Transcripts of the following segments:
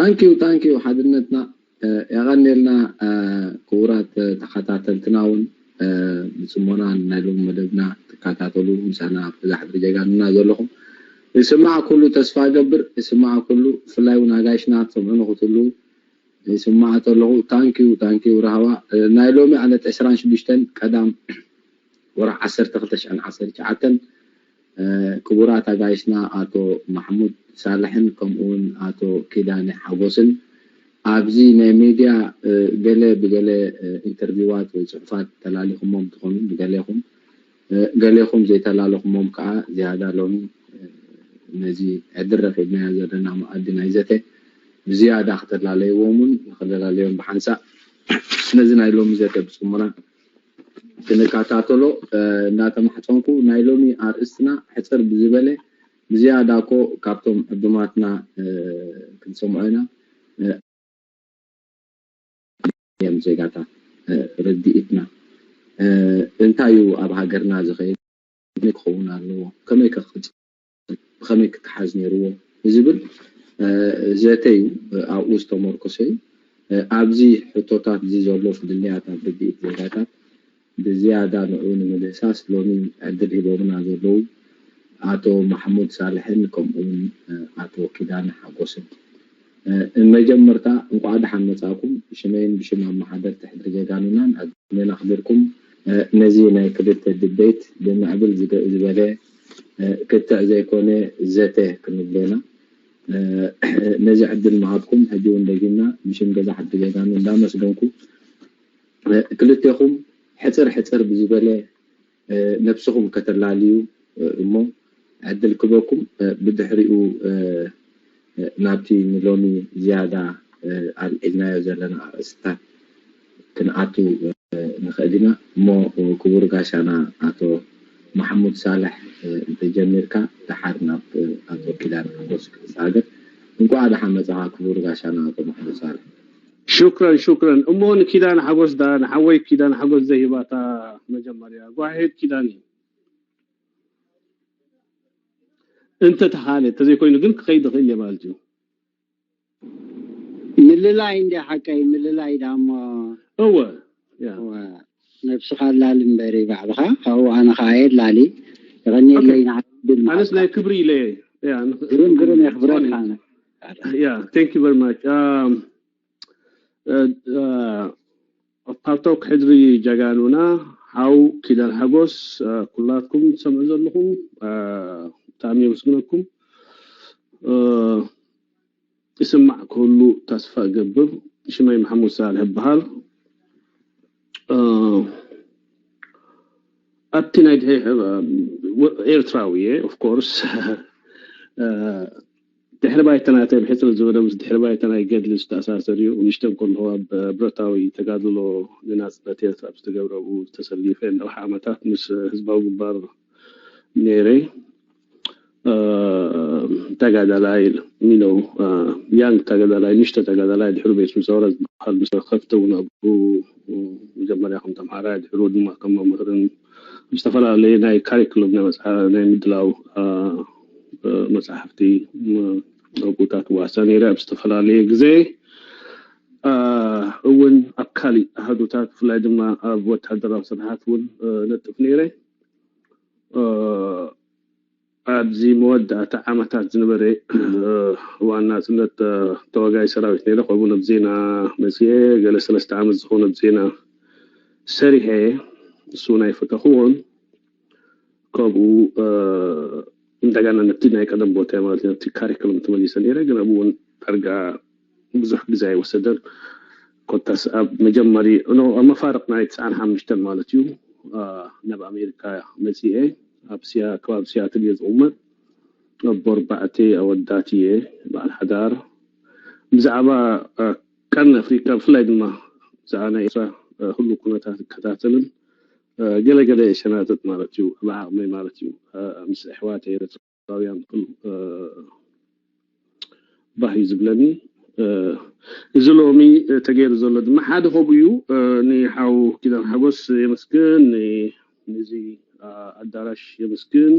ታንኪዩ ታንኪዩ ሓድነትና። የቐንየልና። ክቡራት ተኸታተልትና እውን ብፅሞና ናይ ሎሚ መደብና ትከታተሉ፣ ምሳና ኣብ ገዛ ሕድሪ ጀጋኑና ዘለኹም ይስማዕ ኩሉ ተስፋ ገብር ይስማዕ ኩሉ፣ ብፍላይ እውን ኣጋይሽና ትሰምዑ ንክትሉ ይስማዕ ተለኹ። ታንኪዩ ታንኪዩ ራህዋ። ናይ ሎሚ ዕለት ዕስራን ሽዱሽተን ቀዳም ወርሒ ዓሰርተ ክልተ ሽሕን ዓሰርተ ትሽዓተን ክቡራት ኣጋይሽና ኣቶ ማሕሙድ ሳልሕን ከምኡውን ኣቶ ኪዳነ ሓጎስን ኣብዚ ናይ ሚድያ ገለ ብገለ ኢንተርቪዋት ወይ ፅሑፋት ተላሊኹሞም ትኾኑ፣ ብገሌኹም ገሌኹም ዘይተላለኹሞም ከዓ ዝያዳ ሎሚ ነዚ ዕድል ረኺብናዮ ዘለና መኣዲ ናይ ዘተ ብዝያዳ ክተላለይዎም እውን ንክለላለዮም ብሓንሳእ ነዚ ናይ ሎሚ ዘተ ብፅሞና ክንከታተሎ እናተማሕፀንኩ፣ ናይ ሎሚ ኣርእስትና ሕፅር ብዝበለ ብዝያዳ እኮ ካብቶም ዕዱማትና ክንሰምዖ ኢና። እዮም ዜጋታት ርድኢትና እንታይ እዩ ኣብ ሃገርና ዝኸይድ፣ ከመይ ክኸውን ኣለዎ፣ ከመይ ከ ክቕፅል፣ ብኸመይ ክተሓዝ ነይርዎ ዝብል ዘተ እዩ። ኣብኡ ዝተመርኮሰ እዩ። ኣብዚ ሕቶታት እዚ ዘሎ ፍልልያት ኣብ ርድኢት ዜጋታት ብዝያዳ ንዑ ንምድህሳስ ሎሚ ዕድል ሂቦምና ዘለዉ ኣቶ ማሕሙድ ሳልሕን ከምኡውን ኣቶ ኪዳነ ሓጎስን። መጀመርታ እንቋዕ ደሓን መጻእኩም። ሽመይን ብሽም ኣመሓደርቲ ሕድሪ ጀጋኑናን ዕድሜን ኣኽቢርኩም ነዚ ናይ ክልተ ድቤት ብምዕብል ዝበለ ክትዕ ዘይኮነ ዘተ ክንብሎ ኢና። ነዚ ዕድል ምሃብኩም ሕጂ እውን ደጊምና ብሽም ገዛ ሕድሪ ጀጋኑ እንዳመስገንኩ ክልቴኹም ሕፅር ሕፅር ብዝበለ ነብስኹም ከተላልዩ እሞ ዕድል ክበኩም ብድሕሪኡ ናብቲ ንሎሚ ዝያዳ ኣልዒልናዮ ዘለና ኣርእስትታት ክንኣቱ ንኽእል ኢና እሞ ክቡር ጋሻና ኣቶ ማሕሙድ ሳልሕ እንተጀሚርካ ደሓር ናብ ኣቶ ኪዳን ሓጎስ ክሳገር። እንኳዕ ደሓን መጻኻ ክቡር ጋሻና ኣቶ ማሕሙድ ሳልሕ። ሹክረን ሹክረን እሞ ንኪዳን ሓጎስ ዳ ንሓወይ ኪዳን ሓጎስ ዘይህባታ መጀመርያ ጓሄድ ኪዳን እዩ እንተ ተኻለ ተዘይኮይኑ ግን ክኸይድ ይኽእል እየ ማለት እዩ። ምልላይ እንዲ ሓቀይ ምልላይ ዳሞ እወ ነብስኻ ላል እምበሪ ባዕልኻ ካብኡ ኣነ ከዓ የላሊ የቐኒየለይ ንዓብል ኣነስ ናይ ክብሪ ኢለ ግርም ግርም የኽብረካ yeah thank you very much ፓርቶክ ሕድሪ ጀጋኑና ሓው ኪዳን ሓጎስ ኩላትኩም ትሰምዑ ዘለኹም ብጣዕሚ የመስግነኩም። ይስማዕ ክህሉ ተስፋ እገብር። ሽመይ መሓሙድ ሳልሕ ይበሃል። ኣብቲ ናይ ኤርትራዊ እየ of course ድሕሪ ባይታ ናተይ ብሕፅር ዝበለ ምስ ድሕሪ ባይታ ናይ ገድሊ ዝተኣሳሰር እዩ። ንእሽተን ከለኹ ኣብ ብረታዊ ተጋድሎ ንናፅነት ኤርትራ ኣብ ዝተገብረ ኣብኡ ተሰሊፈ ነዊሕ ዓመታት ምስ ህዝባዊ ግንባር ነይረ። ተጋዳላይ you know young ተጋዳላይ ንእሽተ ተጋዳላይ ድሕሪ ቤት ምሰወረ ዝበሃል ምስ ከፍተ እውን ኣብኡ መጀመርያ ከም ተምሃራይ ድሕሩ ድማ ከም መምህርን ዝተፈላለዩ ናይ ካሪክሎም ናይ መፅሓ ናይ ምድላው መፅሓፍቲ ኣብኡታት ዋሳ ነይረ ኣብ ዝተፈላለየ ግዜ እውን ኣብ ካሊእ ኣሃዱታት ብፍላይ ድማ ኣብ ወታደራዊ ስርሓት እውን ነጥፍ ነይረ። ኣብዚ መወዳእታ ዓመታት ዝነበረ እዋን ናፅነት ተዋጋይ ሰራዊት ነይረ ከምኡ ነብ ዜና መፅአ ገለ ሰለስተ ዓመት ዝኾነ ብ ዜና ሰሪሐ እሱ ናይ ፈተኽዎን ከምኡ እንደገና ነቲ ናይ ቀደም ቦታ ማለት ነቲ ካሪክሎም ተመሊሰ ነይረ ግን ኣብኡ እውን ዳርጋ ብዙሕ ግዜ ኣይወሰደን ኮታስ ኣብ መጀመሪ ኣብ መፋርቕ ናይ ትስዓን ሓሙሽተን ማለት እዩ ናብ ኣሜሪካ መፅአ ኣብ ከባቢ ሲያትል እየ ዝቕመጥ ኣብ ኣርባዕተ ኣወዳት እየ በዓል ሓዳር ብዛዕባ ቀርኒ ኣፍሪካ ብፍላይ ድማ ብዛዕባ ናይ ኤርትራ ህሉ ኩነታት ይከታተልን ገለገለ ሸናተት ማለት እዩ ብዓቕመይ ማለት እዩ ምስ ኣሕዋት ኤርትራውያን ኩሉ ባህ እዩ ዝብለኒ። እዚ ሎሚ ተገይሩ ዘሎ ድማ ሓደ ከምኡ እዩ። ንሓው ኪዳን ሓጎስ የመስግን፣ ነዚ ኣዳራሽ የመስግን።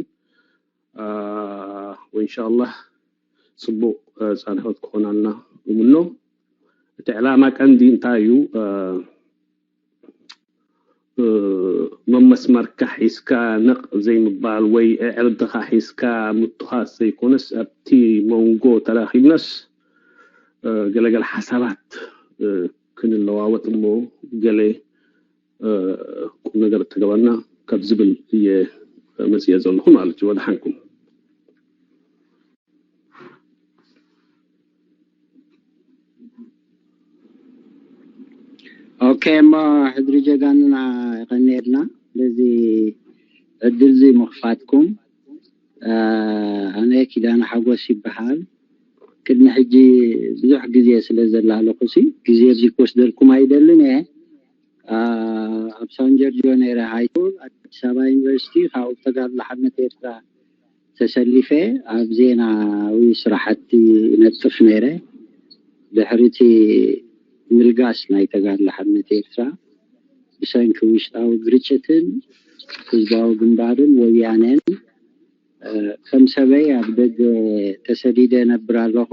ወኢንሻላህ ፅቡቕ ፃንሖት ክኾናልና እምኖ። እቲ ዕላማ ቀንዲ እንታይ እዩ? መመስመርካ ሒዝካ ነቕ ዘይምባል ወይ ዕርድኻ ሒዝካ ምትዃስ ዘይኮነስ ኣብቲ መንጎ ተራኺብናስ ገለገለ ሓሳባት ክንለዋወጥ እሞ ገለ ቁም ነገር እተገባና ካብ ዝብል እየ መፅየ ዘለኹ ማለት እዩ። ወደሓንኩም። ኦኬ እሞ ሕድሪ ጀጋኑና ይቐንየልና በዚ ዕድል እዚ ምኽፋትኩም። ኣነ ኪዳነ ሓጎስ ይበሃል። ቅድሚ ሕጂ ብዙሕ ግዜ ስለ ዘላለኹ ሲ ግዜ ኣብዚ ክወስደልኩም ኣይደልን እየ። ኣብ ሳን ጆርጆ ነይረ ሃይ ስኩል ኣዲስ ኣበባ ዩኒቨርሲቲ፣ ካብኡ ተጋድሎ ሓርነት ኤርትራ ተሰሊፈ ኣብ ዜናዊ ስራሕቲ ነጥፍ ነይረ። ድሕሪቲ ምልጋስ ናይ ተጋድሎ ሓርነት ኤርትራ ብሰንኪ ውሽጣዊ ግርጭትን ህዝባዊ ግንባርን ወያኔን ከም ሰበይ ኣብ ደገ ተሰዲደ ነብር ኣለኹ።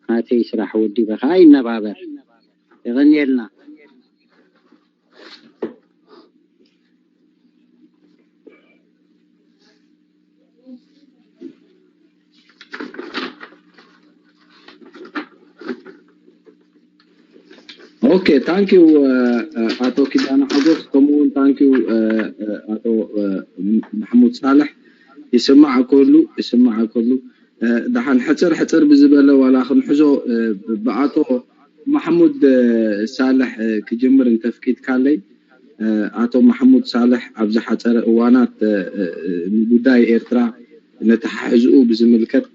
ናተይ ስራሕ ወዲበ ከዓ ይነባበር። የቐንየልና። ኦኬ ታንኪዩ ኣቶ ኪዳነ ሓጎስ፣ ከምኡ እውን ታንኪዩ ኣቶ ማሕሙድ ሳልሕ። ይስማዕ ከሉ ይስማዕ ከሉ ደሓን ሕፅር ሕፅር ብዝበለ ዋላ ክንሕዞ ብኣቶ ማሕሙድ ሳልሕ ክጅምር እንተፍቂድካለይ። ኣቶ ማሕሙድ ሳልሕ ኣብ ዝሓፀረ እዋናት ንጉዳይ ኤርትራ ነተሓሕዝኡ ብዝምልከት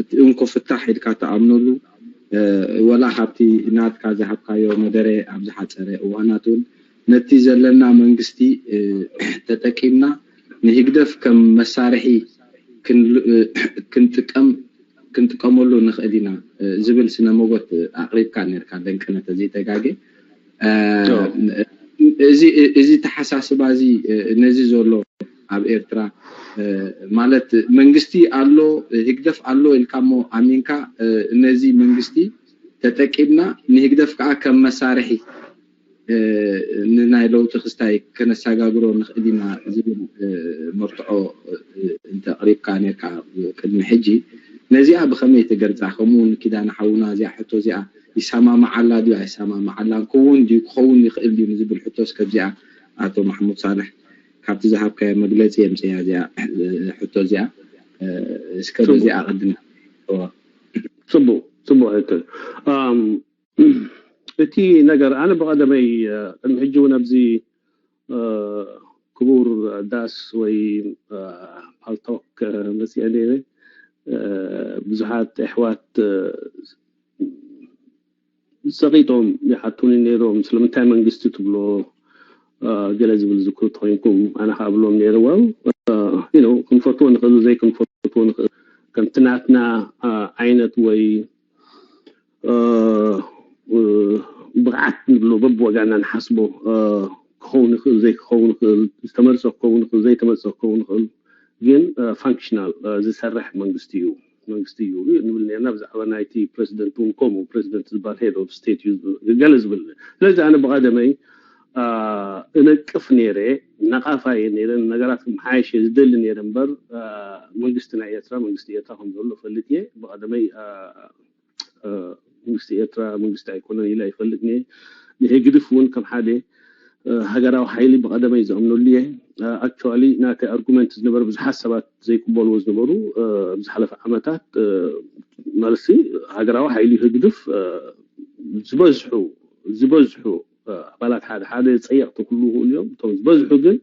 እቲ እንኮ ፍታሕ ኢልካ ትኣምነሉ ወላ ካብቲ ናትካ ዝሃብካዮ መደረ ኣብ ዝሓፀረ እዋናት እውን ነቲ ዘለና መንግስቲ ተጠቂምና ንህግደፍ ከም መሳርሒ ክንጥቀም ክንጥቀመሉ ንኽእል ኢና ዝብል ስነ ሞጎት ኣቕሪብካ ነርካ ደንቅነ ተዘይተጋጌ። እዚ ተሓሳስባ እዚ ነዚ ዘሎ ኣብ ኤርትራ ማለት መንግስቲ ኣሎ ህግደፍ ኣሎ ኢልካ እሞ ኣሚንካ ነዚ መንግስቲ ተጠቂምና ንህግደፍ ከዓ ከም መሳርሒ ንናይ ለውጢ ክስታይ ከነሰጋግሮ ንኽእል ኢና ዝብል መርትዖ እንተቕሪብካ ነርካ ቅድሚ ሕጂ ነዚኣ ብኸመይ ትገልፃ? ከምኡ እውን ኪዳነ ሓውና እዚኣ ሕቶ እዚኣ ይሰማማዓላ ድዩ ኣይሰማማዓላን ክውን ድዩ ክኸውን ይኽእል ድዩ ንዝብል ሕቶስ ከብዚኣ ኣቶ ማሕሙድ ሳልሕ ካብቲ ዝሃብካዮ መግለፂ የምፅያ እዚኣ ሕቶ እዚኣ እስከ በዚኣ ቅድም ፅቡቅ ፅቡቅ ሕቶ እቲ ነገር ኣነ ብቐደመይ ቅድሚ ሕጂ እውን ኣብዚ ክቡር ዳስ ወይ ፓልቶክ መፅአ ነይረ ብዙሓት ኣሕዋት ፀቂጦም ይሓቱኒ ነይሮም ስለምንታይ መንግስቲ ትብሎ ገለ ዝብል ዝክሩ ተኮይንኩም ኣነ ከዓ ብሎም ነይረ well ክንፈትዎ ንክእል ዘይክንፈትዎ ንክእል ከምቲ ናትና ዓይነት ወይ ብቕዓት ንብሎ በብወጋና ንሓስቦ ክኸውን ይኽእል ዘይክኸውን ይኽእል ዝተመርፀ ክኸውን ይኽእል ዘይተመርፀ ክኸውን ይኽእል ግን functional ዝሰርሕ መንግስቲ እዩ መንግስቲ እዩ ንብል ነርና ብዛዕባ ናይቲ ፕረዚደንት እውን ከምኡ ፕረዚደንት ዝበሃል head of state እዩ ገለ ዝብል ስለዚ ኣነ ብቐደመይ እነቅፍ ነይረ ነቃፋ እየ ነይረ ነገራት ክመሓየሽ እየ ዝደሊ ነይረ እምበር መንግስቲ ናይ ኤርትራ መንግስቲ ኤርትራ ከም ዘሎ ፈልጥ እየ ብቐደመይ መንግስቲ ኤርትራ መንግስቲ ኣይኮነን ኢለ ኣይፈልጥን እየ ንህግድፍ እውን ከም ሓደ ሃገራዊ ሓይሊ ብቐደመይ ዝኣምነሉ እየ actually ናተይ argument ዝነበሩ ብዙሓት ሰባት ዘይቅበልዎ ዝነበሩ ኣብ ዝሓለፈ ዓመታት መልሲ ሃገራዊ ሓይሊ ህግድፍ ዝበዝሑ ዝበዝሑ ኣባላት ሓደ ሓደ ፀየቕቲ ክህልዉ ይኽእሉ እዮም እቶም ዝበዝሑ ግን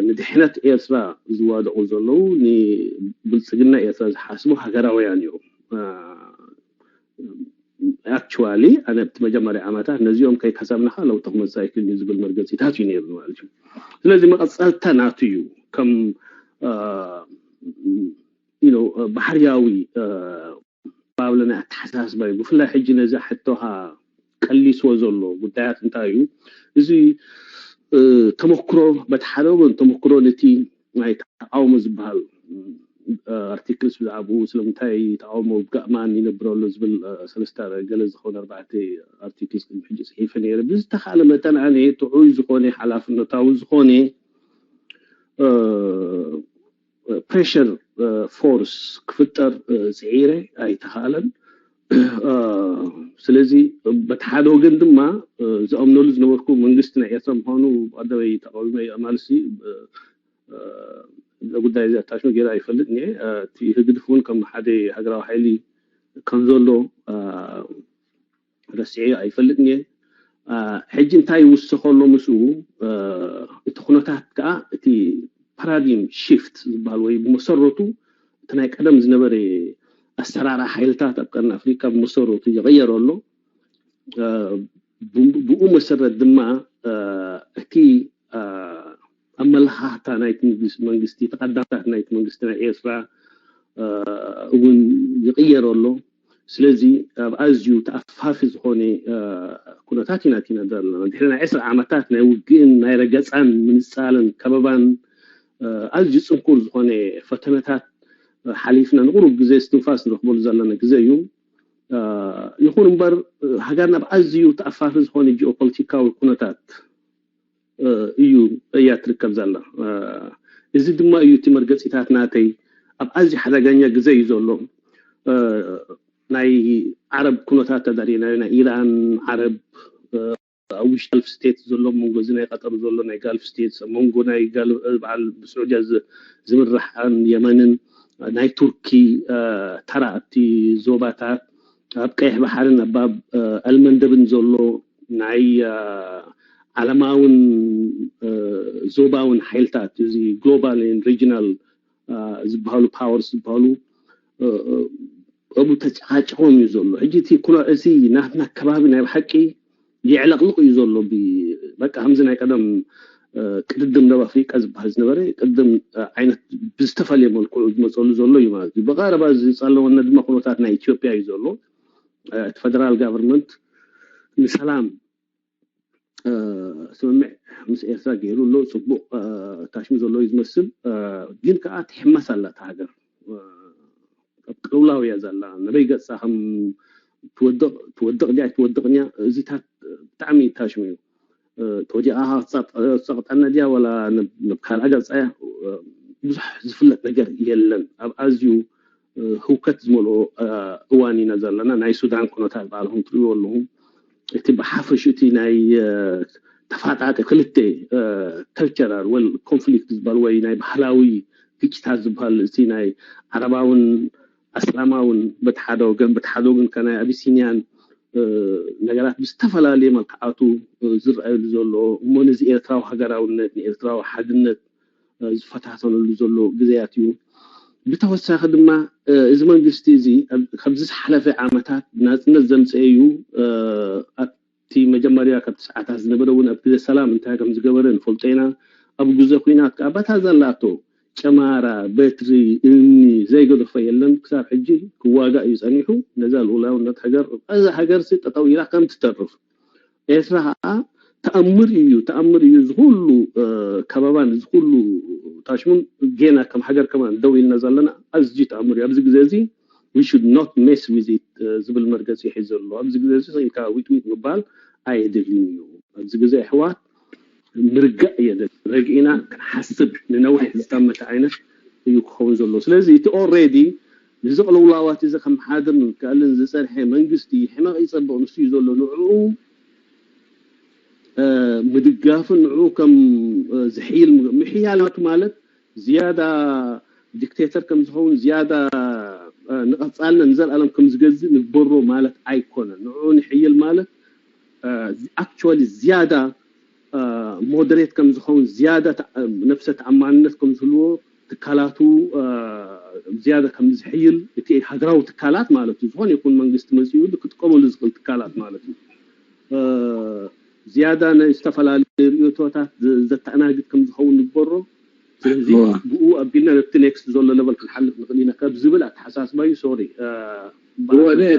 ንድሕነት ኤርትራ ዝዋደቑ ዘለዉ ንብልፅግና ኤርትራ ዝሓስቡ ሃገራውያን እዮም actually ኣነ ኣብቲ መጀመርያ ዓመታት ነዚኦም ከይከሰብናኻ ለውጢ ክመፅእ ኣይክእልን እዩ ዝብል መርገፂታት እዩ ነይሩ ማለት እዩ ስለዚ መቐፀልታ ናቱ እዩ ከም you know ባህርያዊ ባብለ ናይ ኣተሓሳስባ እዩ ብፍላይ ሕጂ ነዛ ሕቶኻ ቀሊስዎ ዘሎ ጉዳያት እንታይ እዩ እዚ ተመክሮ በቲ ሓደ ወገን ተመክሮ ነቲ ናይ ተቃውሞ ዝበሃል ኣርቲክልስ ብዛዕባኡ ስለምንታይ ተቃውሞ ኣብ ጋእማን ይነብረሉ ዝብል ሰለስተ ገለ ዝኾነ ኣርባዕተ ኣርቲክልስ ቅድሚ ሕጂ ጽሒፈ ነይረ። ብዝተኻለ መጠን ኣነ ጥዑይ ዝኾነ ሓላፍነታዊ ዝኾነ ፕሬሽር ፎርስ ክፍጠር ጽዒረ ኣይተኻለን። ስለዚ በቲ ሓደ ወገን ድማ ዝኣምነሉ ዝነበርኩ መንግስቲ ናይ ኤርትራ ምዃኑ ቀደመይ ተቃዊመ እየ። ኣማልሲ ጉዳይ እዚ ኣታሽመ ገይረ ኣይፈልጥን እየ። እቲ ህግድፍ እውን ከም ሓደ ሃገራዊ ሓይሊ ከም ዘሎ ረሲዐ ኣይፈልጥን እየ። ሕጂ እንታይ ይውሰኸሎ ምስኡ እቲ ኩነታት ከዓ እቲ ፓራዲም ሽፍት ዝበሃል ወይ ብመሰረቱ እቲ ናይ ቀደም ዝነበረ ኣሰራርሓ ሓይልታት ኣብ ቀርኒ ኣፍሪካ ብመሰረቱ ይቕየር ኣሎ። ብኡ መሰረት ድማ እቲ ኣመለኻኽታ ናይቲ መንግስቲ ተቐዳምታት ናይቲ መንግስቲ ናይ ኤርትራ እውን ይቕየር ኣሎ። ስለዚ ኣብ ኣዝዩ ተኣፋፊ ዝኾነ ኩነታት ኢና ቲና ዘለና ድሕሪ ናይ ዕስራ ዓመታት ናይ ውግእን ናይ ረገፃን ምንፃልን ከበባን ኣዝዩ ፅንኩር ዝኾነ ፈተነታት ሓሊፍና ንቁሩብ ግዜ እስትንፋስ ንረኽበሉ ዘለና ግዜ እዩ። ይኹን እምበር ሃገርና ኣብ ኣዝዩ ተኣፋፊ ዝኾነ ጂኦፖለቲካዊ ኩነታት እዩ እያ ትርከብ ዘላ። እዚ ድማ እዩ እቲ መርገፂታት ናተይ ኣብ ኣዝዩ ሓደገኛ ግዜ እዩ ዘሎ። ናይ ዓረብ ኩነታት ተዳሪና ናይ ኢራን ዓረብ ኣብ ውሽጢ ጋልፍ ስቴት ዘሎ መንጎ እዚ ናይ ቀጠር ዘሎ ናይ ጋልፍ ስቴት መንጎ ናይ በዓል ብስዑድያ ዝምራሕ የመንን ናይ ቱርኪ ተራ ኣብቲ ዞባታት ኣብ ቀይሕ ባሕርን ኣብ ባብ ኣልመንደብን ዘሎ ናይ ዓለማውን ዞባውን ሓይልታት እዚ ግሎባል ሪጂናል ዝበሃሉ ፓወርስ ዝበሃሉ ኣብኡ ተጨቃጭቆም እዩ ዘሎ። ሕጂ እቲ ኩነ እዚ ናትና ከባቢ ናይ ብሓቂ የዕለቕልቕ እዩ ዘሎ። በቃ ከምዚ ናይ ቀደም ቅድድም ደብ ኣፍሪቃ ዝበሃል ዝነበረ ቅድም ዓይነት ብዝተፈለየ መልክዑ ዝመፀሉ ዘሎ እዩ ማለት እዩ። ብቐረባ ዝፀለወና ድማ ኩነታት ናይ ኢትዮጵያ እዩ ዘሎ። እቲ ፈደራል ጋቨርንመንት ንሰላም ስምምዕ ምስ ኤርትራ ገይሩ ኣሎ። ፅቡቕ ታሽሙ ዘሎ እዩ ዝመስል፣ ግን ከዓ ትሕመስ ኣላ እታ ሃገር። ኣብ ቅልውላው እያ ዘላ። ነበይ ገፃ ከም ትወድቕ ትወድቕ ድያ ኣይትወድቕን እያ። እዚታት ብጣዕሚ ታሽሙ እዩ። ተወዲቓ ክፀቕጠና ድያ ዋላ ናብ ካልኣ ገፃ እያ? ብዙሕ ዝፍለጥ ነገር የለን። ኣብ ኣዝዩ ህውከት ዝመልኦ እዋን ኢና ዘለና። ናይ ሱዳን ኩነታት ባዕልኹም ትሪእዎ ኣለኹም። እቲ ብሓፈሽ እቲ ናይ ተፋጣቂ ክልተ ከልቸራል ወል ኮንፍሊክት ዝበሃል ወይ ናይ ባህላዊ ግጭታት ዝበሃል እቲ ናይ ዓረባውን ኣስላማውን በቲ ሓደ ወገን በቲ ሓደ ወገን ከ ናይ ኣቢሲኒያን ነገራት ብዝተፈላለየ መልክዓቱ ዝረኣየሉ ዘሎ እሞ ነዚ ኤርትራዊ ሃገራውነት ንኤርትራዊ ሓድነት ዝፈታተነሉ ዘሎ ግዜያት እዩ። ብተወሳኺ ድማ እዚ መንግስቲ እዚ ካብዚ ዝሓለፈ ዓመታት ናፅነት ዘምፀአ እዩ። ኣብቲ መጀመርያ ካብ ትስዓታት ዝነበረ እውን ኣብ ግዜ ሰላም እንታይ ከም ዝገበረ ንፈልጦ ኢና። ኣብ ግዜ ኩናት ከዓ በታ ዘላቶ ጨማራ፣ በትሪ፣ እምኒ ዘይገደፎ የለን። ክሳብ ሕጂ ክዋጋእ እዩ ፀኒሑ። ነዛ ልኡላውነት ሃገር እዛ ሃገር ሲ ጠጠው ኢላ ከም ትተርፍ ኤርትራ ከዓ ተኣምር እዩ ተኣምር እዩ። ዝኩሉ ከበባን ዝኩሉ ታሽሙን ጌና ከም ሃገር ከማን ደው ኢልና ዘለና ኣዝዩ ተኣምር እዩ። ኣብዚ ግዜ እዚ we should not mess with it ዝብል መርገፂ ይሕዝ ዘሎ። ኣብዚ ግዜ እዚ ኢልካ ዊጥዊጥ ምባል ኣየድልን እዩ። ኣብዚ ግዜ ኣሕዋት ምርጋእ የድል። ረግኢና ክንሓስብ ንነዊሕ ዝጠመተ ዓይነት እዩ ክኸውን ዘሎ። ስለዚ እቲ ኦልሬዲ ንዚ ቅልውላዋት እዚ ከመሓድር ንክእልን ዝፀንሐ መንግስቲ ሕመቕ ይፀብቕ ንሱ እዩ ዘሎ። ንዕኡ ምድጋፍን ንዕኡ ከም ዝሕይል ምሕያል ማለት ዝያዳ ዲክቴተር ከም ዝኸውን ዝያዳ ንቐፃልና ንዘለኣለም ከም ዝገዝእ ንግበሮ ማለት ኣይኮነን። ንዕኡ ንሕይል ማለት ኣክቹዋሊ ዝያዳ ሞደሬት ከም ዝኸውን ዝያዳ ነፍሰ ተኣማንነት ከም ዝህልዎ ትካላቱ ዝያዳ ከም ዝሕይል እቲ ሃገራዊ ትካላት ማለት እዩ። ዝኾነ ይኹን መንግስቲ መፅኡ ክጥቀመሉ ዝኽእል ትካላት ማለት እዩ። ዝያዳ ናይ ዝተፈላለዩ ርእቶታት ዘተኣናግድ ከም ዝኸውን ንግበሮ። ስለዚ ብኡ ኣቢልና ነብቲ ኔክስት ዘሎ ለቨል ክንሓልፍ ንኽእል ኢና ካብ ዝብል ኣተሓሳስባ እዩ። ሶሪ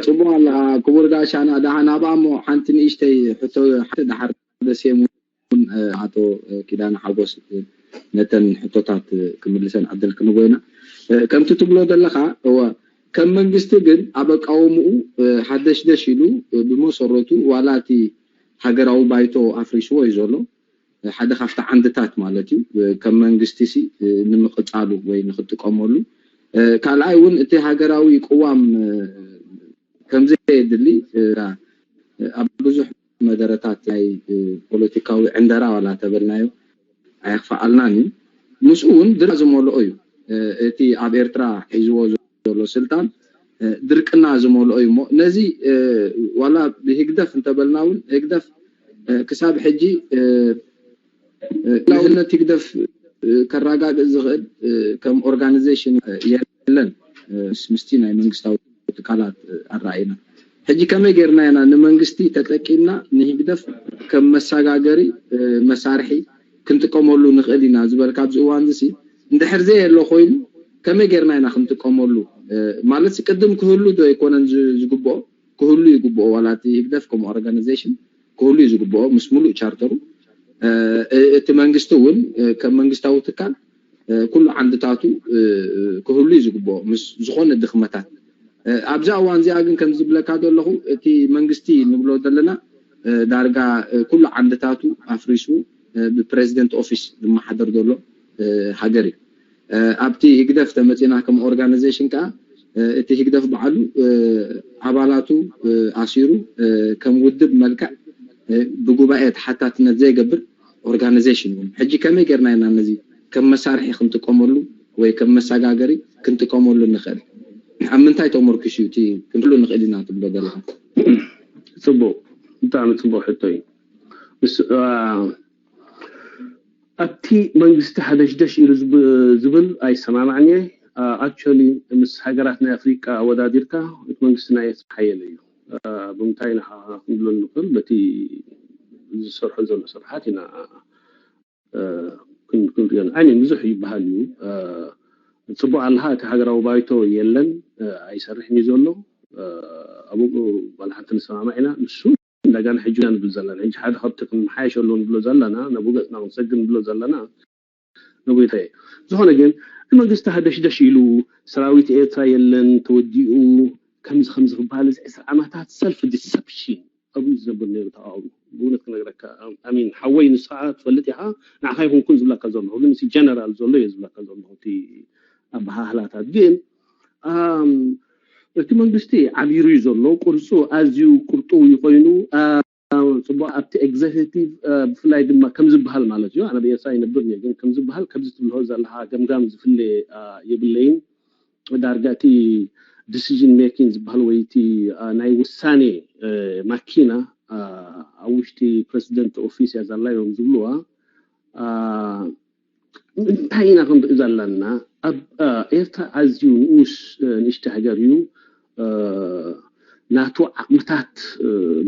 ጽቡቕ ኣለኻ ክቡር ጋሻና። ደሓን ኣብኣ እሞ ሓንቲ ንእሽተይ ሕቶ ሓንቲ ደሓር ደሴሙ ኣቶ ኪዳነ ሓጎስ ነተን ሕቶታት ክምልሰን ዕድል ክንቦ ኢና። ከምቲ ትብሎ ዘለካ እወ፣ ከም መንግስቲ ግን ኣብ ኣቃውምኡ ሓደሽደሽ ኢሉ ብመሰረቱ ዋላ እቲ ሃገራዊ ባይቶ ኣፍሪስዎ እዩ ዘሎ። ሓደ ካብቲ ዓንድታት ማለት እዩ። ከም መንግስቲ ሲ ንምቕፃሉ ወይ ንክጥቀመሉ፣ ካልኣይ እውን እቲ ሃገራዊ ቅዋም ከምዘየድሊ ኣብ ብዙሕ መደረታት ናይ ፖለቲካዊ ዕንደራ ዋላ ተበልናዮ ኣየኽፈኣልናን እዩ። ምስኡ እውን ድርቅና ዝመልኦ እዩ። እቲ ኣብ ኤርትራ ሒዝዎ ዘሎ ስልጣን ድርቅና ዝመልኦ እዩ። እሞ ነዚ ዋላ ብህግደፍ እንተበልና እውን ህግደፍ ክሳብ ሕጂ ልዕላውነት ህግደፍ ከረጋግጽ ዝኽእል ከም ኦርጋናይዜሽን የለን። ምስቲ ናይ መንግስታዊ ትካላት ኣረኣእና ሕጂ ከመይ ጌርና ኢና ንመንግስቲ ተጠቂምና ንህግደፍ ከም መሰጋገሪ መሳርሒ ክንጥቀመሉ ንኽእል ኢና ዝበልካ ኣብዚ እዋን እዚ እንድሕር ዘየሎ ኮይኑ ከመይ ጌርና ኢና ክንጥቀመሉ ማለት ቅድም ክህሉ ዶ ኣይኮነን ዝግብኦ ክህሉ ይግብኦ ዋላ እቲ ህግደፍ ከም ኦርጋናይዜሽን ክህሉ እዩ ዝግብኦ ምስ ሙሉእ ቻርተሩ እቲ መንግስቲ እውን ከም መንግስታዊ ትካል ኩሉ ዓንድታቱ ክህሉ እዩ ዝግብኦ ምስ ዝኾነ ድኽመታት ኣብዛ እዋን እዚኣ ግን ከም ዝብለካ ዘለኹ እቲ መንግስቲ ንብሎ ዘለና ዳርጋ ኩሉ ዓንድታቱ ኣፍሪሱ ብፕሬዚደንት ኦፊስ ዝመሓደር ዘሎ ሃገር እዩ ኣብቲ ህግደፍ ተመፂና ከም ኦርጋናይዜሽን ከዓ እቲ ህግደፍ በዓሉ ኣባላቱ ኣሲሩ ከም ውድብ መልክዕ ብጉባኤ ተሓታትነት ዘይገብር ኦርጋናይዜሽን እውን ሕጂ ከመይ ጌርና ኢና ነዚ ከም መሳርሒ ክንጥቀመሉ ወይ ከም መሰጋገሪ ክንጥቀመሉ ንኽእል ኣብ ምንታይ ተመርኪሱ እዩ እቲ ክንብሉ ንኽእል ኢና ትብሎ ዘለኻ ፅቡቅ ብጣዕሚ ፅቡቅ ሕቶ እዩ ኣብቲ መንግስቲ ሓደሽደሽ ኢሉ ዝብል ኣይሰማማዕን እየ actually ምስ ሃገራት ናይ ኣፍሪቃ ኣወዳዲርካ እቲ መንግስቲ ናይ ኤርትራ ሓየለ እዩ ብምንታይ ኢና ክንብሎ ንኽእል በቲ ዝሰርሖ ዘሎ ስርሓት ኢና ክንሪኦ ኣይ ብዙሕ ይበሃል እዩ ፅቡቅ ኣለካ እቲ ሃገራዊ ባይቶ የለን ኣይሰርሕን እዩ ዘሎ ኣብኡ ዋላ ሓንቲ ንሰማማዕ ኢና ንሱ እንደገና ሕጂ ኢና ንብል ዘለና ሕጂ ሓደ ካብቲ ክንመሓየሸሉ ንብሎ ዘለና ነብኡ ገፅና ክንሰግር ንብሎ ዘለና ነብኡ ይትረየ ዝኾነ ግን እቲ መንግስቲ ሃደሽደሽ ኢሉ ሰራዊት ኤርትራ የለን ተወዲኡ ከምዚ ከምዚ ክበሃል እዚ ዕስራ ዓመታት ሰልፍ ዲሰፕሽን ኣብኡ ዝነብር ነይሩ ተቃውሞ ብእውነት ክነግረካ ኣሚን ሓወይ ንስኻ ትፈልጥ ኢኻ ንዓኻ ይኹንኩን ዝብለካ ዘለኹ ግን ጀነራል ዘሎ እየ ዝብለካ ዘለኹ እቲ ኣበሃህላታት ግን እቲ መንግስቲ ዓቢሩ እዩ ዘሎ ቅርፁ ኣዝዩ ቅርጡው ኮይኑ ፅቡቅ ኣብቲ ኤግዘኪቲቭ ብፍላይ ድማ ከም ዝበሃል ማለት እዩ ኣነ ብኤርትራ ይነብር እየ ግን ከም ዝበሃል ከምዚ ትብልሆ ዘለካ ገምጋም ዝፍለ የብለይን ዳርጋ እቲ ዲሲዥን ሜኪንግ ዝበሃል ወይ እቲ ናይ ውሳኔ ማኪና ኣብ ውሽጢ ፕረዚደንት ኦፊስ እያ ዘላ እዮም ዝብልዋ እንታይ ኢና ክንርኢ ዘለና ኣብ ኤርትራ ኣዝዩ ንኡስ ንእሽተ ሃገር እዩ ናቱ ዓቕምታት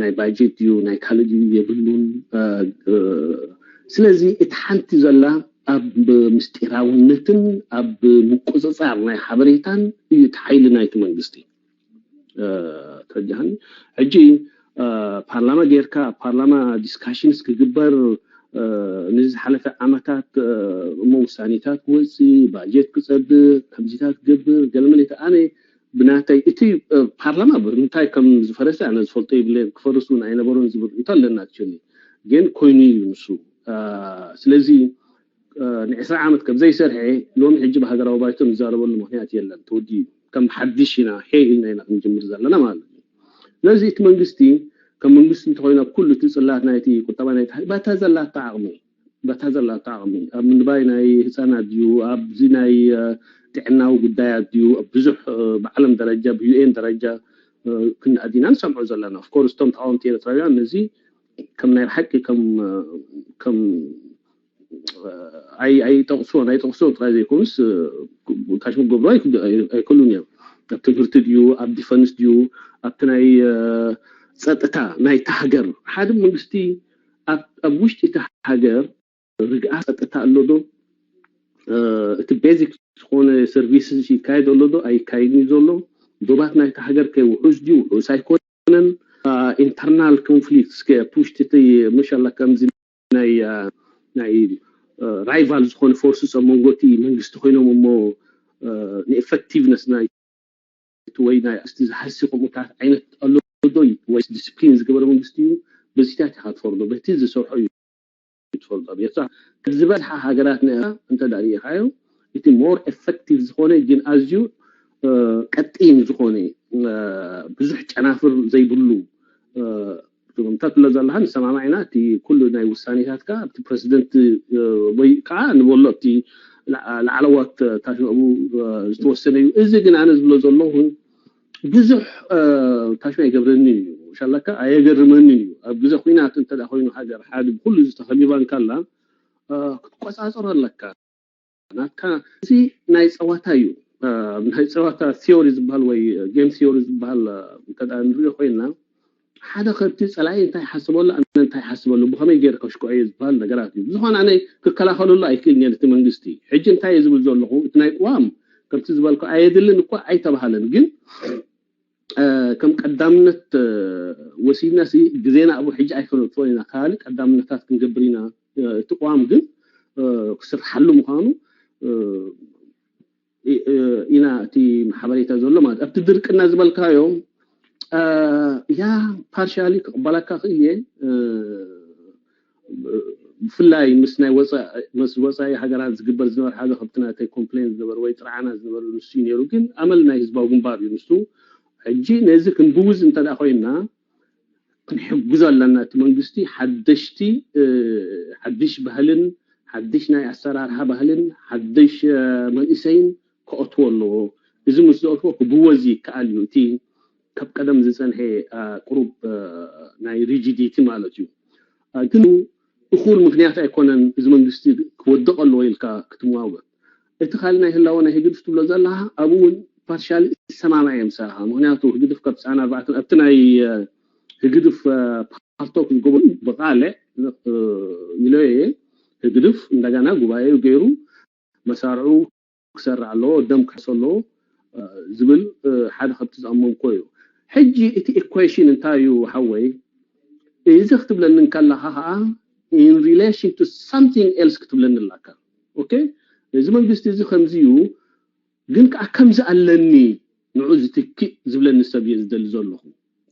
ናይ ባጀት ድዩ ናይ ካልእ ድዩ የብሉን ስለዚ እቲ ሓንቲ ዘላ ኣብ ምስጢራውነትን ኣብ ምቁፅፃር ናይ ሓበሬታን እዩ እቲ ሓይሊ ናይቲ መንግስቲ ተረድሃኒ ሕጂ ፓርላማ ጌርካ ኣብ ፓርላማ ዲስካሽንስ ክግበር ንዝሓለፈ ዓመታት እሞ ውሳኔታት ክወፅእ ባጀት ክፀድቅ ከምዚታት ክገብር ገለመሌት ኣነ ብናተይ እቲ ፓርላማ ብምንታይ ከም ዝፈረሰ ኣነ ዝፈልጦ ይብለ ክፈርስ እውን ኣይነበሮን ዝብል እንተ ኣለና ግን ኮይኑ እዩ ንሱ ስለዚ ንዕስራ ዓመት ከም ዘይሰርሐ ሎሚ ሕጂ ብሃገራዊ ባይቶ ንዛረበሉ ምክንያት የለን ተወዲኡ ከም ሓድሽ ኢና ሄ ኢልና ኢና ክንጅምር ዘለና ማለት እዩ ስለዚ እቲ መንግስቲ ከም መንግስቲ እንተኮይኑ ኣብ ኩሉ እቲ ፅላት ናይቲ ቁጠባ ናይቲ ባታ ዘላታ ዓቕሚ በታ ዘላታ ዓቕሚ ኣብ ምንባይ ናይ ህፃናት ድዩ ኣብዚ ናይ ጥዕናዊ ጉዳያት ድዩ ኣብ ብዙሕ ብዓለም ደረጃ ብዩኤን ደረጃ ክንኣዲና ንሰምዖ ዘለና ኦፍኮርስ እቶም ተቃወምቲ ኤርትራውያን ነዚ ከም ናይ ብሓቂ ከም ከም ኣይጠቕስዎን ኣይጠቕስዎን ጥራይ ዘይኮኑስ ካሽ ክገብሩ ኣይክእሉን እዮም ኣብ ትምህርቲ ድዩ ኣብ ዲፈንስ ድዩ ኣብቲ ናይ ፀጥታ ናይቲ ሃገር ሓደ መንግስቲ ኣብ ውሽጢ እቲ ሃገር ርግኣት ፀጥታ ኣሎ ዶ እቲ ቤዚክ ዝኾነ ሰርቪስስ ይካየድ ኣሎ ዶ ኣይካየድን እዩ ዘሎ ዶባት ናይቲ ሃገር ከ ውሑስ ድዩ ውሑስ ኣይኮነን ኢንተርናል ኮንፍሊክትስ ከ ኣብ ውሽጢ እቲ መሻላ ከምዚ ናይ ናይ ራይቫል ዝኾነ ፎርስስ ኣብ መንጎ እቲ መንግስቲ ኮይኖም እሞ ንኤፈክቲቭነስ ናይ ወይ ናይ እስቲ ዝሃሲ ከምኡታት ዓይነት ኣሎ ዶ ወይስ ዲስፕሊን ዝገበረ መንግስቲ እዩ? በዚታት ኢኻ ትፈርዶ፣ በቲ ዝሰርሖ እዩ ትፈልጦ። ኣብ ኤርትራ ዝበዝሓ ሃገራት ንኤርትራ እንተ ሪኢኻዮ እቲ ሞር ኤፈክቲቭ ዝኾነ ግን ኣዝዩ ቀጢን ዝኾነ ብዙሕ ጨናፍር ዘይብሉ ታ ትብሎ ዘለኻ ንሰማማዕ ኢና። እቲ ኩሉ ናይ ውሳኔታትካ ኣብቲ ፕረሲደንት ወይ ከዓ ንበሎ ኣብቲ ላዕለዋት ታሽመኡ ዝተወሰነ እዩ። እዚ ግን ኣነ ዝብሎ ዘለኹ ብዙሕ ታሽማ ኣይገብረኒ እዩ። ሻለካ ኣየገርመኒ እዩ። ኣብ ግዜ ኩናት እንተ ኮይኑ ሃገር ሓደ ብኩሉ ዝተኸቢባ እንካላ ክትቆፃፀሮ ኣለካ። ናትካ እዚ ናይ ፀዋታ እዩ። ናይ ፀዋታ ቲዮሪ ዝበሃል ወይ ጌም ቲዮሪ ዝበሃል እንተ ንሪኦ ኮይና ሓደ ከብቲ ፀላኢ እንታይ ሓስበሉ ኣነ እንታይ ሓስበሉ ብኸመይ ገይረ ከሽኮ እየ ዝበሃል ነገራት እዩ። ብዝኾነ ኣነ ክከላኸለሉ ኣይክእልን እየ ነቲ መንግስቲ። ሕጂ እንታይ እየ ዝብል ዘለኹ እቲ ናይ ቅዋም ከምቲ ዝበልኩ ኣየድልን እኳ ኣይተባሃለን ግን ከም ቀዳምነት ወሲድና ሲ ግዜና ኣብኡ ሕጂ ኣይከነጥፎ ኢና ካልእ ቀዳምነታት ክንገብር ኢና። እቲ ቅዋም ግን ክስርሓሉ ምዃኑ ኢና እቲ ሓበሬታ ዘሎ ማለት ኣብቲ ድርቅና ዝበልካዮ ያ ፓርሻሊ ክቕበለካ ክእል እየ። ብፍላይ ምስ ናይ ወፃኢ ምስ ወፃኢ ሃገራት ዝግበር ዝነበረ ሓደ ካብቲ ናተይ ኮምፕሌን ዝነበሩ ወይ ጥርዓና ዝነበሩ ንሱ እዩ ነይሩ። ግን ኣመል ናይ ህዝባዊ ግንባር እዩ ንሱ። ሕጂ ነዚ ክንብውዝ እንተ ኮይንና ክንሕግዞ ኣለና። እቲ መንግስቲ ሓደሽቲ ሓድሽ ባህልን ሓድሽ ናይ ኣሰራርሓ ባህልን ሓድሽ መንእሰይን ክኣትዎ ኣለዎ። እዚ ምስ ዘእትዎ ክብወዝ ይከኣል እዩ። እቲ ካብ ቀደም ዝፀንሐ ቁሩብ ናይ ሪጂዲቲ ማለት እዩ። ግን እኹል ምክንያት ኣይኮነን እዚ መንግስቲ ክወድቕ ኣለዎ ኢልካ ክትመዋወል። እቲ ካልእ ናይ ህላወ ናይ ህግድፍ ትብሎ ዘለኻ ኣብኡ እውን ፓርሻሊ ይሰማማዕ እየ ምሳኻ። ምክንያቱ ህግድፍ ካብ ፃና ኣርባዕተ ኣብቲ ናይ ህግድፍ ፓርቶክ ዝገበሩ ብቃልዕ ኢሎ እየ። ህግድፍ እንደገና ጉባኤኡ ገይሩ መሳርዑ ክሰርዕ ኣለዎ፣ ደም ክሕስ ኣለዎ ዝብል ሓደ ካብቲ ዝኣመንኮ እዩ። ሕጂ እቲ ኢኩዌሽን እንታይ እዩ ሓወይ? እዚ ክትብለኒ እንከለኻ ከዓ in relation to something else ክትብለኒ ኣለካ። ኦኬ፣ እዚ መንግስቲ እዚ ከምዚ እዩ ግን ከዓ ከምዚ ኣለኒ ንዑ ዝትክእ ዝብለኒ ሰብ እየ ዝደሊ ዘለኹ።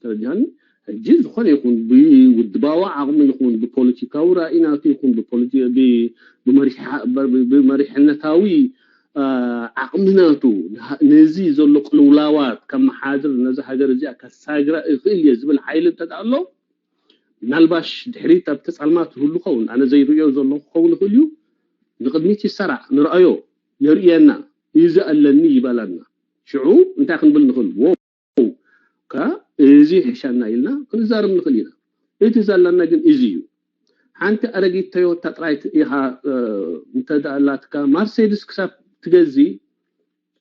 ተረዲሃኒ? ሕጂ ዝኾነ ይኹን ብውድባዊ ዓቕሚ ይኹን ብፖለቲካዊ ራእይ ናቱ ይኹን ብመሪሕነታዊ ዓቕሚ ናቱ ነዚ ዘሎ ቅልውላዋት ከመሓድር ነዚ ሃገር እዚኣ ከሳግራ ይኽእል እየ ዝብል ሓይሊ እንተ ኣሎ ምናልባሽ ድሕሪት ኣብ ተፃልማት ይህሉ ኸውን ኣነ ዘይርእዮ ዘለኹ ክኸውን ይኽእል እዩ። ንቕድሚት ይሰራዕ ንርኣዮ የርእየና እዩ ዝኣለኒ ይበላና ሽዑ እንታይ ክንብል ንኽእል? ካ እዚ ይሕሸና ኢልና ክንዛረብ ንኽእል ኢና። እቲ ዘለና ግን እዚ እዩ። ሓንቲ ኣረጊት ቶዮታ ጥራይ ኢኻ እንተደኣላትካ ማርሴድስ ክሳብ ትገዚ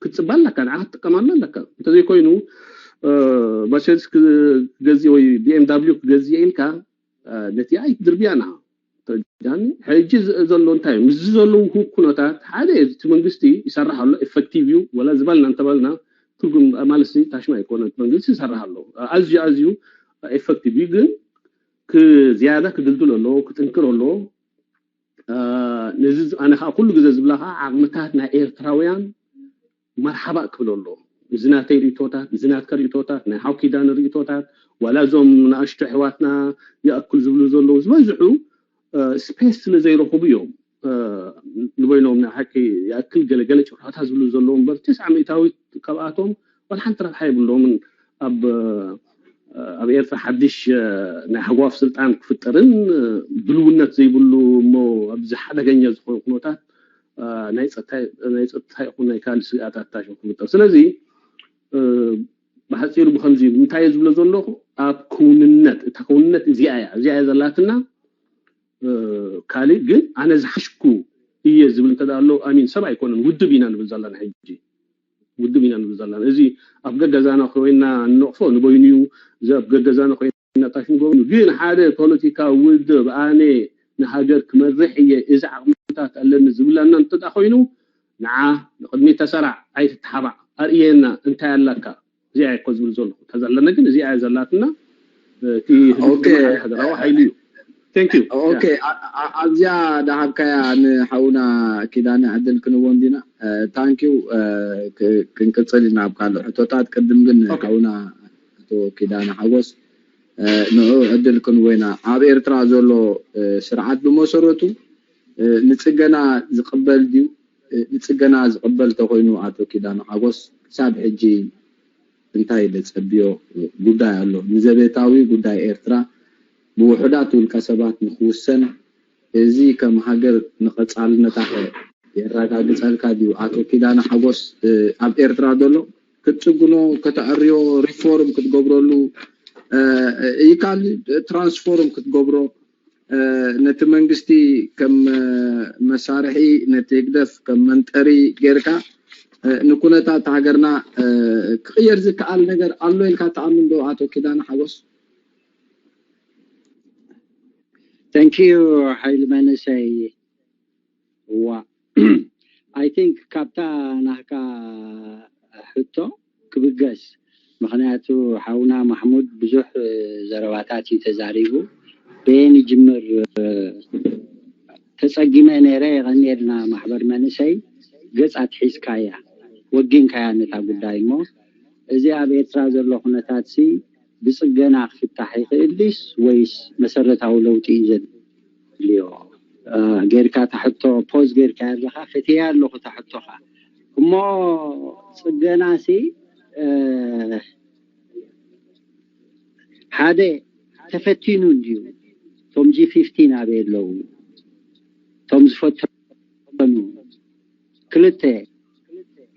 ክትፅባ ኣለካ፣ ንዓ ክትጥቀማሉ ኣለካ። እንተዘይኮይኑ ማርሴድስ ክገዝእ ወይ ቢኤምዳብሊው ክገዝእ ኢልካ ነቲ ኣይትድርብያ ንዓ። ሕጂ ዘሎ እንታይ እዩ? ምስዚ ዘለዉ ኩነታት ሓደ እቲ መንግስቲ ይሰርሕ ኣሎ፣ ኤፈክቲቭ እዩ ወላ ዝበልና እንተበልና ትርጉም ማለት ታሽማ ኣይኮነን። መንግስቲ ይሰርሕ ኣሎ፣ ኣዝዩ ኣዝዩ ኤፈክቲቭ እዩ፣ ግን ዝያዳ ክድልድል ኣለዎ፣ ክጥንክር ኣለዎ። ነዚ ኣነ ከዓ ኩሉ ግዜ ዝብላ ከዓ ዓቕምታት ናይ ኤርትራውያን መርሓባ ክብል ኣሎ። እዚ ናተይ ርእቶታት፣ እዚ ናትካ ርእቶታት፣ ናይ ሓው ኪዳን ርእቶታት፣ ዋላ እዞም ንኣሽቱ ኣሕዋትና ይኣክል ዝብሉ ዘለዉ ዝበዝሑ ስፔስ ስለ ዘይረኽቡ እዮም ንበይኖም ናይ ሓቂ ይኣክል ገለገለ ጭርሖታት ዝብሉ ዘለዉ እምበር ትስዓ ሚእታዊት ካብኣቶም ዋላ ሓንቲ ረብሓ የብሎምን። ኣብ ኣብ ኤርትራ ሓድሽ ናይ ሃጓፍ ስልጣን ክፍጠርን ድልውነት ዘይብሉ እሞ ኣብዚ ሓደገኛ ዝኾነ ኩነታት ናይ ፀጥታ ይኹን ናይ ካልእ ስግኣታት ክፍጠር። ስለዚ ብሓፂሩ ብከምዚ እንታይ እየ ዝብሎ ዘለኹ ኣብ ክውንነት እታ ክውንነት እዚኣ እያ እዚኣ እያ ዘላትና። ካልእ ግን ኣነ ዝሓሽኩ እየ ዝብል እንተ ኣሎ ኣሚን ሰብ ኣይኮነን ውድብ ኢና ንብል ዘለና ሕጂ ውድብ ኢና ንብል ዘለና። እዚ ኣብ ገገዛና ኮይና ንነቕፎ ንበይኑ እዩ። እዚ ኣብ ገገዛና ኮይና ታሽ ንበይኑ ግን ሓደ ፖለቲካዊ ውድብ ኣነ ንሃገር ክመርሕ እየ እዚ ዓቕምታት ኣለኒ ዝብለና እንተ ኮይኑ ንዓ ንቕድሚት ተሰራዕ ኣይትተሓባዕ ኣርእየና እንታይ ኣለካ እዚኣ እኮ ዝብል ዘለኹ እታ ዘለና ግን እዚኣ ዘላትና እቲ ህዝቢ ሃገራዊ ሓይሊ እዩ። Thank you. ኦኬ፣ ኣብዚኣ ዳሃብካያ ንሓውና ኪዳነ ዕድል ክንወን ዲና። ታንኪዩ። ክንቅፅል ኢና ኣብ ካልእ ሕቶታት። ቅድም ግን ሓውና ኣቶ ኪዳነ ሓጎስ ንኡ ዕድል ክንወና። ኣብ ኤርትራ ዘሎ ስርዓት ብመሰረቱ ንፅገና ዝቕበል ድዩ? ንፅገና ዝቕበል ተኮይኑ ኣቶ ኪዳነ ሓጎስ ክሳብ ሕጂ እንታይ ዘፀብዮ ጉዳይ ኣሎ? ንዘቤታዊ ጉዳይ ኤርትራ ብውሑዳት ውልቀ ሰባት ንክውሰን፣ እዚ ከም ሃገር ንቐጻልነታ የረጋግጸልካ ድዩ? ኣቶ ኪዳነ ሓጎስ ኣብ ኤርትራ ዘሎ ክትጽግኖ፣ ከተዕርዮ፣ ሪፎርም ክትገብረሉ ይካል፣ ትራንስፎርም ክትገብሮ፣ ነቲ መንግስቲ ከም መሳርሒ፣ ነቲ ህግደፍ ከም መንጠሪ ጌርካ ንኩነታት ሃገርና ክቕየር ዝከኣል ነገር ኣሎ ኢልካ ትኣምን ዶ ኣቶ ኪዳነ ሓጎስ? Thank you ሓይሊ መንእሰይ። እዋ I think ካብታ ናህካ ሕቶ ክብገስ፣ ምክንያቱ ሓውና ማሕሙድ ብዙሕ ዘረባታት እዩ ተዛሪቡ። በየን ይጅምር? ተጸጊመ ነይረ። የቐንየልና ማሕበር መንእሰይ፣ ገጽ ኣትሒዝካያ፣ ወጊንካያ ነታ ጉዳይ። እሞ እዚ ኣብ ኤርትራ ዘሎ ኩነታት ሲ ብጽገና ክፍታሕ ይኽእል ድስ ወይስ መሰረታዊ ለውጢ እዩ ዘድልዮ? ጌርካ ታሕቶ ፖዝ ጌርካ ኣለኻ፣ ፈትያ ኣለኹ ታሕቶኻ። እሞ ጽገናሲ ሓደ ተፈቲኑ እንድዩ። ቶም ጂ ፊፍቲን ኣበይ ኣለዉ? ቶም ዝፈተኑ ክልተ፣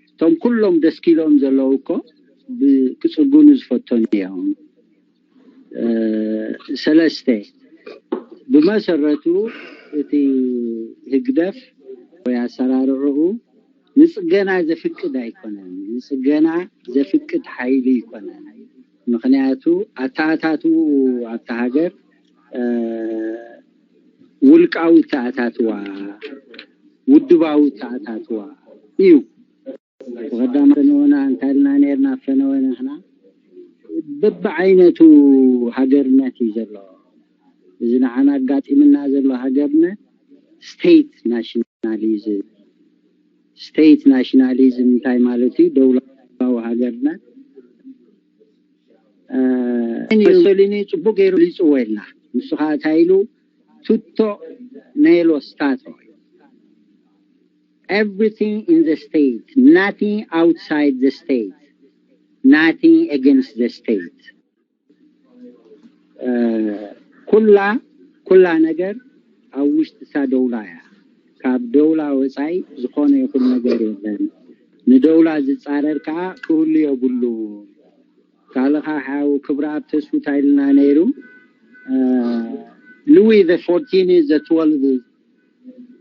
እቶም ኩሎም ደስኪሎም ዘለዉ እኮ ክጽግኑ ዝፈተኑ እዮም። ሰለስተ፣ ብመሰረቱ እቲ ህግደፍ ወይ ኣሰራርዕኡ ንጽገና ዘፍቅድ ኣይኮነን። ንጽገና ዘፍቅድ ሓይሊ ኣይኮነን። ምክንያቱ ኣተኣታትውኡ ኣብታ ሃገር ውልቃዊ ተኣታትዋ፣ ውድባዊ ተኣታትዋ እዩ። ብቐዳማይ ፈነወና እንታይ ኢልና ነርና? ፈነወ ንሕና በብዓይነቱ ሃገርነት እዩ ዘሎ። እዚ ንዓና ኣጋጢምና ዘሎ ሃገርነት ስቴት ናሽናሊዝም። ስቴት ናሽናሊዝም እንታይ ማለት እዩ? ደውላዊ ሃገርነት መሰሊኒ ጽቡቅ ገይሩ ይጽዎ ኢልና። ንሱ ከዓ እንታይ ኢሉ? ቱቶ ኔሎ ስታቶ። Everything in the state, nothing outside the state, nothing against the state. ኩላ ኩላ ነገር ኣብ ውሽጢ እታ ደውላ እያ። ካብ ደውላ ወፃኢ ዝኾነ ይኹን ነገር የለን። ንደውላ ዝፃረር ከዓ ክህሉ የብሉ። ካልኻ ሓው ክብረኣብ ተስፉ እንታይ ኢልና ነይሩ? ሉዊ the fourteen the twelve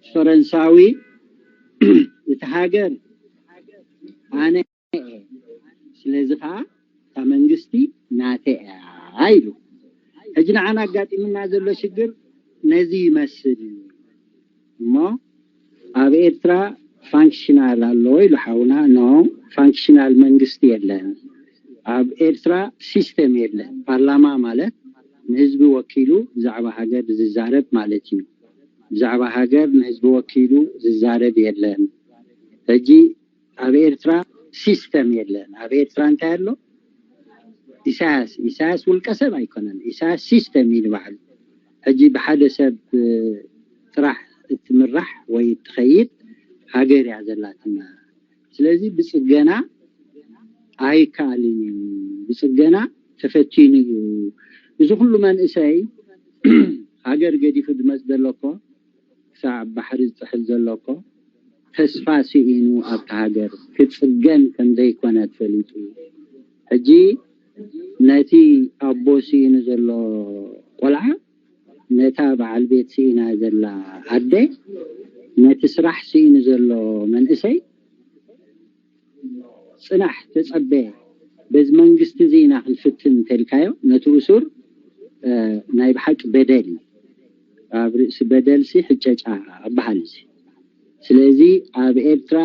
ፈረንሳዊ እቲ ሃገር ኣነ እየ፣ ስለዚ ከዓ እታ መንግስቲ ናተ እያ ኢሉ። ሕጂ ንዓና ኣጋጢምና ዘሎ ሽግር ነዚ ይመስል እሞ ኣብ ኤርትራ ፋንክሽናል ኣሎ ኢሉ ሓውና። ኖ፣ ፋንክሽናል መንግስቲ የለን ኣብ ኤርትራ። ሲስተም የለን። ፓርላማ ማለት ንህዝቢ ወኪሉ ብዛዕባ ሃገር ዝዛረብ ማለት እዩ። ብዛዕባ ሃገር ንህዝቢ ወኪሉ ዝዛረብ የለን። ሕጂ ኣብ ኤርትራ ሲስተም የለን። ኣብ ኤርትራ እንታይ ኣሎ? ኢሳያስ። ኢሳያስ ውልቀ ሰብ ኣይኮነን። ኢሳያስ ሲስተም እዩ ንባዕሉ። ሕጂ ብሓደ ሰብ ጥራሕ እትምራሕ ወይ እትኸይድ ሃገር እያ ዘላትና። ስለዚ ብፅገና ኣይከኣልን እዩ። ብፅገና ተፈቲኑ እዩ። እዚ ኩሉ መንእሰይ ሃገር ገዲፉ ዝመፅ ዘሎ እኮ፣ ክሳዕ ባሕሪ ዝፅሕል ዘሎ እኮ ተስፋ ስኢኑ ኣብቲ ሃገር ክፅገን ከም ዘይኮነ ፈሊጡ፣ ሕጂ ነቲ ኣቦ ስኢኑ ዘሎ ቆልዓ፣ ነታ በዓል ቤት ስኢና ዘላ ኣደ፣ ነቲ ስራሕ ስኢኑ ዘሎ መንእሰይ፣ ጽናሕ፣ ተጸበ፣ በዚ መንግስቲ እዚ ኢና ክንፍትን እንተልካዮ፣ ነቲ እሱር ናይ ብሓቂ በደል እዩ። ኣብ ርእሲ በደልሲ ሕጨጫ ኣበሃል እዚ። ስለዚ ኣብ ኤርትራ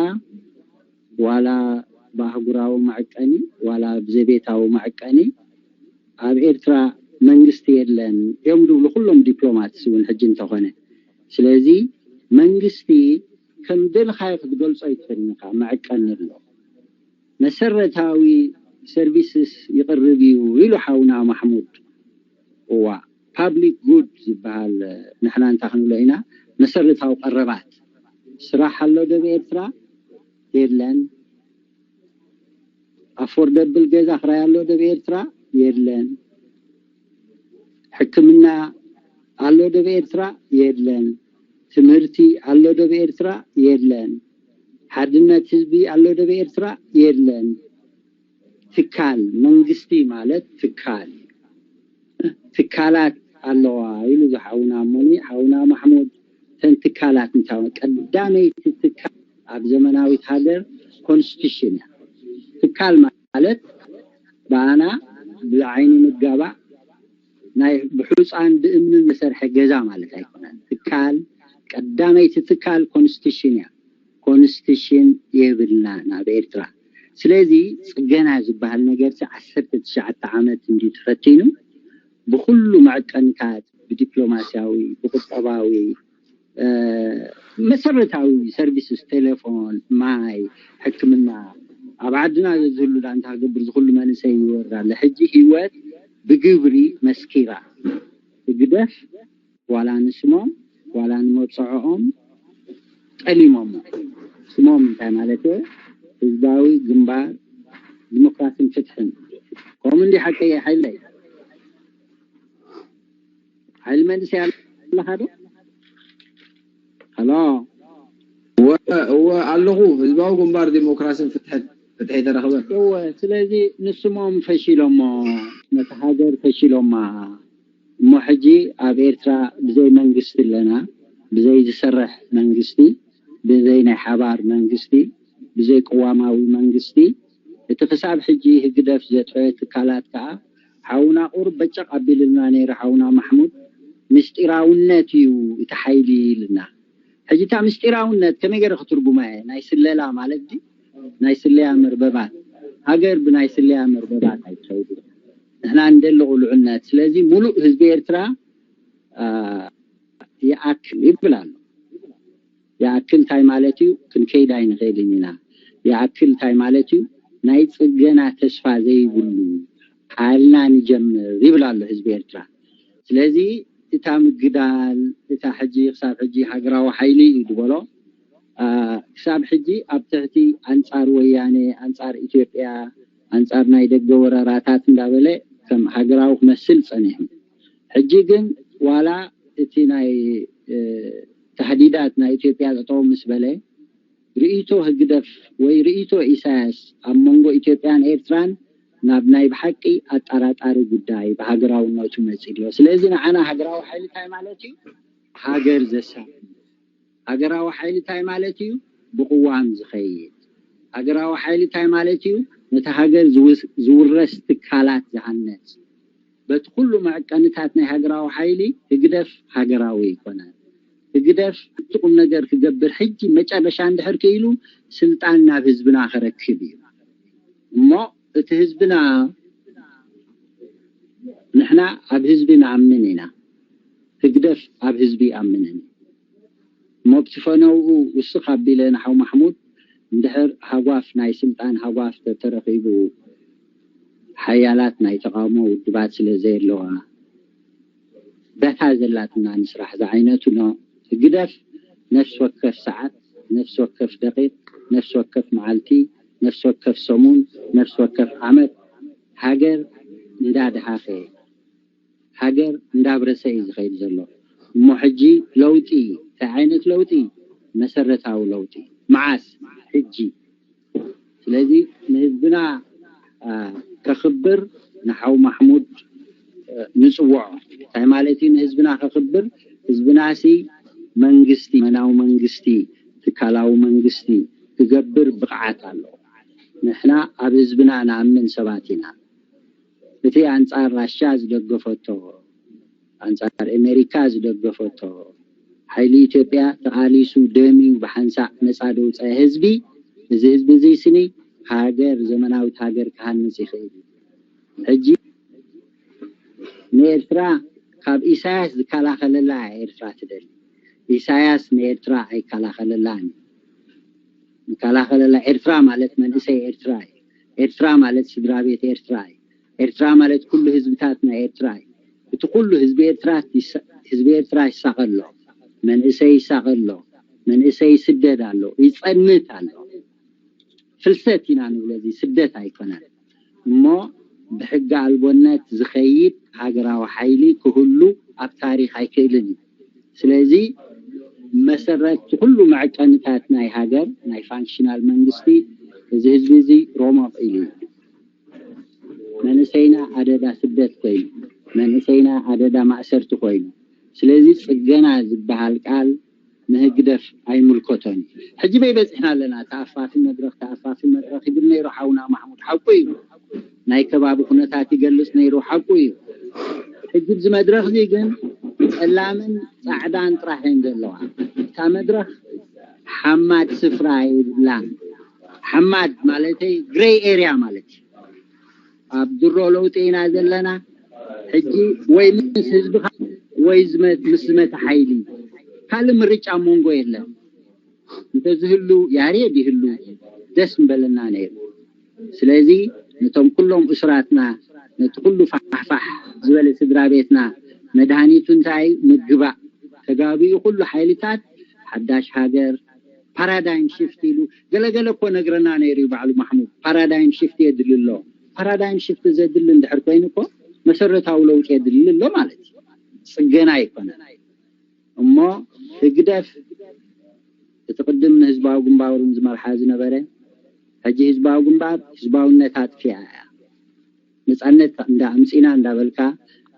ዋላ ብኣህጉራዊ መዐቀኒ ዋላ ብዘቤታዊ መዐቀኒ ኣብ ኤርትራ መንግስቲ የለን እዮም ዝብሉ ኩሎም ዲፕሎማትስ እውን ሕጂ እንተኾነ። ስለዚ መንግስቲ ከም ደልኻዮ ክትገልጾ ኣይትኽእልን ኢኻ፣ መዐቀኒ ኣሎ። መሰረታዊ ሰርቪስስ ይቕርብ እዩ ኢሉ ሓውና ማሕሙድ። እዋ ፓብሊክ ጉድ ዝበሃል ንሕና እንታይ ክንብሎ ኢና? መሰረታዊ ቀረባት። ስራሕ ኣሎ ደብ ኤርትራ? የለን። ኣፎርደብል ገዛ ክራይ ኣሎ ደብ ኤርትራ? የለን። ሕክምና ኣሎ ደብ ኤርትራ? የለን። ትምህርቲ ኣሎ ደብ ኤርትራ? የለን። ሓድነት ህዝቢ ኣሎ ደብ ኤርትራ? የለን። ትካል መንግስቲ ማለት ትካል እዩ። ትካላት ኣለዋ ኢሉ ዝሓውና እሞኒ ሓውና ማሕሙድ፣ እተን ትካላት እንታይ ቀዳመይቲ ትካል ኣብ ዘመናዊት ሃገር ኮንስቲቱሽን እያ። ትካል ማለት ብኣና ብዓይኒ ምጋባእ ናይ ብሑፃን ብእምንን ዝሰርሐ ገዛ ማለት ኣይኮነን። ትካል ቀዳመይቲ ትካል ኮንስቲቱሽን እያ። ኮንስቲቱሽን የብልና ናብ ኤርትራ። ስለዚ ጽገና ዝበሃል ነገር ዓሰርተ ትሽዓተ ዓመት እንዲ ተፈቲኑ ብኩሉ መዕቀንታት ብዲፕሎማሲያዊ ብቁጠባዊ መሰረታዊ ሰርቪስስ ቴሌፎን፣ ማይ፣ ሕክምና ኣብ ዓድና ዝህሉ ዳ እንታይ ክገብር ዝኩሉ መንእሰይ ይወርድ ኣሎ። ሕጂ ህይወት ብግብሪ መስኪራ ህግደፍ ዋላ ንስሞም ዋላ ንመብፅዖኦም ጠሊሞሞ። ስሞም እንታይ ማለት እየ? ህዝባዊ ግንባር ዲሞክራሲን ፍትሕን። ከምኡ እንዲ ሓቀየ ሓይለይ ሓይሊ መንእሰይ ኣለኻ ዶ? ሀሎ እወ ኣለኹ። ህዝባዊ ግንባር ዲሞክራሲን ፍትሕን ፍትሒ ተረኽበ። እወ ስለዚ ንስሞም ፈሺሎሞ ነቲ ሃገር ፈሺሎማ። እሞ ሕጂ ኣብ ኤርትራ ብዘይ መንግስቲ ኣለና፣ ብዘይ ዝሰርሕ መንግስቲ፣ ብዘይ ናይ ሓባር መንግስቲ፣ ብዘይ ቅዋማዊ መንግስቲ፣ እቲ ክሳብ ሕጂ ህግደፍ ዘጥፈ ትካላት ከኣ ሓውና ቁሩብ በጨቕ ኣቢልልና ነይሩ ሓውና ማሕሙድ። ምስጢራውነት እዩ እቲ ሓይሊ ኢልና። ሕጂ እታ ምስጢራውነት ከመይ ገይረ ክትርጉማ እየ? ናይ ስለላ ማለት ድዩ? ናይ ስለያ መርበባት። ሃገር ብናይ ስለያ መርበባት ኣይትኸይድን። ንሕና ንደሊ ቁልዕነት። ስለዚ ሙሉእ ህዝቢ ኤርትራ ይኣክል ይብል ኣሎ። ይኣክል እንታይ ማለት እዩ? ክንከይድ ኣይንኽእልን ኢና። ይኣክል እንታይ ማለት እዩ? ናይ ጽገና ተስፋ ዘይብሉ ሓልና ንጀምር ይብል ኣሎ ህዝቢ ኤርትራ። ስለዚ እታ ምግዳል እታ ሕጂ ክሳብ ሕጂ ሃገራዊ ሓይሊ እዩ ዝበሎ ክሳብ ሕጂ ኣብ ትሕቲ ኣንጻር ወያነ ኣንጻር ኢትዮጵያ ኣንጻር ናይ ደገ ወረራታት እንዳበለ ከም ሃገራዊ ክመስል ጸኒሑ። ሕጂ ግን ዋላ እቲ ናይ ተህዲዳት ናይ ኢትዮጵያ ጠጠው ምስ በለ ርእይቶ ህግደፍ ወይ ርእይቶ ኢሳያስ ኣብ መንጎ ኢትዮጵያን ኤርትራን ናብ ናይ ብሓቂ ኣጠራጣሪ ጉዳይ ብሃገራውነቱ መጺእ ድዮ? ስለዚ ንዓና ሃገራዊ ሓይሊ እንታይ ማለት እዩ? ሃገር ዘሳሚ ሃገራዊ ሓይሊ እንታይ ማለት እዩ? ብቅዋም ዝኸይድ ሃገራዊ ሓይሊ እንታይ ማለት እዩ? ነቲ ሃገር ዝውረስ ትካላት ዝሃነጽ በቲ ኩሉ መዕቀንታት ናይ ሃገራዊ ሓይሊ ህግደፍ ሃገራዊ ኣይኮነን። ህግደፍ እቲ ቁም ነገር ክገብር ሕጂ መጨረሻ እንድሕር ክኢሉ ስልጣን ናብ ህዝብና ክረክብ እዩ። እሞ እቲ ህዝብና ንሕና ኣብ ህዝቢ ንኣምን ኢና። ህግደፍ ኣብ ህዝቢ ይኣምንን እዩ። እሞ ብቲ ፈነውኡ ውስኽ ኣቢለ ንሓው ማሕሙድ እንድሕር ሃጓፍ ናይ ስልጣን ሃጓፍ ተተረኺቡ ሓያላት ናይ ተቓውሞ ውድባት ስለ ዘየለዋ በታ ዘላትና ንስራሕ ዝዓይነቱ ኖ ህግደፍ ነፍሲ ወከፍ ሰዓት፣ ነፍሲ ወከፍ ደቂቕ፣ ነፍሲ ወከፍ መዓልቲ፣ ነፍሲ ወከፍ ሰሙን፣ ነፍሲ ወከፍ ዓመት ሃገር እንዳደሃኸ ሃገር እንዳብረሰ እዩ ዝኸይድ ዘሎ። እሞ ሕጂ ለውጢ እንታይ ዓይነት ለውጢ? መሰረታዊ ለውጢ። መዓስ? ሕጂ። ስለዚ ንህዝብና ከኽብር ንሓው ማሕሙድ ንፅውዖ። እንታይ ማለት እዩ ንህዝብና ከኽብር? ህዝብናሲ መንግስቲ፣ መናዊ መንግስቲ፣ ትካላዊ መንግስቲ ክገብር ብቕዓት ኣለዎ። ንሕና ኣብ ህዝብና ንኣምን ሰባት ኢና። እቲ ኣንጻር ራሻ ዝደገፈቶ ኣንጻር ኤሜሪካ ዝደገፈቶ ሓይሊ ኢትዮጵያ ተቓሊሱ ደምዩ ብሓንሳእ ነጻ ደውፀ ህዝቢ እዚ ህዝቢ እዚ ስኒ ሃገር ዘመናዊት ሃገር ክሃንጽ ይኽእል እዩ። ሕጂ ንኤርትራ ካብ ኢሳያስ ዝከላኸለላ ኤርትራ ትደሊ። ኢሳያስ ንኤርትራ ኣይከላኸለላን። ዝከላኸለላ ኤርትራ ማለት መንእሰይ ኤርትራ እዩ። ኤርትራ ማለት ስድራ ቤት ኤርትራ እዩ። ኤርትራ ማለት ኩሉ ህዝብታት ናይ ኤርትራ እዩ። እቲ ኩሉ ህዝቢ ኤርትራ ይሳ- ህዝቢ ኤርትራ ይሳቐ ኣሎ። መንእሰይ ይሳቐ ኣሎ። መንእሰይ ይስደድ ኣሎ፣ ይጸንት ኣሎ። ፍልሰት ኢና ንብሎ፣ እዚ ስደት ኣይኮነን። እሞ ብሕጊ ኣልቦነት ዝኸይድ ሃገራዊ ሓይሊ ክህሉ ኣብ ታሪኽ ኣይክእልን እዩ። ስለዚ መሰረት ኩሉ መዐቀንታት ናይ ሃገር፣ ናይ ፋንክሽናል መንግስቲ፣ እዚ ህዝቢ እዚ ሮሞቕ ኢሉ እዩ። መንእሰይና ኣደዳ ስደት ኮይኑ፣ መንእሰይና ኣደዳ ማእሰርቲ ኮይኑ፣ ስለዚ ጽገና ዝበሃል ቃል ንህግደፍ ኣይምልከቶን እዩ። ሕጂ በይ በጺሕና ኣለና። ተኣፋፊ መድረኽ፣ ተኣፋፊ መድረኽ ይብል ነይሩ ሓውና ማሕሙድ፣ ሓቁ እዩ። ናይ ከባቢ ኩነታት ይገልጽ ነይሩ፣ ሓቁ እዩ። ሕጂ እዚ መድረኽ እዚ ግን ጸላምን ጻዕዳን ጥራሕ እየን ዘለዋ። እታ መድረኽ ሓማድ ስፍራ የብላን። ሓማድ ማለተይ ግሬይ ኤርያ ማለት እዩ። ኣብ ድሮ ለውጢ ኢና ዘለና። ሕጂ ወይ ምስ ህዝብኻ ወይ ዝመ- ምስ ዝመተ ሓይሊ፣ ካልእ ምርጫ መንጎ የለን። እንተዝህሉ ያሬድ ይህሉ ደስ ምበለና ነይሩ። ስለዚ ነቶም ኩሎም እሱራትና፣ ነቲ ኩሉ ፋሕፋሕ ዝበለ ስድራ ቤትና መድሃኒቱ እንታይ ምግባእ ተጋቢኡ ኩሉ ሓይልታት ሓዳሽ ሃገር ፓራዳይም ሽፍት ኢሉ ገለገለ እኮ ነግረና ነይሩ እዩ ባዕሉ ማሕሙድ። ፓራዳይም ሽፍት የድሊ ኣሎ። ፓራዳይም ሽፍት ዘድሊ እንድሕር ኮይኑ እኮ መሰረታዊ ለውጢ የድሊ ኣሎ ማለት እዩ። ጽገና ኣይኮነን። እሞ ህግደፍ እቲ ቅድም ንህዝባዊ ግንባር እውን ዝመርሓ ዝነበረ ሕጂ ህዝባዊ ግንባር ህዝባውነት ኣጥፊኣ እያ። ነፃነት እንዳ ኣምፂና እንዳበልካ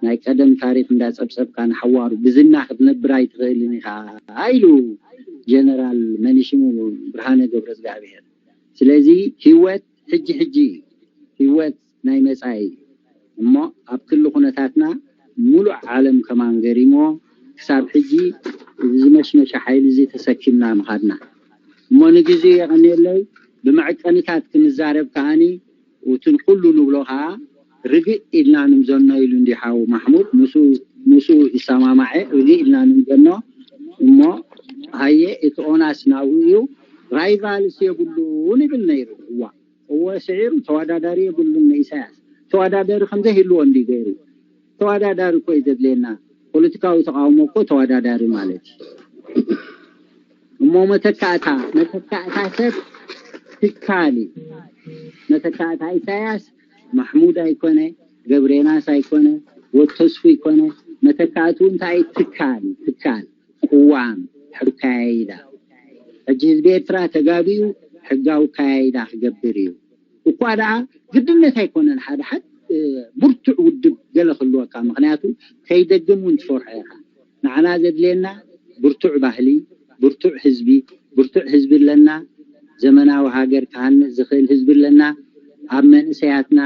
ናይ ቀደም ታሪክ እንዳፀብፀብካ ንሓዋሩ ብዝና ክትነብር ኣይትኽእልን ኢኻ ኢሉ ጀነራል መኒሽሙ ብርሃነ ገብረ እግዚኣብሔር። ስለዚ ህይወት ሕጂ ሕጂ እዩ። ህይወት ናይ መፃኢ እዩ። እሞ ኣብ ክሊ ኩነታትና ሙሉእ ዓለም ከማን ገሪሞ ክሳብ ሕጂ እዚ ዝመሽመሸ ሓይሊ እዚ ተሰኪምና ምኻድና እሞ ንግዜ የቐንየለይ ብመዐቀኒታት ክንዛረብ ከዓኒ ውትን ኩሉ ንብሎ ከዓ ርግእ ኢልና ንምዘኖ ኢሉ እንዲ ሓው ማሕሙድ ምስ ይሰማማዐ ርግእ ኢልና ንምዘኖ እሞ ሃየ እቲ ኦናስ ናብኡ እዩ ራይቫልስ የብሉን ይብል ነይሩ እዋ እወ ስዒሩ ተወዳዳሪ የብሉን ንኢሳያስ ተወዳዳሪ ከምዘይህልዎ እንዲ ገይሩ ተወዳዳሪ እኮ እዩ ዘድልየና ፖለቲካዊ ተቃውሞ እኮ ተወዳዳሪ ማለት እዩ እሞ መተካእታ መተካእታ ሰብ ትካል እዩ መተካእታ ኢሳያስ ማሕሙድ ኣይኮነ ገብሬናስ ኣይኮነ ወተስፉ ይኮነ መተካእቱ እንታይ ትካል እዩ ትካል ቅዋም ሕጋዊ ኣካያይዳ ሕጂ ህዝቢ ኤርትራ ተጋቢኡ ሕጋዊ ኣካያይዳ ክገብር እዩ እኳ ደኣ ግድነት ኣይኮነን ሓደ ሓደ ብርቱዕ ውድብ ገለ ክህልወካ ምክንያቱ ከይደግም እውን ትፈርሖ ኢኻ ንዓና ዘድልየና ብርቱዕ ባህሊ ብርቱዕ ህዝቢ ብርቱዕ ህዝቢ ኣለና ዘመናዊ ሃገር ክሃንፅ ዝኽእል ህዝቢ ኣለና ኣብ መንእሰያትና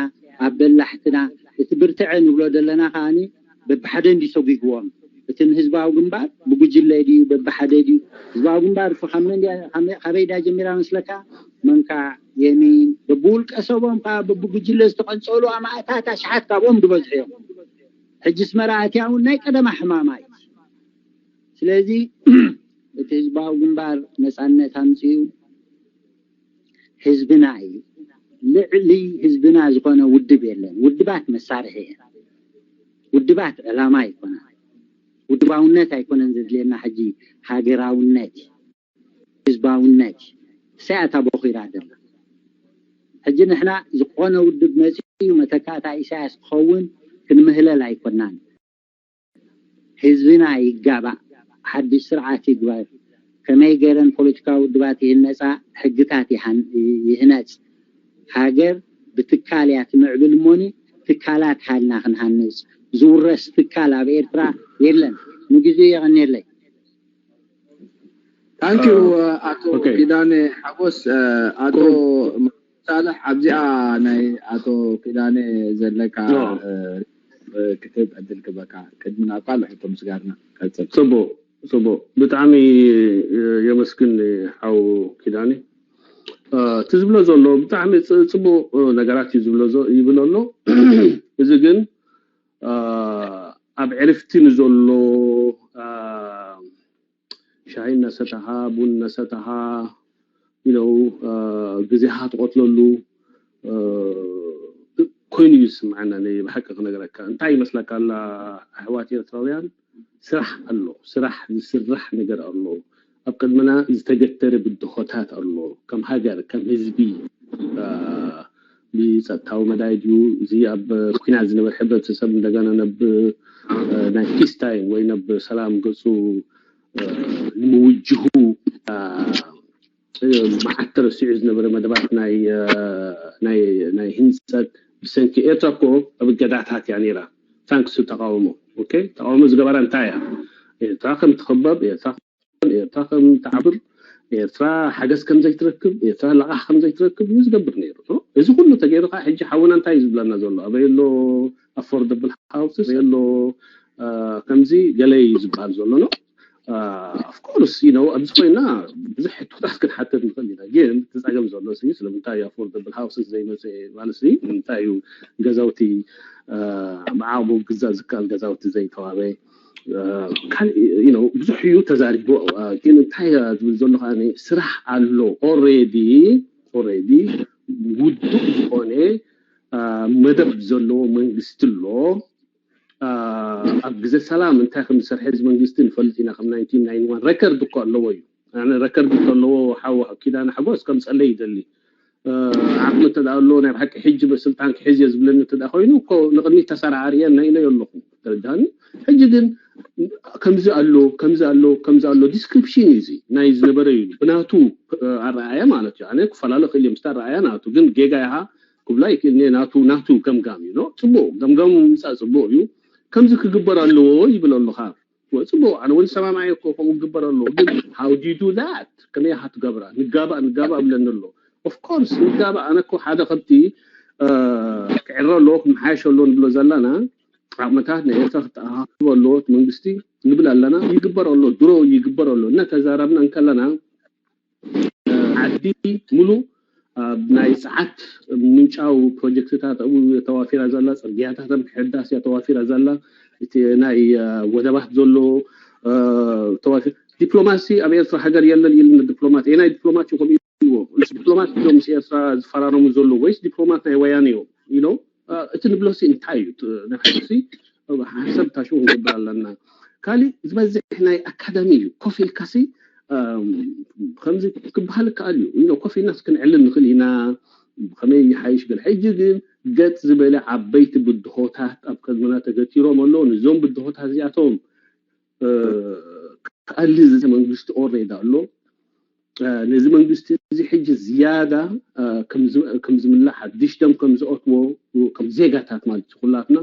ኣብ በላሕትና እቲ ብርትዐ ንብሎ ዘለና ከዓኒ በብሓደ እንዲ ሰጒግዎም እቲ ንህዝባዊ ግንባር ብጉጅለ ድዩ በብሓደ ድዩ ህዝባዊ ግንባር እኮ ካብ መን ድያ- ካብ መ- ካበይ ድያ ጀሚራ መስለካ መንካዕ የሚን በብውልቀ ሰቦም ከዓ በብጉጅለ ዝተቐንፀሉ ኣማእታት ኣሽሓት ካብኦም ዝበዝሑ እዮም ሕጂ ስመራ ኣትያ እውን ናይ ቀደማ ሕማማ እዩ ስለዚ እቲ ህዝባዊ ግንባር ነፃነት ኣምፅኡ ህዝብና እዩ ልዕሊ ህዝብና ዝኾነ ውድብ የለን ውድባት መሳርሒ እየን ውድባት ዕላማ ኣይኮነን ውድባውነት ኣይኮነን ዘድልየና ሕጂ ሃገራውነት ህዝባውነት ሰያታ ቦኺራ ዘላ ሕጂ ንሕና ዝኾነ ውድብ መፂኡ መተካእታ ኢሳያስ ክኸውን ክንምህለል ኣይኮናን ህዝብና ይጋባእ ሓድሽ ስርዓት ይግበር ከመይ ገይረን ፖለቲካዊ ውድባት ይህነፃ ሕግታት ይሃን- ይህነፅ ሃገር ብትካል እያ ትምዕብል እሞኒ ትካላት ሃልና ክንሃንፅ ዝውረስ ትካል ኣብ ኤርትራ የለን ንግዜ የቐንየለይ ታንኪዩ ኣቶ ኪዳነ ሓጎስ ኣቶ ሳልሕ ኣብዚኣ ናይ ኣቶ ኪዳነ ዘለካ ክትህብ ዕድል ክበካ ቅድሚ ናብ ካልእ ሕቶ ምስጋርና ቀፅል ፅቡቅ ፅቡቅ ብጣዕሚ የመስግን ሓው ኪዳነ እቲ ዝብሎ ዘሎ ብጣዕሚ ፅቡቅ ነገራት እዩ ዝብሎ ይብል ኣሎ እዚ ግን ኣብ ዕርፍቲ ንዘሎ ሻሂ እናሰተኻ፣ ቡን እናሰተኻ፣ you know፣ ግዜኻ ትቐትለሉ ኮይኑ እዩ ዝስምዓና። ብሓቂ ክነገረካ፣ እንታይ ይመስለካ ኣላ? ኣሕዋት ኤርትራውያን፣ ስራሕ ኣሎ፣ ስራሕ ዝስራሕ ነገር ኣሎ። ኣብ ቅድመና ዝተገተረ ብድሆታት ኣሎ። ከም ሃገር፣ ከም ህዝቢ፣ ብጸጥታዊ መዳይ ድዩ፣ እዚ ኣብ ኩናት ዝነበረ ሕብረተሰብ እንደገና ናብ ናይ ፒስ ታይም ወይ ናብ ሰላም ገጹ ንምውጅሁ መዓት ተረሲዑ ዝነበረ መደባት ናይ ናይ ናይ ህንጸት ብሰንኪ ኤርትራ እኮ ኣብ እገዳታት እያ ነይራ። ታንክስ ተቃውሞ። ኦኬ፣ ተቃውሞ ዝገበራ እንታይ እያ? ኤርትራ ከም ትኽበብ፣ ኤርትራ ኤርትራ ከም ትዓብር፣ ኤርትራ ሓገዝ ከም ዘይትረክብ፣ ኤርትራ ለቓሕ ከም ዘይትረክብ እዩ ዝገብር ነይሩ። እዚ ኩሉ ተገይሩ ከዓ ሕጂ ሓውና እንታይ እዩ ዝብለና ዘሎ? ኣበይ ኣሎ ኣፎርደብል ሃውስስ? ኣበይ ኣሎ ከምዚ ገለ እዩ ዝበሃል ዘሎ ነው። ኦፍኮርስ ነው ኣብዚ ኮይና ብዙሕ ሕቶታት ክንሓተት ንኽእል ኢና። ግን እቲ ፀገም ዘሎ ሲ ስለምንታይ እዩ ኣፎርደብል ሃውስስ ዘይመፅእ ማለት ሲ እንታይ እዩ ገዛውቲ ብዓቕሙ ግዛ ዝከኣል ገዛውቲ ዘይተዋበ? ካልእ ብዙሕ እዩ ተዛሪቡ። ግን እንታይ ዝብል ዘሎ ከኣ ስራሕ ኣሎ። ኦሬዲ ኦሬዲ ውዱእ ዝኾነ መደብ ዘለዎ መንግስቲ ኣሎ። ኣብ ግዜ ሰላም እንታይ ከም ዝሰርሐ እዚ መንግስቲ ንፈልጥ ኢና። ከም ናይንቲን ናይንቲ ዋን ረከርድ እኮ ኣለዎ እዩ። ኣነ ረከርድ እኮ ኣለዎ። ሓው ኪዳነ ሓጎስ ከም ጸለይ ይደሊ ዓቕሚ እንተ ኣሎ ናይ ብሓቂ ሕጂ ስልጣን ክሕዝ እየ ዝብለኒ እንተ ኮይኑ እኮ ንቕድሚት ተሰራዓርየ ናይ ኢለዮ ኣለኹ። ተረዳኒ። ሕጂ ግን ከምዚ ኣሎ ከምዚ ኣሎ ከምዚ ኣሎ ዲስክሪፕሽን እዩ እዚ ናይ ዝነበረ እዩ ብናቱ ኣረኣያ ማለት እዩ። ኣነ ክፈላለ ክእል ምስታ ኣረኣያ ናቱ ግን ጌጋ ኢኻ ክብላ ይክእል ናቱ ናቱ ገምጋም እዩ። ጽቡቅ ገምጋም ምምጻእ ጽቡቅ እዩ። ከምዚ ክግበር ኣለዎ ይብል ኣለኻ። ጽቡቅ ኣነ እውን ሰማማየ እኮ ከምኡ ክግበር ኣለዎ። ግን how do you do that? ከመይ ኢኻ ትገብራ? ንጋባእ ንጋባእ እብለኒ ኣሎ። ኦፍ ኮርስ ንጋባእ። ኣነ እኮ ሓደ ከብቲ ክዕረ ኣለዎ ክመሓየሽ ኣለዎ ንብሎ ዘለና ዓቕምታት ናይ ኤርትራ ክተኣኻኽብ ኣለዎ እቲ መንግስቲ ንብል ኣለና። ይግበር ኣሎ፣ ድሮ ይግበር ኣሎ እናተዛረብና እንከለና ዓዲ ሙሉ ኣብ ናይ ሰዓት ምንጫው ፕሮጀክትታት ኣብኡ ተዋፊራ ዘላ፣ ፅርግያታት ምሕዳስ እያ ተዋፊራ ዘላ። እቲ ናይ ወደባት ዘሎ ተዋፊ ዲፕሎማሲ ኣብ ኤርትራ ሃገር የለን ኢልና ዲፕሎማት ናይ ዲፕሎማት ይኹም ኢልዎ ምስ ዲፕሎማት እዮም ምስ ኤርትራ ዝፈራረሙ ዘለዉ ወይስ ዲፕሎማት ናይ ወያነ እዮም ኢሎም እቲ ንብሎሲ እንታይ እዩ ንሕሲ ሓሰብ ታሽው ንገብር ኣለና። ካሊእ ዝበዝሕ ናይ ኣካዳሚ እዩ ኮፍ ኢልካሲ ከምዚ ክበሃል ይከኣል እዩ። ኮፍ ኢልናስ ክንዕልል ንኽእል ኢና። ከመይ ይሓይሽ ገለ ሕጂ ግን ገጥ ዝበለ ዓበይቲ ብድሆታት ኣብ ቅድምና ተገቲሮም ኣለዉ። ንዞም ብድሆታት እዚኣቶም ክኣሊ እዚ መንግስቲ ኦሬድ ኣሎ። ነዚ መንግስቲ እዚ ሕጂ ዝያዳ ከም ዝምላሕ ሓድሽ ደም ከም ዝኣትዎ ከም ዜጋታት ማለት እዩ ኩላትና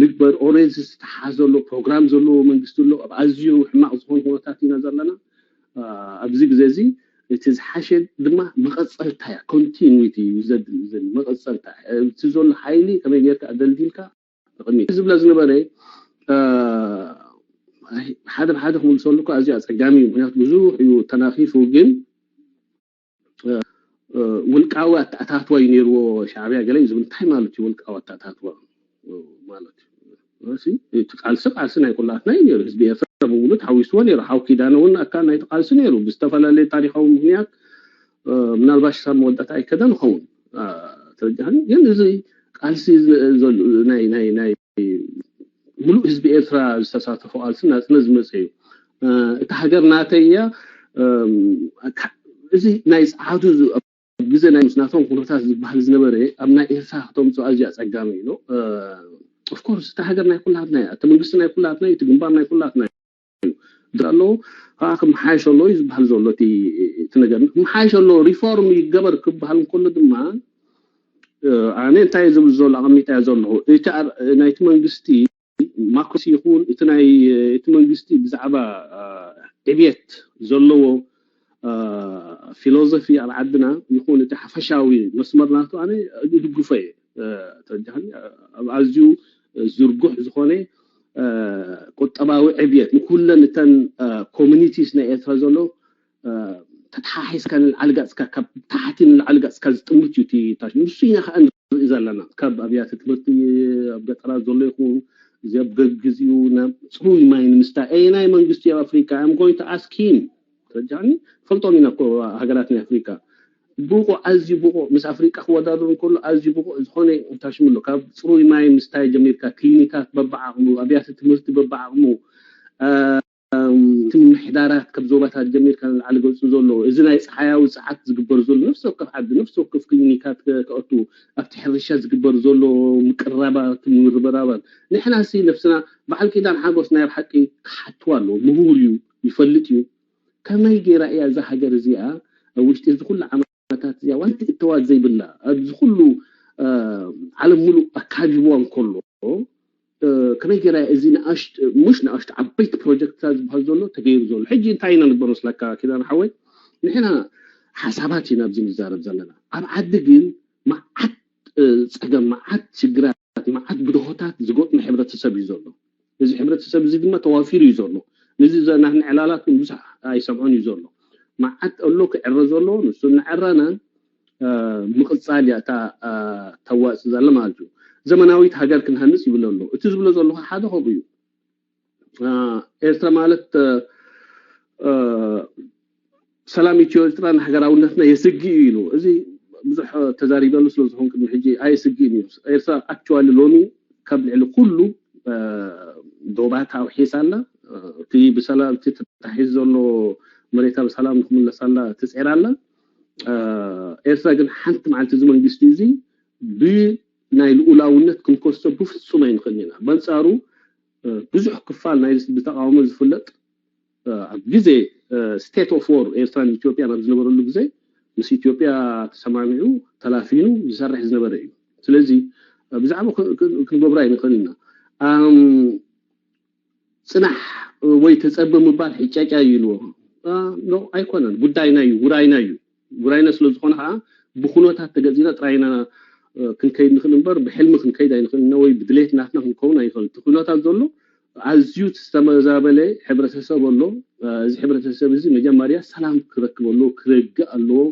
ንግበር። ኦሬድ ዝተሓዘሎ ፕሮግራም ዘለዎ መንግስቲ ኣሎ። ኣብ ኣዝዩ ሕማቕ ዝኾኑ ኩነታት ኢና ዘለና ኣብዚ ግዜ እዚ። እቲ ዝሓሸ ድማ መቐፀልታ እያ። ኮንቲኒቲ እዩ ዘድሊ መቐፀልታ። እቲ ዘሎ ሓይሊ ከመይ ጌርካ ኣደልዲልካ ተቐሚጡ ዝብለ ዝነበረ ሓደ ብሓደ ክምልሰሉ እኮ ኣዝዩ ኣፀጋሚ እዩ። ምክንያቱ ብዙሕ እዩ ተናኺፉ። ግን ውልቃዊ ኣተኣታትዋ እዩ ነይርዎ ሻዕብያ ገለ እዩ ዝብል። እንታይ ማለት እዩ ውልቃዊ ኣተኣታትዋ ማለት? እቲ ቃልሲ ቃልሲ ናይ ኩላትና እዩ ነይሩ። ህዝቢ ኤርትራ ብምሉ ተሓዊስዎ ነይሩ። ሓው ኪዳነ እውን ኣካል ናይቲ ቃልሲ ነይሩ ብዝተፈላለየ ታሪካዊ ምክንያት ምናልባሽ ሳብ መወዳእታ ኣይከደን ይኸውን ተረጃኒ። ግን እዚ ቃልሲ ናይ ሙሉእ ህዝቢ ኤርትራ ዝተሳተፎ ቃልሲ ናጽነት ዝመፀ እዩ። እታ ሃገር ናተይ እያ። እዚ ናይ ፀዓቱ ግዜ ናይ ምስናቶም ኩነታት ዝበሃል ዝነበረ ኣብ ናይ ኤርትራ ክተምፅኦ ኣዝዩ ኣፀጋሚ እዩ። ኦፍኮርስ እታ ሃገር ናይ ኩላትና እያ። እቲ መንግስቲ ናይ ኩላትና እዩ። እቲ ግንባር ናይ ኩላትና እዩ። ኣለዉ ከዓ ክመሓየሽ ኣለዎ እዩ ዝበሃል ዘሎ እቲ ነገር። ክመሓየሽ ኣለዎ ሪፎርም ይገበር ክበሃል እንከሎ ድማ ኣነ እንታይ ዝብል ዘሎ ኣቐሚጠ ዘለኹ እቲ ናይቲ መንግስቲ ማክሮሲ ይኹን እቲ ናይ እቲ መንግስቲ ብዛዕባ ዕብየት ዘለዎ ፊሎዞፊ ኣብ ዓድና ይኹን እቲ ሓፈሻዊ መስመር ናቱ ኣነ ይድግፎ እየ። ተረዳኒ። ኣብ ኣዝዩ ዝርጉሕ ዝኾነ ቁጠባዊ ዕብየት ንኩለን እተን ኮሚኒቲስ ናይ ኤርትራ ዘሎ ተተሓሒዝካ ንልዓሊ ገፅካ ካብ ታሕቲ ንልዓሊ ገፅካ ዝጥምት እዩ እቲ ታሽ ንሱ ኢና ከዓ ንርኢ ዘለና። ካብ ኣብያተ ትምህርቲ ኣብ ገጠራት ዘሎ ይኹን እዚ ኣብ ገግዝኡ ናብ ፅሩይ ማይ ንምስታይ ኣየናይ መንግስቲ ኣብ ኣፍሪካ I'm going to ask him ተጃኒ ፈልጦም ኢና እኮ ሃገራት ናይ ኣፍሪካ ብቑዕ ኣዝዩ ብቑዕ ምስ ኣፍሪቃ ክወዳደሩ እንከሎ ኣዝዩ ብቑዕ ዝኾነ እንታሽምሎ ካብ ፅሩይ ማይ ምስታይ ጀሚርካ ክሊኒካት በብዓቕሙ ኣብያተ ትምህርቲ በብዓቕሙ እቲ ምምሕዳራት ካብ ዞባታት ጀሚርካ ንላዕሊ ገልፁ ዘሎ እዚ ናይ ፀሓያዊ ፀዓት ዝግበር ዘሎ ነፍሲ ወከፍ ዓዲ ነፍሲ ወከፍ ክሊኒካት ከእቱ ኣብቲ ሕርሻ ዝግበር ዘሎ ምቅራባት ምርብራባት ንሕና ሲ ነፍስና በዓል ኪዳን ሓጎስ ናይ ብሓቂ ክሓትዋ ኣለዎ ምሁር እዩ ይፈልጥ እዩ ከመይ ገይራ እያ እዛ ሃገር እዚኣ ኣብ ውሽጢ እዚ ኩሉ ዓመታት እዚኣ ዋንቲ እተዋት ዘይብላ ኣብዚ ኩሉ ዓለም ሙሉእ ኣካቢብዋ እንከሎ ከመይ ገይራ እዚ ንኣሽት ሙሽ ንኣሽቱ ዓበይቲ ፕሮጀክትታት ዝበሃል ዘሎ ተገይሩ ዘሎ ሕጂ እንታይ ኢና ንግበር መስለካ ኪዳን ሓወይ ንሕና ሓሳባት ኢና ኣብዚ ንዛረብ ዘለና ኣብ ዓዲ ግን መዓት ፀገም መዓት ሽግራት መዓት ብድሆታት ዝገጥሙ ሕብረተሰብ እዩ ዘሎ እዚ ሕብረተሰብ እዚ ድማ ተዋፊሩ እዩ ዘሎ ነዚ ዘናህኒ ዕላላት ብዙሕ ኣይሰምዖን እዩ ዘሎ መዓት ኣሎ ክዕረ ዘሎ ንሱ እናዕረና ምቕፃል እያ እታ ተዋፅእ ዘላ ማለት እዩ ዘመናዊት ሃገር ክንሃንፅ ይብል ኣሎ እቲ ዝብሎ ዘለኹ ሓደ ከምኡ እዩ ኤርትራ ማለት ሰላም ኢትዮ ኤርትራ ንሃገራውነትና የስግእ እዩ ኢሉ እዚ ብዙሕ ተዛሪበሉ ስለዝኾን ቅድሚ ሕጂ ኣየስግእን እዩ ኤርትራ ኣክቹዋሊ ሎሚ ካብ ልዕሊ ኩሉ ዶባት ኣውሒሳ ኣላ እቲ ብሰላም እቲ ተታሒዝ ዘሎ መሬታ ብሰላም ንክምለስ ኣላ ትፅዕር ኣላ ኤርትራ ግን ሓንቲ መዓልቲ እዚ መንግስቲ እዚ ብናይ ልኡላውነት ክንከሶ ብፍፁም ኣይንኽእልን ኢና በንፃሩ ብዙሕ ክፋል ናይ ብተቃውሞ ዝፍለጥ ኣብ ግዜ state of war ኤርትራን ኢትዮጵያን ኣብ ዝነበረሉ ግዜ ምስ ኢትዮጵያ ተሰማሚዑ ተላፊኑ ዝሰርሕ ዝነበረ እዩ ስለዚ ብዛዕባ ክንገብሮ ኣይንኽእል ኢና ፅናሕ ወይ ተፀበ ምባል ሕጫጫ እዩ ኢልዎ ኖ ኣይኮነን ጉዳይና እዩ ውራይና እዩ ውራይና ስለ ዝኾነ ከዓ ብኩነታት ተገዚና ጥራይና ክንከይድ ንኽእል እምበር ብሕልሚ ክንከይድ ኣይንኽእል ወይ ብድሌት ናትና ክንከውን ኣይኽእል እቲ ኩነታት ዘሎ ኣዝዩ ዝተመዛበለ ሕብረተሰብ ኣሎ እዚ ሕብረተሰብ እዚ መጀመርያ ሰላም ክረክብ ኣለዎ ክረግእ ኣለዎ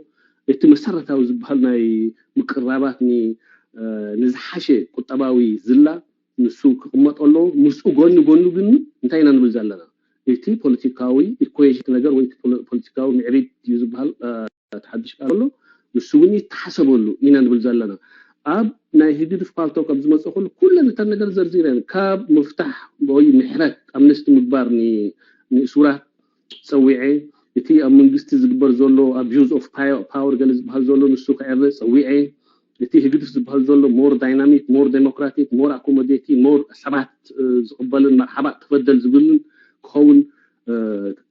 እቲ መሰረታዊ ዝበሃል ናይ ምቅራባት ንዝሓሸ ቁጠባዊ ዝላ ንሱ ክቕመጥ ኣለዎ ምስኡ ጎኒ ጎኑ ግን እንታይ ኢና ንብል ዘለና እቲ ፖለቲካዊ ኢኩዌሽን ነገር ወይ ፖለቲካዊ ምዕሪት እዩ ዝበሃል እቲ ሓድሽ ቃል ኣሎ ንሱ እውን ይተሓሰበሉ ኢና ንብል ዘለና ኣብ ናይ ህግድፍ ፓልቶ ካብ ዝመፀ ኩሉ ኩለን እተን ነገር ዘርዚረን ካብ ምፍታሕ ወይ ምሕረት ኣምነስቲ ምግባር ንእሱራት ፀዊዐ እቲ ኣብ መንግስቲ ዝግበር ዘሎ abuse of power ገለ ዝበሃል ዘሎ ንሱ ክዕረ ፀዊዐ እቲ ህግድፍ ዝበሃል ዘሎ more dynamic more democratic more accommodating more ሰባት ዝቕበልን መርሓባ ተፈደል ዝብልን ክኸውን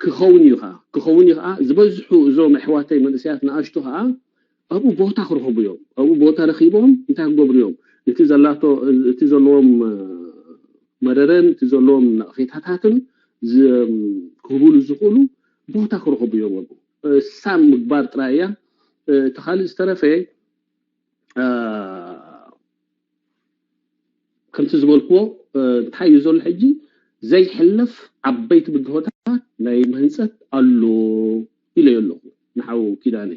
ክኸውን እዩ ከዓ ክኸውን እዩ ከዓ ዝበዝሑ እዞም ኣሕዋተይ መንእሰያት ንኣሽቱ ከዓ ኣብኡ ቦታ ክረኽቡ እዮም ኣብኡ ቦታ ረኺቦም እንታይ ክገብሩ እዮም እቲ ዘላቶ እቲ ዘለዎም መረረን እቲ ዘለዎም ነቕፌታታትን ክህብሉ ዝኽእሉ ቦታ ክረኽቡ እዮም ኣብኡ ሳም ምግባር ጥራይ እያ እቲ ካልእ ዝተረፈ ከምቲ ዝበልክዎ እንታይ እዩ ዘሎ ሕጂ ዘይሕለፍ ዓበይቲ ብድሆታት ናይ ምህንፀት ኣሎ ኢለዮ ኣለኹ ንሓው ኪዳነ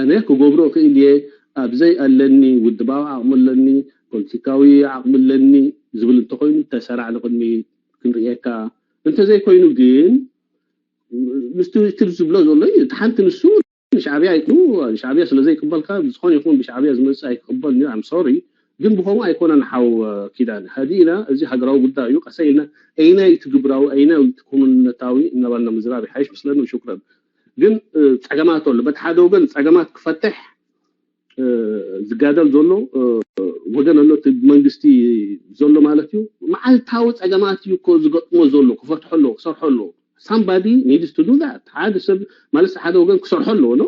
ኣነ ክገብሮ ክእል እየ ኣብዘይ ኣለኒ ውድባዊ ዓቕሚ ኣለኒ ፖለቲካዊ ዓቕሚ ኣለኒ ዝብል እንተኮይኑ ተሰራዕ ንቅድሚ ክንርእየካ እንተዘይኮይኑ ግን ምስቲ ትብ ዝብሎ ዘሎ እዩ እቲ ሓንቲ ንሱ ንሻዕብያ ይኩ ንሻዕብያ ስለዘይቅበልካ ዝኾነ ይኹን ብሻዕብያ ዝመፅእ ኣይክቅበል እዩ ኣም ሶሪ ግን ብኸምኡ ኣይኮነን ሓው ኪዳን ሃዲእና እዚ ሃገራዊ ጉዳይ እዩ ቀሰ ኢልና ኣይናይ ትግብራዊ ኣይናይ ትኩንነታዊ እናባልና ምዝራብ ይሓይሽ ምስለኒ ሽኩረን ግን ፀገማት ኣሎ በቲ ሓደ ወገን ፀገማት ክፈትሕ ዝጋደል ዘሎ ወገን ኣሎ እቲ መንግስቲ ዘሎ ማለት እዩ መዓልታዊ ፀገማት እዩ እኮ ዝገጥሞ ዘሎ ክፈትሖ ኣሎ ክሰርሖ ኣሎ ሳምባዲ ኒድስ ቱ ዱ ዛት ሓደ ሰብ ማለት ሓደ ወገን ክሰርሖ ኣለዎ ኖ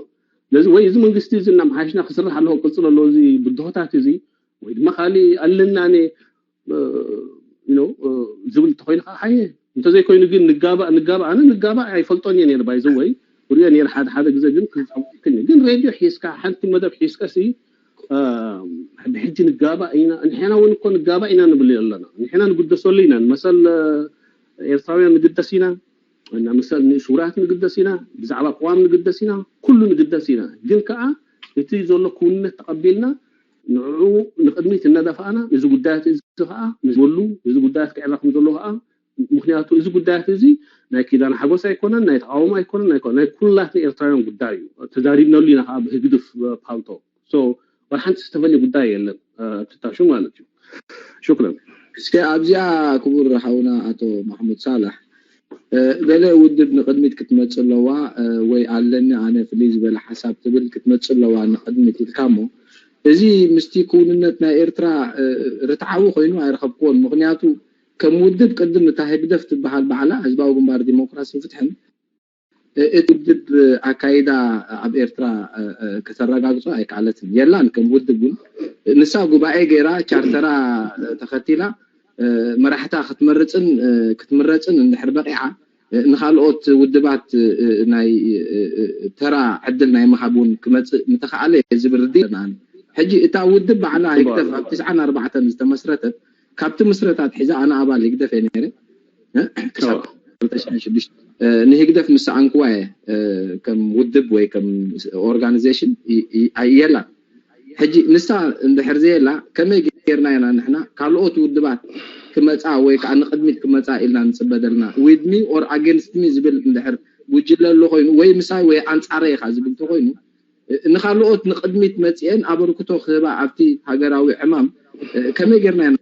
ነዚ ወይ እዚ መንግስቲ እዚ እናመሓሽና ክስራሕ ኣለዎ ቅፅል ኣለዎ እዚ ብድሆታት እዚ ወይ ድማ ካሊእ ኣለና ዝብል እንተኮይኑ ከዓ ሓየ እንተዘይኮይኑ ግን ንጋባእ ንጋባእ ኣነ ንጋባእ ኣይፈልጦን እየ ነይረ ባይዘ ወይ ሪኦ ነይረ ሓደ ሓደ ግዜ ግን ክዝፀወክን ግን ሬድዮ ሒዝካ ሓንቲ መደብ ሒዝካ ሲ ብሕጂ ንጋባእ ኢና ንሕና እውን እኮ ንጋባእ ኢና ንብል ኣለና ንሕና ንግደሰሉ ኢና ንመሰል ኤርትራውያን ንግደስ ኢና እና መሰል ንእሱራት ንግደስ ኢና ብዛዕባ ቅዋም ንግደስ ኢና ኩሉ ንግደስ ኢና ግን ከዓ እቲ ዘሎ ክውንነት ተቐቢልና ንዕኡ ንቕድሚት እናደፋእና፣ እዚ ጉዳያት እዚ ከዓ ንዝበሉ፣ እዚ ጉዳያት ክዕረ ከም ዘለዎ ከዓ፣ ምክንያቱ እዚ ጉዳያት እዚ ናይ ኪዳን ሓጎስ ኣይኮነን፣ ናይ ተቃውሞ ኣይኮነን፣ ናይ ኮ-፣ ናይ ኩላትና ኤርትራውያን ጉዳይ እዩ። ተዛሪብነሉ ኢና ከዓ ብህግድፍ ፓልቶ። So፣ ወላ ሓንቲ ዝተፈለየ ጉዳይ የለን፣ እ፣ ትታሹ ማለት እዩ። ሽክረን። እስከ ኣብዚኣ ክቡር ሓውና ኣቶ ማሕሙድ ሳላሕ፣ እ፣ ገለ ውድብ ንቕድሚት ክትመጽእ ኣለዋ፣ እ፣ ወይ ኣለኒ ኣነ ፍልይ ዝበለ ሓሳብ ትብል ክትመጽእ ኣለዋ ንቕድሚት ኢልካ እሞ፣ እዚ ምስቲ ክውንነት ናይ ኤርትራ፣ እ፣ ርትዓዊ ኮይኑ ኣይረኸብክዎን። ምኽንያቱ ከም ውድብ ቅድም እታ ህግደፍ ትበሃል ባዕላ ህዝባዊ ግንባር ዲሞክራሲ ፍትሕን፣ እ፣ እቲ ውድብ ኣካይዳ ኣብ ኤርትራ፣ እ፣ እ፣ ከተረጋግጾ ኣይከኣለትን። የላን ከም ውድብ እውን። ንሳ ጉባኤ ገይራ ቻርተራ፣ እ፣ ተኸቲላ፣ እ፣ መራሕታ ክትመርጽን፣ እ፣ ክትምረጽን እንድሕር በቂዓ፣ እ፣ ንኻልኦት ውድባት፣ እ፣ እ፣ ናይ፣ እ፣ እ፣ ተራ ዕድል ናይ ምሃብ እውን ክመጽእ ምተኻእለ እየ ዝብል ርድኢት ኣለና። ሕጂ እታ ውድብ ባዕላ ህግደፍ ኣብ ትስዓን ኣርባዕተን ዝተመስረተት፣ ካብቲ ምስረታ ኣትሒዛ ኣነ ኣባል ህግደፍ እየ ነይረ። እ፣ ክሳብ ክልተ ሽሕን ሽዱሽተ፣ እ፣ ንህግደፍ ምስ ሰኣንክዋ እየ፣ እ፣ ከም ውድብ ወይ ከም ኦርጋኒዜሽን ይ-፣ ይ-፣ የላን። ሕጂ ንሳ እንድሕር ዘየላ ከመይ ጌርና ኢና ንሕና ካልኦት ውድባት ክመጻ ወይ ከዓ ንቕድሚት ክመጻ ኢልና ንጽበ ዘለና? With me or against me ዝብል እንድሕር ጉጅለ ኣሎ ኮይኑ ወይ ምሳይ ወይ ኣንጻረይ ኢኻ ዝብል እንተኾይኑ፣ እ፣ ንኻልኦት ንቕድሚት መጺኤን ኣበርክቶ ክህባ ኣብቲ ሃገራዊ ዕማም፣ እ፣ ከመይ ጌርና ኢና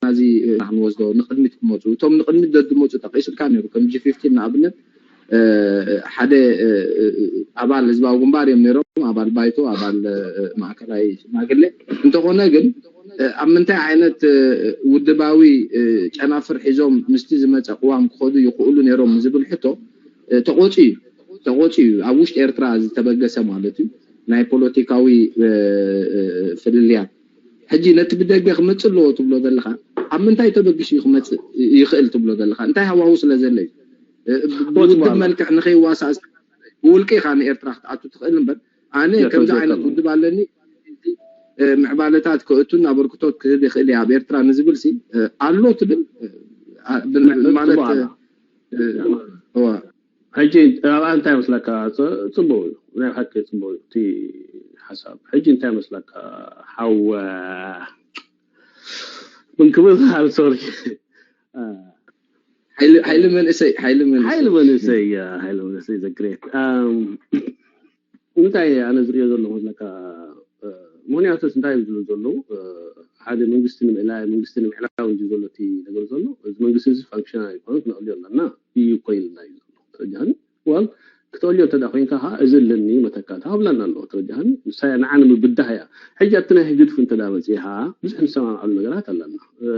እዚ፣ እ፣ ክንወስዶ ንቕድሚት ክመጹ? እቶም ንቕድሚት ዘድመጹ ጠቒሱልካ ነይሩ፣ ከም ጂ ፊፍቲን ንኣብነት፣ እ፣ ሓደ፣ እ፣ እ፣ ኣባል ህዝባዊ ግንባር እዮም ነይሮም፣ ኣባል ባይቶ፣ ኣባል፣ እ፣ ማእከላይ ሽማግሌ። እንተኾነ ግን፣ እ፣ ኣብ ምንታይ ዓይነት፣ እ፣ ውድባዊ፣ እ፣ ጨናፍር ሒዞም ምስቲ ዝመጸ ቅዋም ክኸዱ ይኽእሉ ነይሮም ዝብል ሕቶ፣ እ፣ ተቖጺዩ፣ ተቖጺዩ ኣብ ውሽጢ ኤርትራ ዝተበገሰ ማለት እዩ፣ ናይ ፖለቲካዊ፣ እ፣ እ፣ ፍልልያት። ሕጂ ነቲ ብደገ ክመጽእ ኣለዎ ትብሎ ዘለኻ፣ ኣብ ምንታይ ተበጊሱ እዩ ክመጽእ ይኽእል ትብሎ ዘለኻ? እንታይ ሃዋሁ ስለ ዘሎ እዩ? እ፣ ብ-፣ ብውድብ መልክዕ ንኸይዋሳእ፣ ብውልቂ ኢኻ ንኤርትራ ክትኣቱ ትኽእል እምበር፣ ኣነ ከምዚ ዓይነት ውድብ ኣለኒ፣ እ፣ ምዕባለታት ከእቱን ኣበርክቶት ክህብ ይኽእል እየ ኣብ ኤርትራ ንዝብል ሲ፣ እ፣ ኣሎ ትብል፣ እ፣ ኣ-፣ ብ-፣ ብ-፣ ማለት፣ እ፣ እዋ። ሕጂ ኣብኣ እንታይ መስለካ? ጽ-፣ ጽቡቕ እዩ፣ ናይ ብሓቂ ጽቡቕ እዩ እቲ ሓሳብ። ሕጂ እንታይ መስለካ? ሓው፣ እ፣ ምን ክብል፣ I'm sorry። እ፣ ሓይሊ፣ ሓይሊ መንእሰይ፣ ሓይሊ መንእሰይ። ሓይሊ መንእሰይ፣ እ፣ ሓይሊ መንእሰይ is a great። እም፣ እንታይ ኣነ ዝሪኦ ዘለኹ መስለካ? እ፣ ምኽንያቱስ እንታይ ዝብሉ ዘለዉ? እ፣ ሓደ መንግስቲ ንምእላይ፣ መንግስቲ ንምዕላው እንጂ ዘሎ እቲ ነገር ዘሎ። እዚ መንግስቲ እዚ ፋንክሽን ኣይኮነን፣ ክነቕልዮ ኣለና እዩ እኮ ኢልና እዩ ዘሎ። ተረጃኒ? ዋል፣ ክተቕልዮ እንተ ደኣ ኮይንካ ኸዓ፣ እዚ ኣለኒ መተካእታ፣ ሃብላና ኣለዎ። ተረጃኒ? ንሳ እያ ንዓ ንምብዳህ እያ። ሕጂ ኣብቲ ናይ ህግድፍ እንተ ደኣ መጺኻ፣ ብዙሕ ንሰማምዓሉ ነገራት ኣለና። እ፣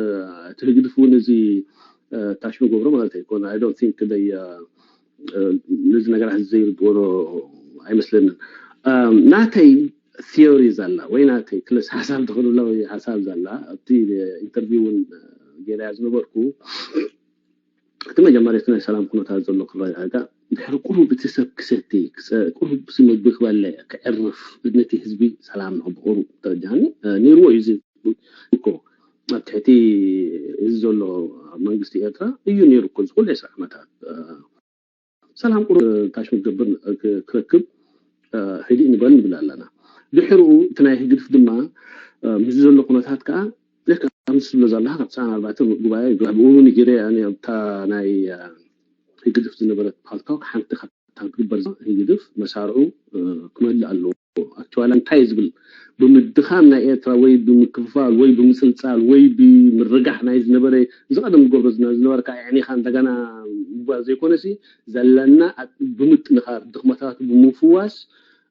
እቲ ህግድፍ እውን እዚ፣ እ፣ ታሽሙ ገብሮ ማለት ኣይኮነ። I don't think they፣ እ፣ እ፣ ነዚ ነገራት ዘይርድእዎ ኣይመስለንን። እም፣ ናተይ ቲዮሪ ዛላ ወይ ናተይ ክለስ ሓሳብ ትኽእሉላ ወይ ሓሳብ ዛላ ኣብቲ ኢንተርቪው እውን ገይረያ ዝነበርኩ፣ እቲ መጀመርያ እቲ ናይ ሰላም ኩነታት ዘሎ ክረጋጋእ፣ ድሕሪ ቁሩብ እቲ ሰብ ክሰቲ፣ ክሰ-፣ ቁሩብ እቲ ምግቢ ክበልዕ፣ ክዕርፍ፣ ነቲ ህዝቢ ሰላም ንኽብቑሩ ተረጃኒ፣ እ፣ ነይርዎ እዩ እዚ እኮ። ኣብ ትሕቲ እዚ ዘሎ መንግስቲ ኤርትራ እዩ ነይሩ እኮ እዚ ኩሉ ዕስራ ዓመታት። እ፣ ሰላም ቁሩብ ታሽሙ ክገብር፣ ክ-፣ ክረክብ፣ እ፣ ህድእ ንበል ንብል ኣለና። ድሕርኡ እቲ ናይ ህግድፍ ድማ፣ እ፣ ምስዚ ዘሎ ኩነታት ከኣ ልክዕ ከምዚ ትብሎ ዘለኻ ካብ ትስዓን ኣርባዕተን ጉባኤ፣ ብኡ ነጊረ፣ ኣነ ኣብታ ናይ፣ እ፣ ህግድፍ ዝነበረት ፓልቶክ ሓንቲ ካብታ ክትግበር ህግድፍ መሳርዑ፣ እ፣ ክመልእ ኣለዎ። ኣክቹዋሊ እንታይ ዝብል ብምድኻም ናይ ኤርትራ ወይ ብምክፍፋል ወይ ብምጽልጻል ወይ ብምርጋሕ ናይ ዝነበረ፣ እዚ ቀደም ዝገብሮ ዝነ-፣ ዝነበርካ ኣዕኒኻ እንደገና ምጓዝ ዘይኮነሲ፣ ዘለና ኣ-፣ ብምጥንኻር፣ ድኽመታቱ ብምፍዋስ፣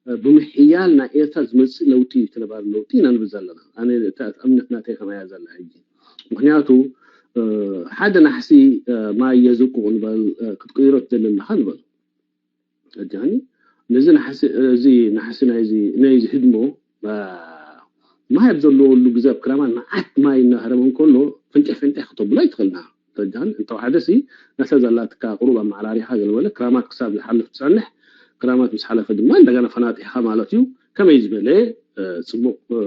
እ፣ ብምሕያል ናይ ኤርትራ ዝመጽእ ለውጢ እዩ፣ እቲ ነባሪ ለውጢ ኢና ንብል ዘለና። ኣነ እታ እምነት ናተይ ከማያ ዘላ ሕጂ። ምኽንያቱ፣ እ፣ ሓደ ናሕሲ፣ እ፣ ማይ የዝቁ ንበል፣ እ፣ ክትቅይሮ ትደሊ ኣለኻ ንበል። ኣጃኒ፣ ነዚ ናሕሲ፣ እዚ ናሕሲ ናይዚ፣ ናይዚ ህድሞ፣ እ፣ ማይ ኣብ ዘለወሉ ግዜ ኣብ ክራማት መዓት ማይ እናሃረመ እንከሎ፣ ፍንጭሕ ፍንጭሕ ክተብሎ ኣይትኽእልና። ተረዳእኒ? እንተወሓደ ሲ፣ ነታ ዘላትካ ቁሩብ ኣመዓራሪኻ ገለ በለ፣ ክራማት ክሳብ ዝሓልፍ ትጸንሕ፣ ክራማት ምስ ሓለፈ ድማ እንደገና ፈናጢሕኻ ማለት እዩ። ከመይ ዝበለ፣ እ፣ ጽቡቕ፣ እ፣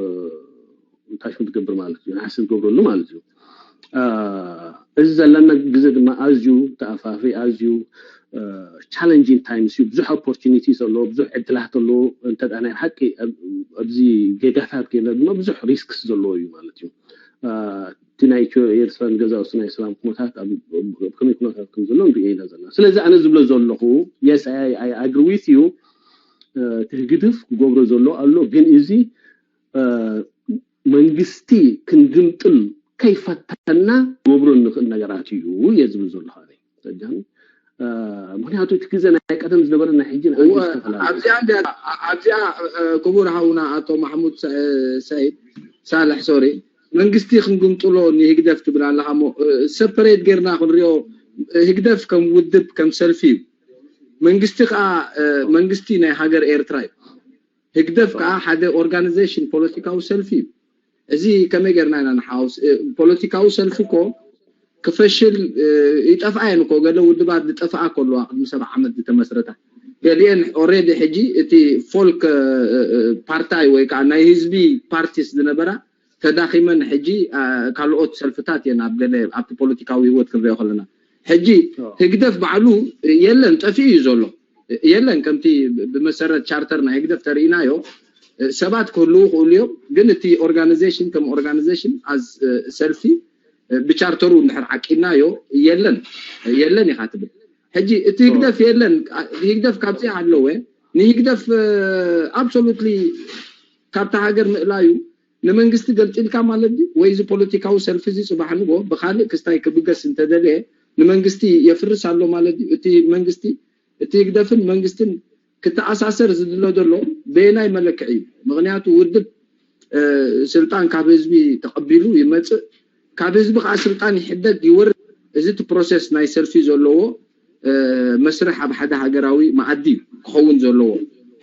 ታሽሙ ትገብር ማለት እዩ፣ ናሕሲ ትገብረሉ ማለት እዩ። እ፣ እዚ ዘለና ግዜ ድማ ኣዝዩ ተኣፋፊ፣ ኣዝዩ challenging times እዩ። ብዙሕ opportunity ዘለዎ፣ ብዙሕ ዕድላት ዘለዎ፣ እንተ ናይ ሓቂ ኣብዚ ጌጋታት ጌና ድማ ብዙሕ risks ዘለዎ እዩ ማለት እዩ። እቲ ናይ ኢትዮ ኤርትራን ገዛውቲ ናይ ሰላም ኩነታት ከመይ ኩነታት ከም ዘሎ ንሪኦ ኢና ዘለና። ስለዚ ኣነ ዝብሎ ዘለኹ yes I agree with you። እቲ ህግድፍ ክገብሮ ዘሎ ኣሎ፣ ግን እዚ መንግስቲ ክንግምጥል ከይፈተና ክገብሮ እንኽእል ነገራት እዩ እየ ዝብል ዘለኹ። ምክንያቱ እቲ ግዜ ናይ ቀደም ዝነበረ ናይ ሕጂ ኣብዚኣ ክቡር ሃውና ኣቶ ማሕሙድ ሰይድ ሳልሕ ሶሪ መንግስቲ ክንግምጥሎ ንህግደፍ ትብል ኣለካ ሞ ሰፐሬት ጌርና ክንሪኦ ህግደፍ ከም ውድብ ከም ሰልፊ እዩ። መንግስቲ ከዓ መንግስቲ ናይ ሃገር ኤርትራ እዩ። ህግደፍ ከዓ ሓደ ኦርጋናይዜሽን ፖለቲካዊ ሰልፊ እዩ። እዚ ከመይ ጌርና ኢና ንሓውስ? ፖለቲካዊ ሰልፊ እኮ ክፈሽል ይጠፍኣ እየን እኮ። ገለ ውድባት ዝጠፍኣ ከለዋ ቅድሚ ሰብዓ ዓመት ዝተመስረታ ገሊአን ኦሬዲ ሕጂ እቲ ፎልክ ፓርታይ ወይ ከዓ ናይ ህዝቢ ፓርቲስ ዝነበራ ተዳኺመን ሕጂ ካልኦት ሰልፍታት እየን ኣብ ገለ ኣብቲ ፖለቲካዊ ህይወት ክንሪኦ ከለና ሕጂ ህግደፍ ባዕሉ የለን ጠፊኡ እዩ ዘሎ። የለን ከምቲ ብመሰረት ቻርተር ናይ ህግደፍ ተርእናዮ ሰባት ክህልዉ ክእሉ እዮም። ግን እቲ ኦርጋናይዜሽን ከም ኦርጋናይዜሽን ኣዝ ሰልፊ ብቻርተሩ እንድሕር ዓቂናዮ የለን የለን ኢኻ ትብል። ሕጂ እቲ ህግደፍ የለን ህግደፍ ካብዚ ኣለወ ንህግደፍ ኣብሶሉትሊ ካብታ ሃገር ምእላዩ ንመንግስቲ ገምጢልካ ማለት ድዩ? ወይ እዚ ፖለቲካዊ ሰልፊ እዚ ፅባሕ ንጎ ብካልእ ክስታይ ክብገስ እንተደልየ ንመንግስቲ የፍርስ ኣሎ ማለት ድዩ? እቲ መንግስቲ እቲ ህግደፍን መንግስትን ክተኣሳሰር ዝድሎ ዘሎ በየናይ መለክዒ እዩ? ምክንያቱ ውድብ ስልጣን ካብ ህዝቢ ተቐቢሉ ይመፅእ፣ ካብ ህዝቢ ከዓ ስልጣን ይሕደግ ይወርድ። እዚ እቲ ፕሮሰስ ናይ ሰልፊ ዘለዎ መስርሕ ኣብ ሓደ ሃገራዊ መኣዲ ክኸውን ዘለዎ።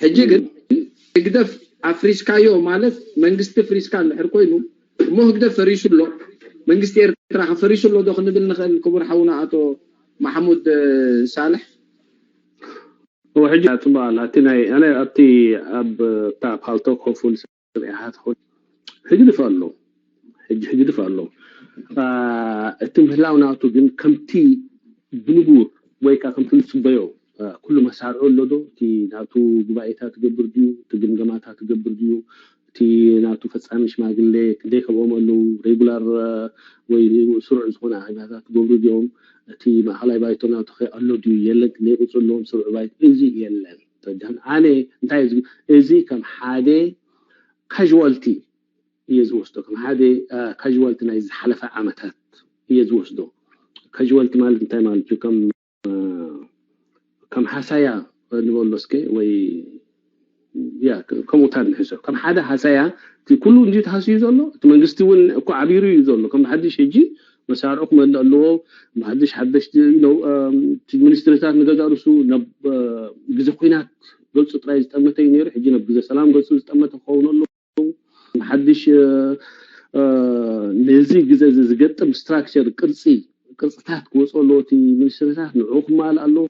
ሕጂ ግን ህግደፍ ኣፍሪስካዮ ማለት መንግስቲ ፍሪስካ እንድሕር ኮይኑ እሞ ህግደፍ ፈሪሱ ኣሎ። መንግስቲ ኤርትራ ከፈሪሱ ኣሎ ዶ ክንብል ንኽእል? ክቡር ሓውና ኣቶ ማሕሙድ ሳልሕ ሕጂ ፅቡቅ ኣላ እቲ ናይ ኣነ ኣብቲ ኣብ እታ ፓልቶክ ኮፉል ስርኢሓት ኹን ህግድፍ ኣሎ ሕጂ ህግድፍ ኣሎ። እቲ ምህላው ናቱ ግን ከምቲ ብንቡር ወይ ከዓ ከምቲ ንፅበዮ ኩሉ መሳርዑ ኣሎ ዶ? እቲ ናቱ ጉባኤታት ትገብር ድዩ? እቲ ግምገማታት ትገብር ድዩ? እቲ ናቱ ፈፃሚ ሽማግሌ ክንደይ ከምኦም ኣለዉ? ሬጉላር ወይ ስሩዕ ዝኾነ ኣኼባታት ትገብሩ ድዮም? እቲ ማእኸላይ ባይቶ ናቱ ኸ ኣሎ ድዩ የለን? ክንደይ ቁፅሪ ኣለዎም ስሩዕ ባይቶ? እዚ የለን። ተረዳን? ኣነ እንታይ እዚ ከም ሓደ ካዥዋልቲ እየ ዝወስዶ፣ ከም ሓደ ካዥዋልቲ ናይ ዝሓለፈ ዓመታት እየ ዝወስዶ። ካዥዋልቲ ማለት እንታይ ማለት እዩ? ከም ከም ሃሳያ ንበሎ እስከ ወይ ያ ከምኡታት ንሕዞ ከም ሓደ ሃሳያ እቲ ኩሉ እንዲ ተሃስዩ ዘሎ እቲ መንግስቲ እውን እኮ ዓቢሩ እዩ ዘሎ ከም ሓድሽ ሕጂ መሳርዑ ክመልእ ኣለዎ ብሓድሽ ሓደሽቲ ሚኒስትሪታት ንገዛ ርሱ ናብ ግዜ ኩናት ገፁ ጥራይ ዝጠመተ እዩ ነይሩ ሕጂ ናብ ግዜ ሰላም ገፁ ዝጠመተ ክኸውን ኣሎ ሓድሽ ነዚ ግዜ እዚ ዝገጥም ስትራክቸር ቅርፂ ቅርፅታት ክወፅኦ ኣለዎ እቲ ሚኒስትሪታት ንዑ ክማል ኣለዎ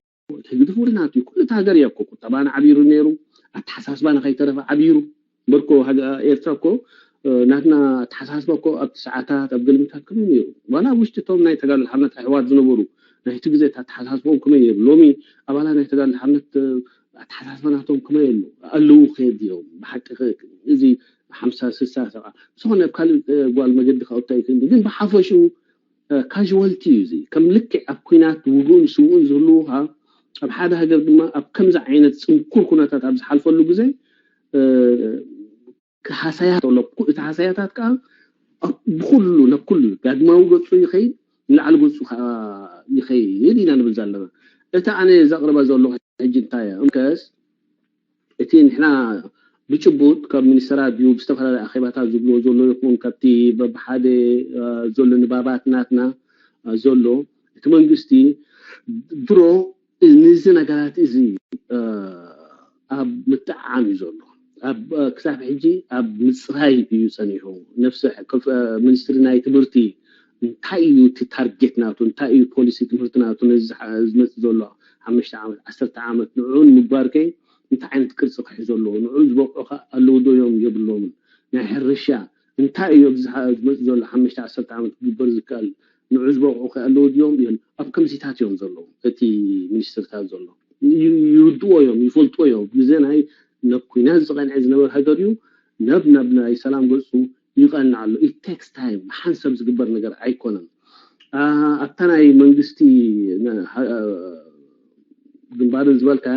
ህግዲ ፍውሪ ናቱ እዩ ኩሉ እቲ ሃገር እያ እኮ ቁጠባና ዓቢሩ ነይሩ ኣተሓሳስባና ከይተረፈ ዓቢሩ በርኮ ኤርትራ እኮ ናትና ኣተሓሳስባ እኮ ኣብቲ ሰዓታት ኣብ ገልምታት ከመይ ነይሩ ዋላ ኣብ ውሽጢ እቶም ናይ ተጋድሎ ሓርነት ኣሕዋት ዝነበሩ ናይቲ ግዜ ኣተሓሳስቦም ከመይ ነይሩ ሎሚ ኣባላት ናይ ተጋድሎ ሓርነት ኣተሓሳስባ ናቶም ከመይ ኣሎ ኣለዉ ከድዮም ብሓቂ እዚ ሓምሳ ስሳ ሰብዓ ዝኾነ ኣብ ካልእ ጓል መገዲ ካውታ ይክእል ግን ብሓፈሽኡ ካዥዋልቲ እዩ እዚ ከም ልክዕ ኣብ ኩናት ውግኡን ስውኡን ዝህልውካ ኣብ ሓደ ሃገር ድማ ኣብ ከምዚ ዓይነት ፅንኩር ኩነታት ኣብ ዝሓልፈሉ ግዜ ሃሳያት ኣሎ እቲ ሃሳያታት ከዓ ብኩሉ ናብ ኩሉ ዳግማዊ ገፁ ይኸይድ ንላዕሊ ገፁ ከዓ ይኸይድ ኢና ንብል ዘለና እቲ ኣነ ዘቅርባ ዘለኹ ሕጂ እንታይ እምከስ እቲ ንሕና ብጭቡጥ ካብ ሚኒስተራት ድዩ ብዝተፈላለዩ ኣኼባታት ዝብልዎ ዘሎ ይኹን ካብቲ በብሓደ ዘሎ ንባባት ናትና ዘሎ እቲ መንግስቲ ድሮ ንዚ ነገራት እዚ ኣብ ምጥዓም እዩ ዘሎ ኣብ ክሳብ ሕጂ ኣብ ምፅራይ እዩ ፀኒሑ ነፍሲ ሚኒስትሪ ናይ ትምህርቲ እንታይ እዩ እቲ ታርጌት ናቱ እንታይ እዩ ፖሊሲ ትምህርቲ ናቱ ነዚ ዝመፅእ ዘሎ ሓሙሽተ ዓመት ዓሰርተ ዓመት ንዕኡ ንምግባር ከ እንታይ ዓይነት ቅርፂ ክሕዞ ኣለዎ ንዕኡ ዝበቅዑ ከ ኣለዉ ዶ እዮም የብሎምን ናይ ሕርሻ እንታይ እዩ ኣብዚ ዝመፅእ ዘሎ ሓሙሽተ ዓሰርተ ዓመት ክግበር ዝከኣል? ንዑ ዝበቕዑ ከ ኣለዉ ድዮም? የሉ። ኣብ ከምዚታት እዮም ዘለዉ እቲ ሚኒስትርታት ዘሎ። ይርድዎ እዮም፣ ይፈልጥዎ እዮም። ግዜ ናይ ናብ ኩናት ዝቐንዐ ዝነበረ ሃገር እዩ። ናብ ናብ ናይ ሰላም ገፁ ይቐንዕ ኣሎ። It takes time። ብሓንሳብ ዝግበር ነገር ኣይኮነን። ኣብታ ናይ መንግስቲ ግንባርን ዝበልካ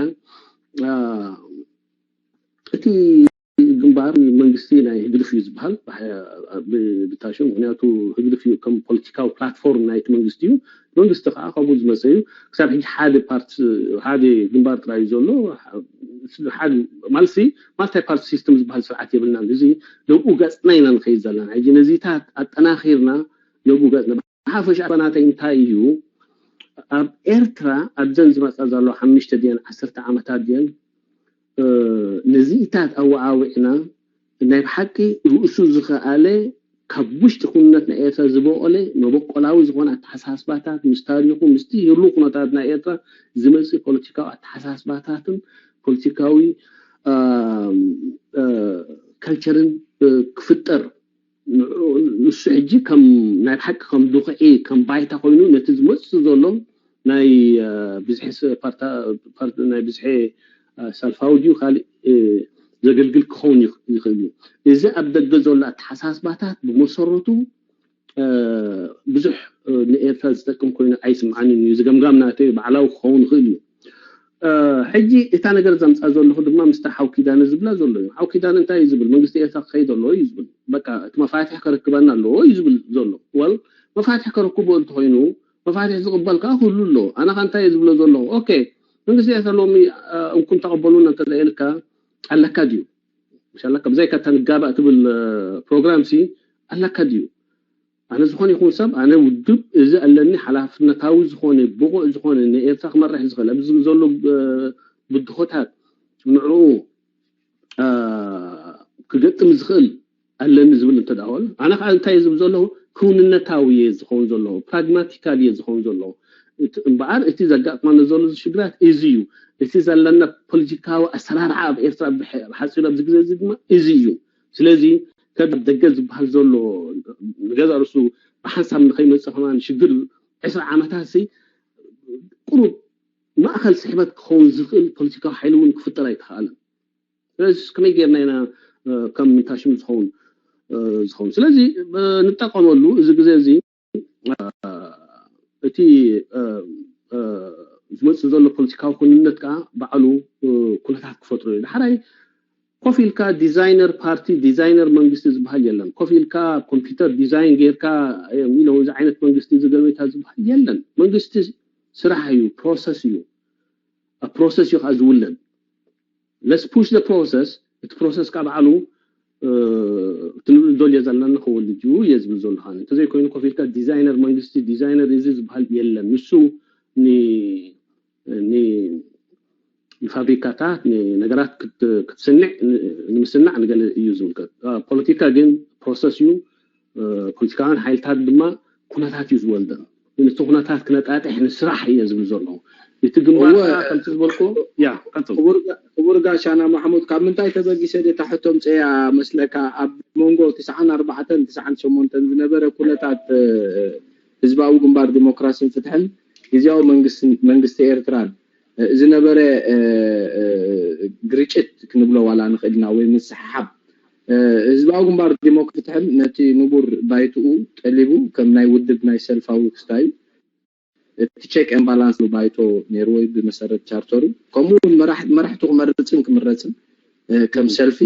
እቲ ግንባር መንግስቲ ናይ ህግድፍ እዩ ዝበሃል ብታሽም። ምክንያቱ ህግድፍ እዩ ከም ፖለቲካዊ ፕላትፎርም ናይቲ መንግስቲ እዩ። መንግስቲ ከዓ ካብኡ ዝመፀ እዩ። ክሳብ ሕጂ ሓደ ፓርቲ ሓደ ግንባር ጥራይ እዩ ዘሎ። ሓደ ማልሲ ማልታይ ፓርቲ ሲስተም ዝበሃል ስርዓት የብልናን። እዚ ነብኡ ገፅና ኢና ንኸይድ ዘለና። ሕጂ ነዚታት ኣጠናኺርና ነብኡ ገፅና ሓፈሽ ኣባናተይ እንታይ እዩ? ኣብ ኤርትራ ኣብዘን ዝመፃ ዘለዋ ሓሙሽተ ድየን ዓሰርተ ዓመታት ድየን ነዚኢታት ኣወዓዊዕና ናይ ብሓቂ ርእሱ ዝኸኣለ ካብ ውሽጢ ኩነት ናይ ኤርትራ ዝበቆለ መበቆላዊ ዝኾነ ኣተሓሳስባታት ምስ ታሪኹ ምስቲ ህሉ ኩነታት ናይ ኤርትራ ዝመፅእ ፖለቲካዊ ኣተሓሳስባታትን ፖለቲካዊ ካልቸርን ክፍጠር ንሱ ሕጂ ከም ናይ ብሓቂ ከም ድኹዒ ከም ባይታ ኮይኑ ነቲ ዝመፅእ ዘሎ ናይ ብዝሒ ናይ ብዝሒ ሰልፋዊ ድዩ ካልእ ዘገልግል ክኸውን ይኽእል እዩ። እዚ ኣብ ደገ ዘሎ ኣተሓሳስባታት ብመሰረቱ ብዙሕ ንኤርትራ ዝጠቅም ኮይኑ ኣይስምዓንን እዩ። ዝገምጋም ናተይ ባዕላዊ ክኸውን ይኽእል እዩ። ሕጂ እታ ነገር ዘምፃ ዘለኹ ድማ ምስታ ሓው ኪዳነ ዝብላ ዘሎ እዩ። ሓው ኪዳነ እንታይ እዩ ዝብል? መንግስቲ ኤርትራ ክኸይድ ኣለዎ እዩ ዝብል። በቃ እቲ መፋትሕ ከረክበና ኣለዎ እዩ ዝብል ዘሎ። ወል መፋትሕ ከረክቦ እንተኮይኑ መፋትሕ ዝቕበል ከዓ ክህሉ ኣለዎ። ኣነ ከዓ እንታይ እየ ዝብሎ ዘለኹ? ኦኬ መንግስቲ ኤርትራ ሎሚ እንኩም ተቐበሉና እንተ ኢልካ ኣለካ ድዩ? ምሽ ኣለካ ብዛይካ እታ ንጋባእ ትብል ፕሮግራም ሲ ኣለካ ድዩ? ኣነ ዝኾነ ይኹን ሰብ ኣነ ውድብ እዚ ኣለኒ ሓላፍነታዊ ዝኾነ ብቑዕ ዝኾነ ንኤርትራ ክመርሕ ዝኽእል ኣብዚ ዘሎ ብድኾታት ንዕኡ ክገጥም ዝኽእል ኣለኒ ዝብል እንተ ዳሆን ኣነ ከዓ እንታይ ዝብል ዘለኹ ክውንነታዊ እየ ዝኸውን ዘለኹ ፕራግማቲካል እየ ዝኸውን ዘለኹ እምበኣር እቲ ዘጋጥመና ዘሎ ሽግራት እዚ እዩ። እቲ ዘለና ፖለቲካዊ ኣሰራርዓ ኣብ ኤርትራ ብሓፂሩ ኣብዚ ግዜ እዚ ድማ እዚ እዩ። ስለዚ ከም ደገ ዝበሃል ዘሎ ንገዛ ርእሱ ብሓንሳብ ንኸይመፅእ ከማን ሽግር ዕስራ ዓመታት ሲ ቁሩብ ማእኸል ስሕበት ክኸውን ዝኽእል ፖለቲካዊ ሓይሊ እውን ክፍጠር ኣይተኽኣለን። ስለዚ ከመይ ጌርና ኢና ከም ምንታሽም ዝኸውን ዝኸውን ስለዚ ንጠቀመሉ እዚ ግዜ እዚ እቲ ዝመፅእ ዘሎ ፖለቲካዊ ኩንነት ከዓ ባዕሉ ኩነታት ክፈጥሮ እዩ። ዳሕራይ ኮፍ ኢልካ ዲዛይነር ፓርቲ ዲዛይነር መንግስቲ ዝበሃል የለን። ኮፍ ኢልካ ኮምፒውተር ዲዛይን ጌርካ ኢለ እዚ ዓይነት መንግስቲ ዝገበታ ዝበሃል የለን። መንግስቲ ስራሕ እዩ፣ ፕሮሰስ እዩ። ኣብ ፕሮሰስ እዩ ከዓ ዝውለድ። Let's push the process። እቲ ፕሮሰስ ከዓ ባዕሉ እቲ ንብሉ ደልዮ ዘለና ክወልድ እዩ እየ ዝብል ዘለኹ። እንተዘይኮይኑ ኮፍ ኢልካ ዲዛይነር መንግስቲ ዲዛይነር እዚ ዝበሃል የለን። ንሱ ንፋብሪካታት ንነገራት ክትስንዕ ንምስናዕ ንገለ እዩ ዝምልከት። ፖለቲካ ግን ፕሮሰስ እዩ። ፖለቲካውያን ሓይልታት ድማ ኩነታት እዩ ዝወልደን። ነቲ ኩነታት ክነጣጥሕ ንስራሕ እየ ዝብል ዘለኹ። እቲ ግንባር ከምቲ ዝበልኩ ያ ቀፅል። ክቡር ጋሻና ማሕሙድ ካብ ምንታይ ተበጊሰ ደ ታሕቶም ፀያ መስለካ ኣብ መንጎ ትስዓን ኣርባዕተን ትስዓን ሸሞንተን ዝነበረ ኩነታት ህዝባዊ ግንባር ዲሞክራሲን ፍትሕን ግዜያዊ መንግስቲ ኤርትራን ዝነበረ ግርጭት ክንብሎ ዋላ ንኽእል ኢና ወይ ምስሕሓብ ህዝባዊ ግንባር ዲሞክራሲ ፍትሕን ነቲ ንቡር ባይትኡ ጠሊቡ ከም ናይ ውድብ ናይ ሰልፋዊ ክስታዩ እቲ ቸክ ኤን ባላንስ ባይቶ ነይርዎ ብመሰረት ቻርተሩ ከምኡ እውን መራሕቱ ክመርፅን ክምረፅን ከም ሰልፊ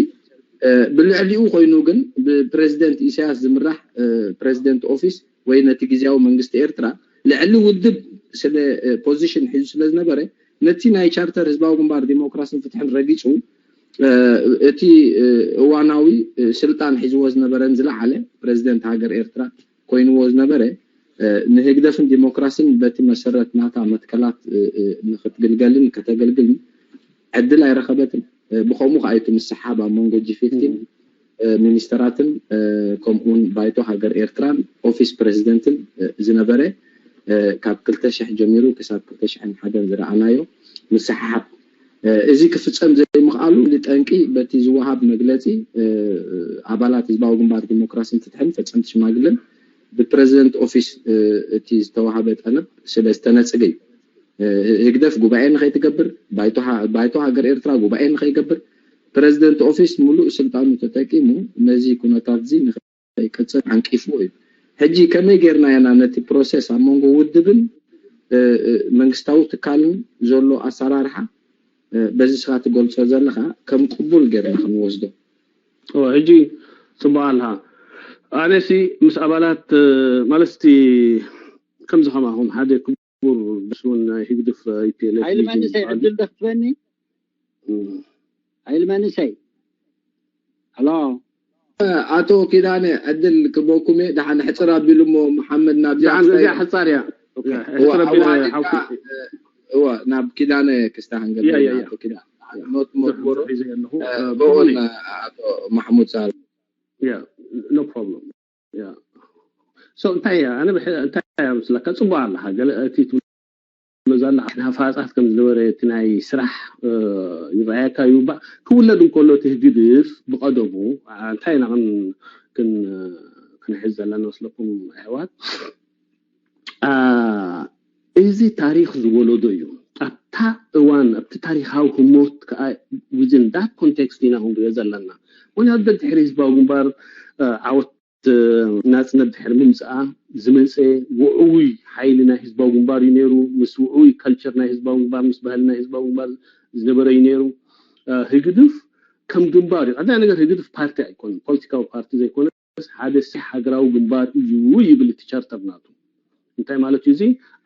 ብልዕሊኡ ኮይኑ ግን ብፕሬዚደንት ኢሳያስ ዝምራሕ ፕሬዚደንት ኦፊስ ወይ ነቲ ግዜያዊ መንግስቲ ኤርትራ ልዕሊ ውድብ ስለ ፖዚሽን ሒዙ ስለ ዝነበረ ነቲ ናይ ቻርተር ህዝባዊ ግንባር ዲሞክራሲን ፍትሕን ረጊፁ እቲ እዋናዊ ስልጣን ሒዝዎ ዝነበረን ዝለዓለ ፕሬዚደንት ሃገር ኤርትራ ኮይንዎ ዝነበረ ንህግደፍን ዲሞክራሲን በቲ መሰረት ናታ መትከላት ንክትግልገልን ከተገልግልን ዕድል ኣይረኸበትን። ብኸምኡ ከዓ እቲ ምስሓብ ኣብ መንጎ ጂ ፊፍቲን ሚኒስተራትን ከምኡውን ባይቶ ሃገር ኤርትራን ኦፊስ ፕሬዚደንትን ዝነበረ ካብ ክልተ ሽሕ ጀሚሩ ክሳብ ክልተ ሽሕን ሓደን ዝረኣናዮ ምስሓብ እዚ ክፍፀም ዘይምኽ ኣሉ ንጠንቂ በቲ ዝወሃብ መግለፂ ኣባላት ህዝባዊ ግንባር ዲሞክራስን ፍትሕን ፈፀምቲ ሽማግለን ብፕረዚደንት ኦፊስ እቲ ዝተዋሃበ ጠለብ ስለ ዝተነፅገ እዩ። ህግደፍ ጉባኤ ንኸይትገብር፣ ባይቶ ሃገር ኤርትራ ጉባኤ ንኸይገብር ፕረዚደንት ኦፊስ ሙሉእ ስልጣኑ ተጠቂሙ ነዚ ኩነታት እዚ ንኸይቅፅል ዓንቂፍዎ እዩ። ሕጂ ከመይ ጌርና ኢና ነቲ ፕሮሰስ ኣብ መንጎ ውድብን መንግስታዊ ትካልን ዘሎ ኣሰራርሓ በዚ ስኻ ትገልጾ ዘለኻ ከም ቅቡል ጌርና ክንወስዶ? ሕጂ ጽቡቕ ኣለኻ። ኣነሲ ምስ ኣባላት ማለት ከምዚ ከማኹም ሓደ ክቡር ብስሙን ናይ ህግድፍ ኢፒኤልኤፍ ሓይሊ መንእሰይ ዕድል ደክትበኒ ሓይሊ መንእሰይ ሎ ኣቶ ኪዳነ ዕድል ክበኩም እየ። ደሓን ሕፅር ኣቢሉ እሞ መሓመድ ናብዚኣ ደሓን እዚኣ ሕፃር እያ። ሕፅር ኣቢሉ ሓውኪ እዋ ናብ ኪዳነ ክስታ ክንገብር ኢና። ኣቶ ኪዳነ ኖት ሞት ጎሮ ሒዘ ኣለኹ ብእውን ኣቶ ማሕሙድ ሳል ያ no problem ያ so እንታይ እያ ኣነ እንታይ እያ ምስለካ ፅቡቅ ኣለካ ገለ እቲ ትብሎ ዘለካ ናፋፃት ከም ዝነበረ እቲ ናይ ስራሕ ይረኣየካ እዩ። ክውለድ እንከሎ እቲ ህግድፍ ብቐደሙ እንታይ ኢና ክንሕዝ ዘለና መስለኩም ኣሕዋት? እዚ ታሪክ ዝወለዶ እዩ። ኣብታ እዋን ኣብቲ ታሪካዊ ህሞት ከዓ within that context ኢና ክንሪኦ ዘለና። ምክንያቱ ደድሕሪ ህዝባዊ ግንባር ዓወት ናፅነት ድሕሪ ምምፅኣ ዝመፀ ውዕውይ ሓይሊ ናይ ህዝባዊ ግንባር እዩ ነይሩ። ምስ ውዕውይ ካልቸር ናይ ህዝባዊ ግንባር ምስ ባህሊ ናይ ህዝባዊ ግንባር ዝነበረ እዩ ነይሩ። ህግድፍ ከም ግንባር እዩ። ቀዳይ ነገር ህግድፍ ፓርቲ ኣይኮነን፣ ፖለቲካዊ ፓርቲ ዘይኮነ ሓደ ሃገራዊ ግንባር እዩ ይብል እቲ ቻርተር ናቱ። እንታይ ማለት እዩ እዚ?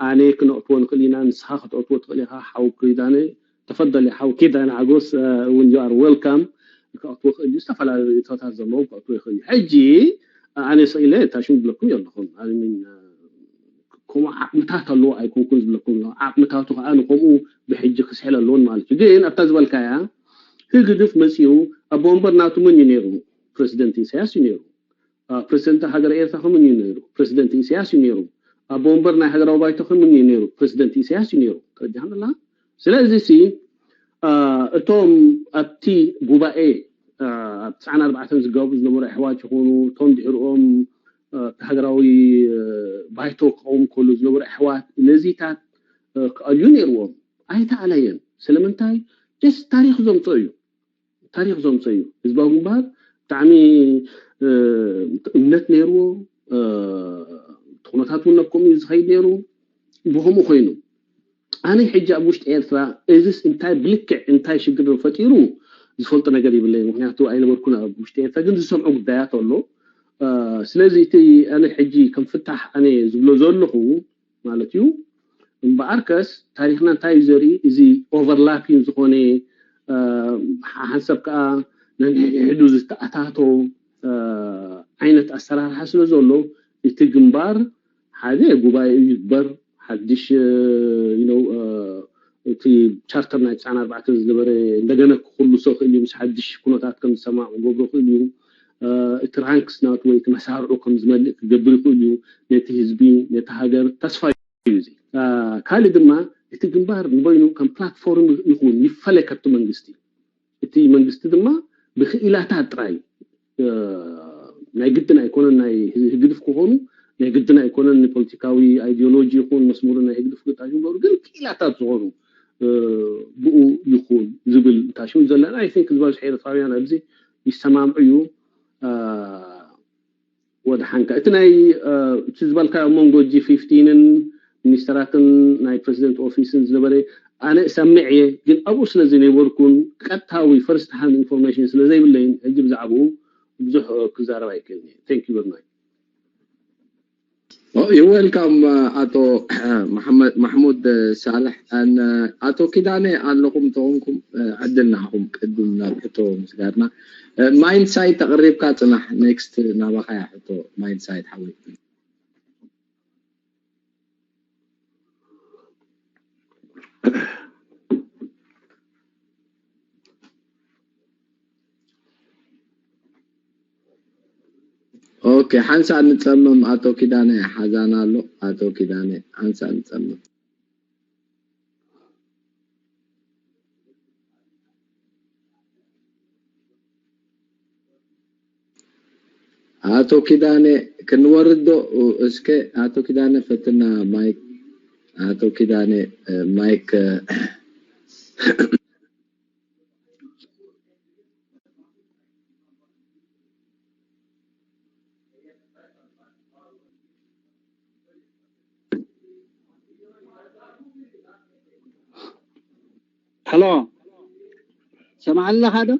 ኣነ ክነእትዎ ንኽእል ኢና፣ ንስኻ ክትእትዎ ትኽእል ኢኻ። ሓው ኪዳነ ተፈደል ሓው ኪዳነ ሓጎስ እውን you are welcome። ክእትዎ ክእል እዩ፣ ዝተፈላለዩ ርእቶታት ዘለዎም ክእትዎ ይኽእል እዩ። ሕጂ ኣነ ስኢለ እታ ሽም ዝብለኩም የለኹም። ከምኡ ዓቕምታት ኣለዎ ኣይኮንኩን ዝብለኩም ኣለኹ። ዓቕምታቱ ከዓ ንከምኡ ብሕጂ ክስሕል ኣለዎን ማለት እዩ። ግን ኣብታ ዝበልካያ ህግድፍ መፂኡ ኣቦ ወንበር ናቱ መን እዩ ነይሩ? ፕረዚደንት ኢሳያስ እዩ ነይሩ። ፕረዚደንት ሃገረ ኤርትራ ከምን እዩ ነይሩ? ፕረዚደንት ኢሳያስ እዩ ነይሩ። ኣቦ ወንበር ናይ ሃገራዊ ባይቶ ከምን እዩ ነይሩ? ፕረዚደንት ኢሳያስ እዩ ነይሩ። ተረዲእካ ኣለኻ? ስለዚ ሲ እቶም ኣብቲ ጉባኤ ኣብ ትስዓን ኣርባዕተን ዝጋብኡ ዝነበሩ ኣሕዋት ይኾኑ እቶም ድሕሪኦም ሃገራዊ ባይቶ ክቐውም ከሉ ዝነበሩ ኣሕዋት ነዚታት ክኣልዩ ነይርዎም። ኣይተኣለየን። ስለምንታይ? ጀስት ታሪክ ዘምፅኦ እዩ። ታሪክ ዘምፅኦ እዩ። ህዝባዊ ግንባር ብጣዕሚ እምነት ነይርዎ። እቲ ኩነታት እውን ኣብ ከምኡ እዩ ዝኸይድ ነይሩ። ብከምኡ ኮይኑ ኣነ ሕጂ ኣብ ውሽጢ ኤርትራ እዚስ እንታይ ብልክዕ እንታይ ሽግር ፈጢሩ ዝፈልጦ ነገር ይብለይ። ምክንያቱ ኣይነበርኩን ኣብ ውሽጢ ኤርትራ፣ ግን ዝሰምዖ ጉዳያት ኣሎ። ስለዚ እቲ ኣነ ሕጂ ከም ፍታሕ ኣነ ዝብሎ ዘለኹ ማለት እዩ። እምበኣርከስ ታሪክና እንታይ እዩ ዘርኢ? እዚ ኦቨርላፒንግ ዝኾነ ሓንሳብ ከዓ ነንሕድሕዱ ዝተኣታቶ ዓይነት ኣሰራርሓ ስለ ዘሎ እቲ ግንባር ሓደ ጉባኤ እዩ ይግበር፣ ሓድሽ እቲ ቻርተር ናይ ትስዓን ኣርባዕተን ዝነበረ እንደገና ክክልሶ ክእል እዩ፣ ምስ ሓድሽ ኩነታት ከም ዝሰማዕ ክገብሮ ክእል እዩ። እቲ ራንክስ ናቱ ወይ እቲ መሳርዑ ከም ዝመልእ ክገብር ይኽእል እዩ። ነቲ ህዝቢ ነቲ ሃገር ተስፋ እዩ። እዚ ካልእ ድማ እቲ ግንባር ንበይኑ ከም ፕላትፎርም ይኹን ይፈለ ካብቲ መንግስቲ። እቲ መንግስቲ ድማ ብክኢላታት ጥራይ ናይ ግድን ኣይኮነን ናይ ህግድፍ ክኾኑ ናይ ግድን ኣይኮነን ንፖለቲካዊ ኣይዲዮሎጂ ይኹን መስሙር ናይ ህግድፍ ክጣዩ ገሩ ግን ክኢላታት ዝኾኑ ብኡ ይኹን ዝብል እንታሽሙ ዘለና ኣይ ቲንክ ዝበዝሑ ኤርትራውያን ኣብዚ ይሰማምዑ እዩ። ወደ ሓንካ እቲ ናይ እቲ ዝበልካ ኣብ መንጎ ጂ ፊፍቲንን ሚኒስተራትን ናይ ፕረዚደንት ኦፊስን ዝነበረ ኣነ እሰምዕ እየ፣ ግን ኣብኡ ስለ ዘይነበርኩን ቀጥታዊ ፈርስት ሃንድ ኢንፎርሜሽን ስለ ዘይብለይን ሕጂ ብዛዕባኡ ብዙሕ ክዛረብ ኣይክእልን እየ። Thank you very much። You're welcome ኣቶ ማሕሙድ ሳልሕ። ኣቶ ኪዳነ ኣለኹም ተኾንኩም ዕድል ንዓኹም ቅድም ናብ ሕቶ ምስጋድና። ማይንድ ሳይት ተቕሪብካ ጽናሕ። ኔክስት ናባኻ እያ ሕቶ ማይንድ ሳይት ሓወይ። ኦኬ ሓንሳእ ንጸምም ኣቶ ኪዳነ ሓዛና ኣሎ ኣቶ ኪዳነ ሓንሳእ ንጸምም። ኣቶ ኪዳነ ክንወርድ ዶ? እስከ ኣቶ ኪዳነ ፈትና ማይክ፣ ኣቶ ኪዳነ፣ እ፣ ማይክ፣ እ፣ ሄሎ፣ ሰማዕ ኣለኻ ዶ?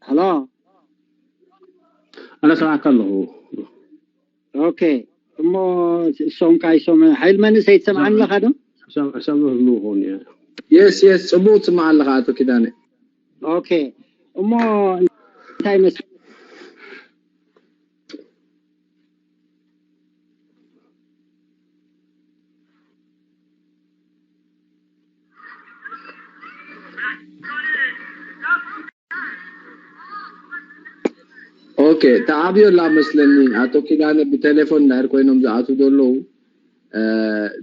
ሄሎ። ኣነ ሰማዕካ ኣለኹ። ኦኬ። እሞ እሶም ካይሶም ሓይል መንእሰይ ትሰምዓኒ ኣለኻ ዶ? ሰምዕ ህልው ክኸውን እየ። የስ የስ፣ ጽቡቕ ትስማዕ ኣለኻ ኣቶ ኪዳነ። ኦኬ። እሞ እንታይ መስል ኦኬ፣ ተዓብዮ ኣላ መስለኒ። ኣቶ ኪዳነ ብቴሌፎን እንድሕር ኮይኖም ዝኣትዉ ዘለዉ፣ እ፣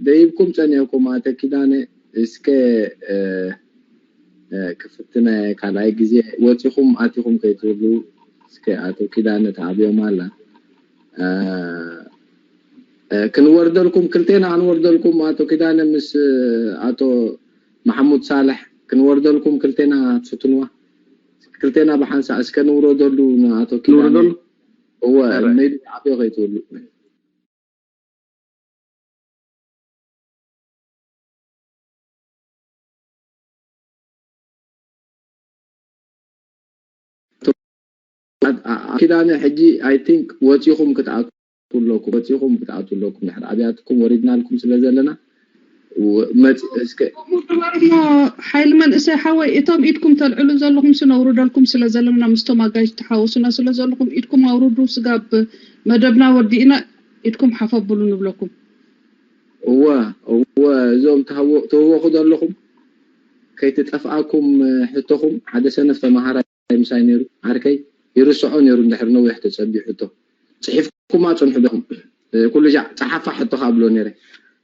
ደይብኩም ጸኒሕኩም። ኣቶ ኪዳነ እስከ፣ እ፣ እ፣ ክፍትነ ካልኣይ ግዜ ወጺኹም ኣቲኹም ከይትብሉ። እስከ ኣቶ ኪዳነ ተዓብዮም ኣላ። እ፣ እ፣ ክንወርደልኩም፣ ክልቴና ክንወርደልኩም፣ ኣቶ ኪዳነ ምስ፣ እ፣ ኣቶ ማሕሙድ ሳልሕ ክንወርደልኩም፣ ክልቴና ትፍትንዋ። ክልቴና ብሓንሳእ እስከ ንውረደሉ ንኣቶ ኪዳነ። ንውረደሉ? እወ፣ ሕራይ። ሜቢ ዓብዮ ከይትብሉ። ኪዳነ፣ ሕጂ ኣይ ቲንክ ወጺኹም ክትኣትዉ ኣለኩም፣ ወጺኹም ክትኣትዉ ኣለኩም። ድሕሪ ኣብያትኩም ወሪድናልኩም ስለ ዘለና፣ ወ-፣ መጽ-፣ እስከ ከምኡ ግበር እሞ፣ ሓይሊ መንእሰይ ሓወይ፣ እቶም ኢድኩም ተልዕሉ ዘለኹም ሲ ነውርደልኩም ስለ ዘለና፣ ምስቶም ኣጋይሽ ተሓወሱና ስለ ዘለኹም ኢድኩም ኣውርዱ። ስጋብ መደብና ወዲእና ኢድኩም ሓፍ ኣብሉ ንብለኩም። እወ፣ እወ፣ እዞም ትህወ-፣ ትህወኹ ዘለኹም ከይትጠፍኣኩም፣ እ፣ ሕቶኹም ሓደ ሰነፍ ተመሃራይ ምሳይ ነይሩ፣ ዓርከይ፣ ይርስዖ ነይሩ፣ እንድሕር ነዊሕ ተጸቢዩ ሕቶ። ጽሒፍኩማ ጽንሑ ዲኹም? እ፣ ኩሉ ሻዕ ጸሓፋ ሕቶኻ እብሎ ነይረ።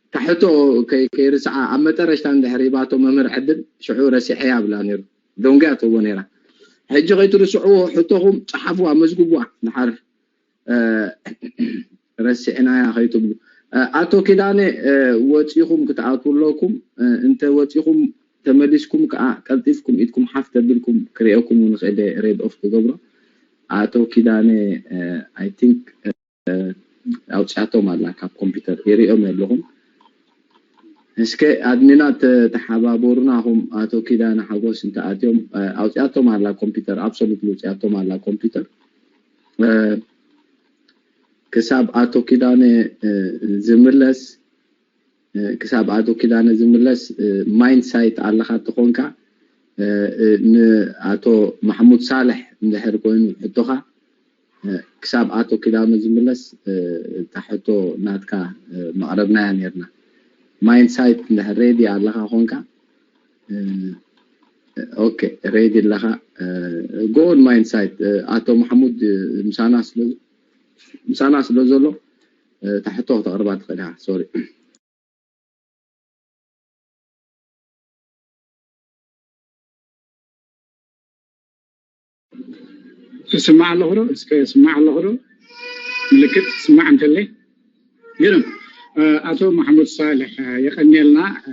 እታ ሕቶ ከይ-፣ ከይርስዓ ኣብ መጠረሽታ እንድሕር ሂባቶ መምህር ዕድል፣ ሽዑ ረሲዐያ እብላ ነይሩ። ደንጉያ ትህቦ ነይራ። ሕጂ ከይትርስዕዎ ሕቶኹም ጸሓፍዋ፣ መዝግብዋ። ድሓር፣ እ፣ ረሲዕናያ ከይትብሉ። እ፣ ኣቶ ኪዳነ፣ እ፣ ወጺኹም ክትኣትዉ ኣለኩም። እ፣ እንተ ወጺኹም ተመሊስኩም ከኣ ቀልጢፍኩም ኢድኩም ሓፍ ተቢልኩም ክርእየኩም እውን ይኽእል እየ ሬድ ኦፍ ክገብሮ። ኣቶ ኪዳነ፣ እ፣ ኣይ ቲንክ፣ እ፣ ኣውጺኣቶም ኣላ ካብ ኮምፒውተር፣ ይርእዮም ኣለኹም። እስከ ኣድሚናት፣ እ፣ ተሓባበሩና፣ እኹም ኣቶ ኪዳነ ሓጎስ እንተ ኣትዮም፣ እ፣ ኣውጺኣቶም ኣላ ኮምፒውተር፣ ኣብሶሉትሊ ኣውጺኣቶም ኣላ ኮምፒውተር። እ፣ ክሳብ ኣቶ ኪዳነ፣ እ፣ ዝምለስ፣ እ፣ ክሳብ ኣቶ ኪዳነ ዝምለስ፣ እ፣ ማይንድ ሳይት ኣለኻ ተኾንካ፣ እ፣ እ፣ ንኣቶ ማሕሙድ ሳልሕ እንድሕር ኮይኑ ሕቶኻ፣ እ፣ ክሳብ ኣቶ ኪዳነ ዝምለስ፣ እ፣ እታ ሕቶ ናትካ፣ እ፣ መቕረብናያ ነይርና። ማይንድ ሳይት እንድሕር ሬዲ ኣለኻ ኾንካ፣ እ፣ ኦኬ፣ ሬዲ ኣለኻ። እ፣ ጎ ኦን ማይንድ ሳይት፣ እ፣ ኣቶ ማሕሙድ፣ እ፣ ምሳና ስለ፣ ምሳና ስለ ዘሎ፣ እ፣ እታ ሕቶ ክተቕርባ ትኽእል ኢኻ። ሶሪ። እስማዕ ኣለኹ ዶ? እስከ እስማዕ ኣለኹ ዶ? ምልክት ስማዕ እንተለይ። ግርም። እ፣ ኣቶ ማሕሙድ ሳልሕ፣ እ፣ የቐንየልና፣ እ፣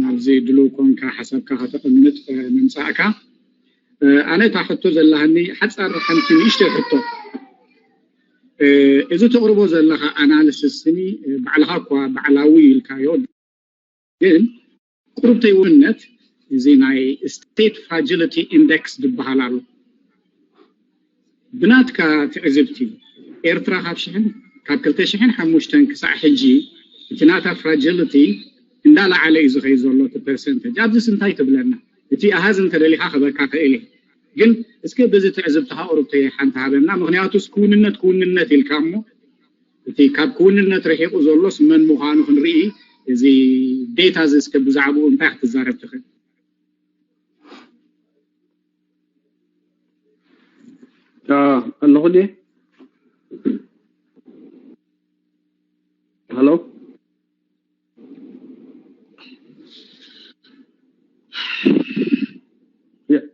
ናብዚ ድሉው ኮንካ ሓሳብካ ከተቐምጥ፣ እ፣ ምምጻእካ። እ፣ ኣነ እታ ሕቶ ዘለሃኒ ሓጻር ሓንቲ ንእሽተይ ሕቶ። እ፣ እዚ ተቕርቦ ዘለኻ ኣናሊሲስ ስኒ፣ እ፣ ባዕልኻ እኳ ባዕላዊ ኢልካዮ፣ ግን ቁሩብ ተይውነት እዚ ናይ ስቴት ፍራጂሊቲ ኢንደክስ ዝበሃል ኣሎ። ብናትካ ትዕዝብቲ፣ ኤርትራ ካብ ሽሕን፣ ካብ ክልተ ሽሕን ሓሙሽተን ክሳዕ ሕጂ እቲ ናታ ፍራጂሊቲ እንዳለዓለ እዩ ዝኸይድ ዘሎ፣ እቲ ፐርሰንተጅ። ኣብዚስ እንታይ ትብለና? እቲ ኣሃዝ እንተደሊኻ ክበካ ክእል እየ። ግን እስከ በዚ ትዕዝብትኻ ቁሩብ ተይ ሓንቲ ሃበና። ምኽንያቱስ ክውንነት ክውንነት ኢልካ እሞ፣ እቲ ካብ ክውንነት ርሒቑ ዘሎስ መን ምዃኑ ክንርኢ፣ እዚ ዴታ እዚ እስከ ብዛዕባኡ እንታይ ክትዛረብ ትኽእል? አ፣ ኣለኹ ድየ? ሃሎ?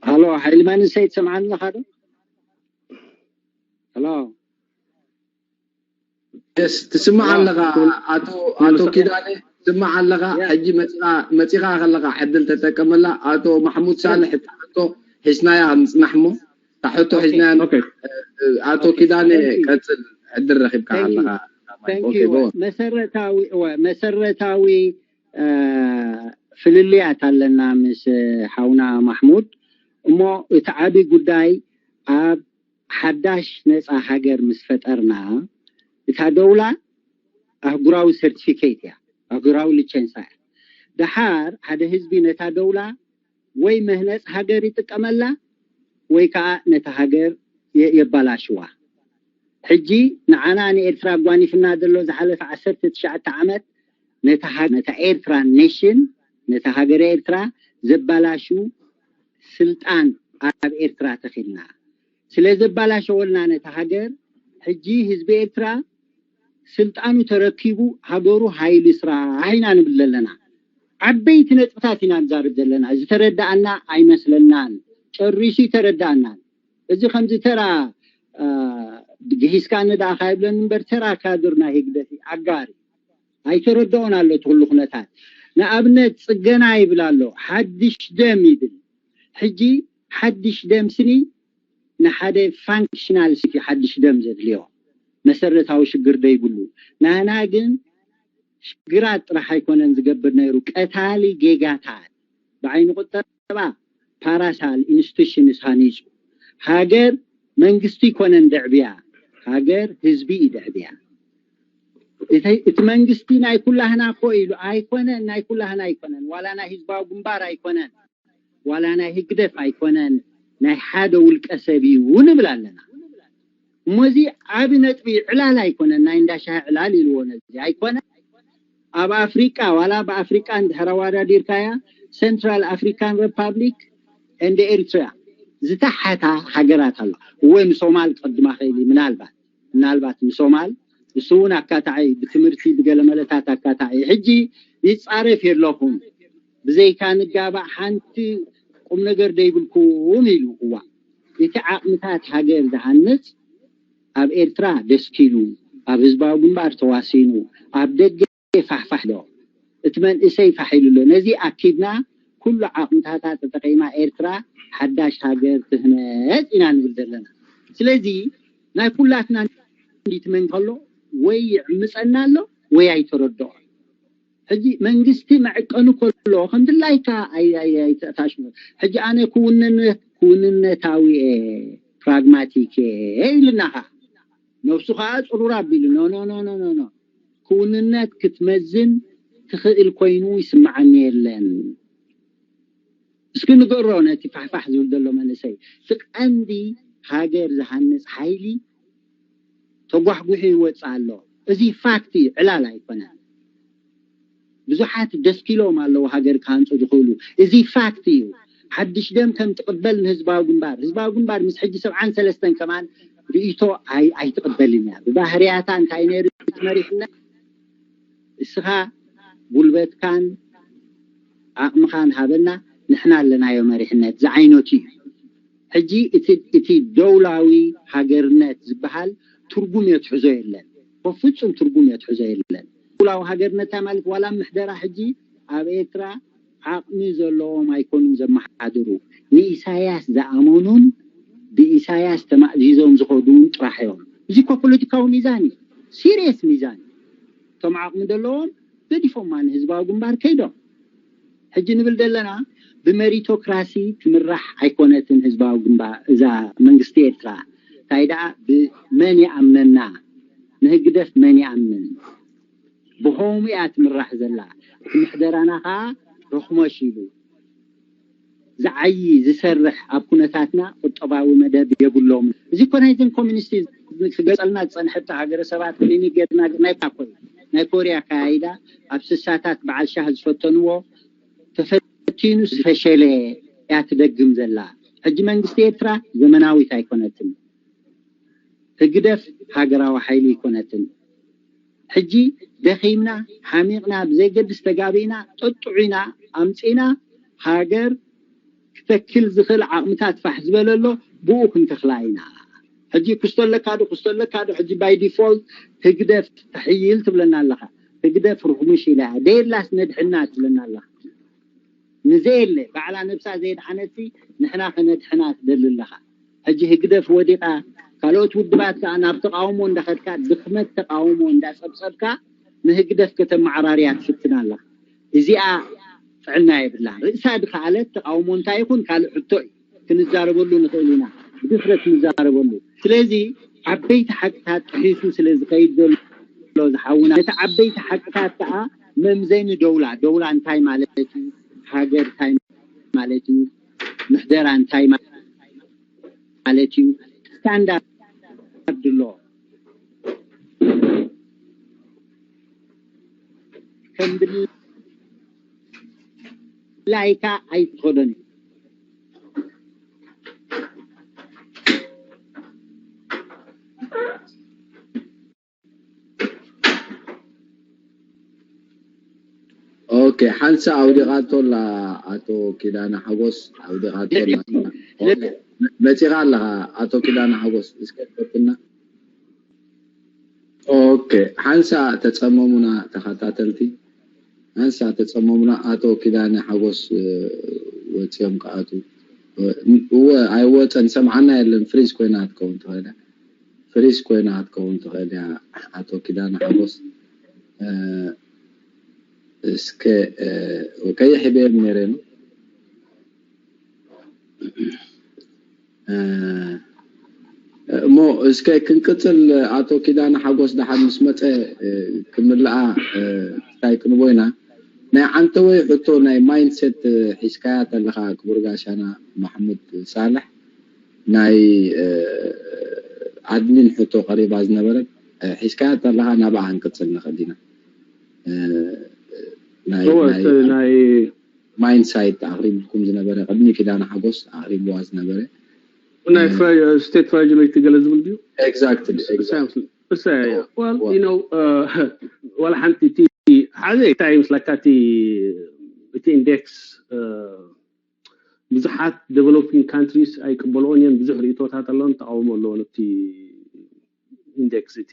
ሃሎ፣ ሓይሊ መንእሰይ ትሰምዓኒ ኣለኻ ዶ? ትስማዕ ኣለኻ ኣቶ ኣቶ ኪዳነ፣ ትስማዕ ኣለኻ። ሕጂ መፂኻ ከለኻ ዕድል ተጠቀመላ። ኣቶ ማሕሙድ ሳልሕ እታ ሕቶ ሒዝናያ ምፅናሕ እሞ፣ እታ ሕቶ ሒዝናያ። ኣቶ ኪዳነ፣ ቀፅል፣ ዕድል ረኺብካ ኣለኻ። መሰረታዊ መሰረታዊ ፍልልያት ኣለና ምስ ሓውና ማሕሙድ። እሞ እቲ ዓቢ ጉዳይ ኣብ ሓዳሽ ነፃ ሃገር ምስ ፈጠርና፣ እታ ደውላ ኣህጉራዊ ሰርቲፊኬት እያ፣ ኣህጉራዊ ሊቸንሳ እያ። ደሓር ሓደ ህዝቢ ነታ ደውላ ወይ መህነፂ ሃገር ይጥቀመላ ወይ ከዓ ነታ ሃገር የባላሽዋ። ሕጂ ንዓና ንኤርትራ ኣጓኒፍና ዘሎ ዝሓለፈ ዓሰርተ ትሽዓተ ዓመት ነታ ኤርትራ ኔሽን፣ ነታ ሃገረ ኤርትራ ዘባላሹ ስልጣን ኣብ ኤርትራ ተኺልና። ስለ ዘባላሸወልና ነታ ሃገር፣ ሕጂ ህዝቢ ኤርትራ ስልጣኑ ተረኪቡ ሃገሩ ሃይሊ ስራሕ ኢና ንብል ዘለና። ዓበይቲ ነጥብታት ኢና ንዛርብ ዘለና። ዝተረዳኣና ኣይመስለናን፣ ጨሪሱ ይተረዳኣናን። እዚ ከምዚ ተራ ግሂስካኒ ደኣ ካይብለኒ እምበር፣ ተራ ካድር ናይ ህግደፍ ኣጋር ኣይተረድኦን ኣሎ እቲ ኩሉ ኩነታት። ንኣብነት ጽገና ይብል ኣሎ፣ ሓድሽ ደም ይብል። ሕጂ ሓድሽ ደም ስኒ ንሓደ ፋንክሽናል ሲቲ ሓድሽ ደም ዘድልዮ፣ መሰረታዊ ሽግር ደይብሉ። ናና ግን ሽግራት ጥራሕ ኣይኮነን ዝገብር ነይሩ፣ ቀታሊ ጌጋታት። ብዓይኒ ቁጠባ ፓራሳል ኢንስቲቱሽንስ ሃኒፁ። ሃገር መንግስቲ ይኮነን ደዕብያ፣ ሃገር ህዝቢ እዩ ደዕብያ። እቲ መንግስቲ ናይ ኩላህና እኮ ኢሉ ኣይኮነን፣ ናይ ኩላህና ኣይኮነን፣ ዋላ ናይ ህዝባዊ ግንባር ኣይኮነን፣ ዋላ ናይ ህግደፍ ኣይኮነን፣ ናይ ሓደ ውልቀ ሰብ እዩ ንብል ኣለና። እሞ እዚ ዓቢ ነጥቢ፣ ዕላል ኣይኮነን፣ ናይ እንዳሻሂ ዕላል ኢልዎ ነዚ ኣይኮነን። ኣብ ኣፍሪቃ፣ ዋላ ብኣፍሪቃ እንድሕር ኣዋዳዲርካያ፣ ሴንትራል ኣፍሪካን ሪፓብሊክ ኤንድ ኤሪትሪያ ዝተሓታ ሃገራት ኣሎ። እወ፣ ንሶማል ቀድማ ኸይሊ ምናልባት ምናልባት ንሶማል፣ እሱ እውን ኣካታዒ፣ ብትምህርቲ ብገለ መለታት ኣካታዒ። ሕጂ ይጻረፍ የለኹም፣ ብዘይካ ንጋባእ ሓንቲ ቁም ነገር ደይብልኩም ኢሉ። እዋ፣ እቲ ዓቕምታት ሃገር ዝሃንጽ ኣብ ኤርትራ ደስኪሉ፣ ኣብ ህዝባዊ ግንባር ተዋሲኑ፣ ኣብ ደገ ፋሕፋሕ ኣሎ፣ እቲ መንእሰይ ፋሕ ኢሉ ኣሎ። ነዚ ኣኪብና ኩሉ ዓቕምታታ ተጠቂማ ኤርትራ ሓዳሽ ሃገር ትህነጽ ኢና ንብል ዘለና። ስለዚ ናይ ኩላትና እንዲትመን ከሎ ወይ ይዕምጸና ኣሎ ወይ ኣይተረድኦን። ሕጂ መንግስቲ መዕቀኑ ከሎ ከም ድላይካ ኣይተእታሽሞ። ሕጂ ኣነ ክውንነታዊ እየ፣ ፕራግማቲክ እየ ኢልናኻ፣ ነብሱ ከዓ ፅሩር ኣቢሉ ኖ ኖ ኖ ኖ ኖ፣ ክውንነት ክትመዝን ትኽእል ኮይኑ ይስምዓኒ የለን። እስኪ ንገሮ ነቲ ፋሕፋሕ ዝብል ዘሎ መንእሰይ፣ እቲ ቀንዲ ሃገር ዝሃንፅ ሓይሊ ተጓሕጉሑ ይወፅእ ኣሎ። እዚ ፋክት እዩ፣ ዕላል ኣይኮነን። ብዙሓት ደስኪሎም ኣለዉ ሃገር ክሃንፁ ዝኽእሉ። እዚ ፋክት እዩ። ሓድሽ ደም ከም ትቕበል ንህዝባዊ ግንባር፣ ህዝባዊ ግንባር ምስ ሕጂ ሰብዓን ሰለስተን ከማን ርእይቶ ኣይትቕበልን እያ። ብባህርያታ እንታይ ነይሩ እቲ መሪሕነት? እስኻ ጉልበትካን ዓቕምኻን ሃበና፣ ንሕና ኣለናዮ መሪሕነት ዝዓይነቱ እዩ። ሕጂ እቲ ደውላዊ ሃገርነት ዝበሃል ትርጉም የትሕዞ የለን፣ በፍጹም ትርጉም የትሕዞ የለን። ደውላዊ ሃገርነት ማለት ዋላ ምሕደራ ሕጂ ኣብ ኤርትራ ዓቕሚ ዘለዎም ኣይኮኑን ዘመሓድሩ፣ ንኢሳያስ ዝኣመኑን ብኢሳያስ ተማእዚዞም ዝኸዱን ጥራሕ እዮም። እዚ እኮ ፖለቲካዊ ሚዛን እዩ፣ ሲሪየስ ሚዛን እዩ። እቶም ዓቕሚ ዘለዎም ገዲፎማ ንህዝባዊ ግንባር ከይዶም። ሕጂ ንብል ዘለና ብመሪቶክራሲ ትምራሕ ኣይኮነትን ህዝባዊ ግንባር እዛ መንግስቲ ኤርትራ። እንታይ ደኣ ብመን ይኣምነና? ንህግደፍ መን ይኣምን? ብኸምኡ እያ ትምራሕ ዘላ። እቲ ምሕደራና ከዓ ረኽሞሽ ኢሉ ዝዓዪ ዝሰርሕ ኣብ ኩነታትና ቁጠባዊ መደብ የብሎም። እዚ እኮ ናይዘን ኮሚኒስት ክገልጸልና ዝጸንሐ እታ ሃገረሰባት ክሊኒክ ጌርና ናይ ኮ ናይ ኮርያ ኣካያይዳ ኣብ ስሳታት በዓል ሻህ ዝፈተንዎ ተፈቲኑ ዝፈሸለ እያ ትደግም ዘላ። ሕጂ መንግስቲ ኤርትራ ዘመናዊት ኣይኮነትን። ህግደፍ ሃገራዊ ሓይሊ ኣይኮነትን። ሕጂ ደኺምና ሓሚቕና ብዘይገድስ ተጋቢእና ጠጥዑና ኣምጺና ሃገር ክተክል ዝኽእል ዓቕምታት ፋሕ ዝበለ ኣሎ፣ ብኡ ክንተኽላ ኢና። ሕጂ ክስቶ ኣለካ ዶ ክስቶ ኣለካ ዶ ሕጂ by default ህግደፍ ተሕይል ትብለና ኣለኻ። ህግደፍ ርኽሙሽ ኢላ እያ ደየላስ ነድሕና ትብለና ኣለኻ። ንዘየለ ባዕላ ነብሳ ዘየድሓነትሲ ንሕና ከነድሕና ትደሊ ኣለኻ። ሕጂ ህግደፍ ወዲቓ ካልኦት ውድባት ከዓ ናብ ተቃውሞ እንዳኸድካ ድኽመት ተቃውሞ እንዳጸብጸብካ ንህግደፍ ከተመዓራርያ ትፍትን ኣለኻ። እዚኣ ጥዕና የብላን። ርእሳ ድኸኣለት ተቃውሞ እንታይ ይኹን ካልእ ሕቶ እዩ። ክንዛረበሉ ንኽእል ኢና። ብድፍረት ክንዛረበሉ። ስለዚ ዓበይቲ ሓቅታት ጥሒሱ ስለ ዝኸይድ ዘሎ ዝሓውና ነቲ ዓበይቲ ሓቅታት ከዓ መምዘኒ ደውላ ደውላ እንታይ ማለት እዩ? ሃገር እንታይ ማለት እዩ? ምሕደራ እንታይ ማለት እዩ? ስታንዳርድ ኣሎ። ከም ድላይካ ኣይትኸዶን እዩ። ኦኬ ሓንሳ ኣውዲቓቶ ኣላ ኣቶ ኪዳነ ሓጎስ ኣውዲቓቶ ኣላ መፂኻ ኣለኻ ኣቶ ኪዳነ ሓጎስ እስከ ትፈትና ኦኬ ሓንሳ ተፀመሙና ተኸታተልቲ ሓንሳ ተፀመሙና ኣቶ ኪዳነ ሓጎስ ወፂኦም ክኣቱ እወ ኣይወፀን ሰምዓና የለን ፍሪዝ ኮይና ክትከውን ትኽእል ፍሪዝ ኮይና ክትከውን ትኽእል እያ ኣቶ ኪዳነ ሓጎስ እስከ ቀይሕ ሂበዮም ነይረ ኑ እሞ እስከ ክንቅፅል ኣቶ ኪዳነ ሓጎስ ደሓን ምስ መፀ ክምልኣ እንታይ ክንቦ ኢና ናይ ዓንተወይ ሕቶ ናይ ማይንድሴት ሒዝካያ ተለኻ ክቡር ጋሻና ማሕሙድ ሳልሕ ናይ ኣድሚን ሕቶ ቀሪባ ዝነበረት ሒዝካያ ተለኻ ናብኣ ክንቅፅል ንኽእል ኢና ናይ ናይ ማይንሳይት ኣቕሪብኩም ዝነበረ ቅድሚ ኪዳነ ሓጎስ ኣቕሪብዋ ዝነበረ ናይ state fragility ገለ ዝብል ድዩ exactly እሳ እያ well you know ዋላ ሓንቲ እቲ ሓደ እንታይ ይመስለካ እቲ እቲ index ብዙሓት developing countries ኣይቅበልኦን እየን ብዙሕ ርእቶታት ኣለዎም ተቃውሞ ኣለዎ ነቲ index እቲ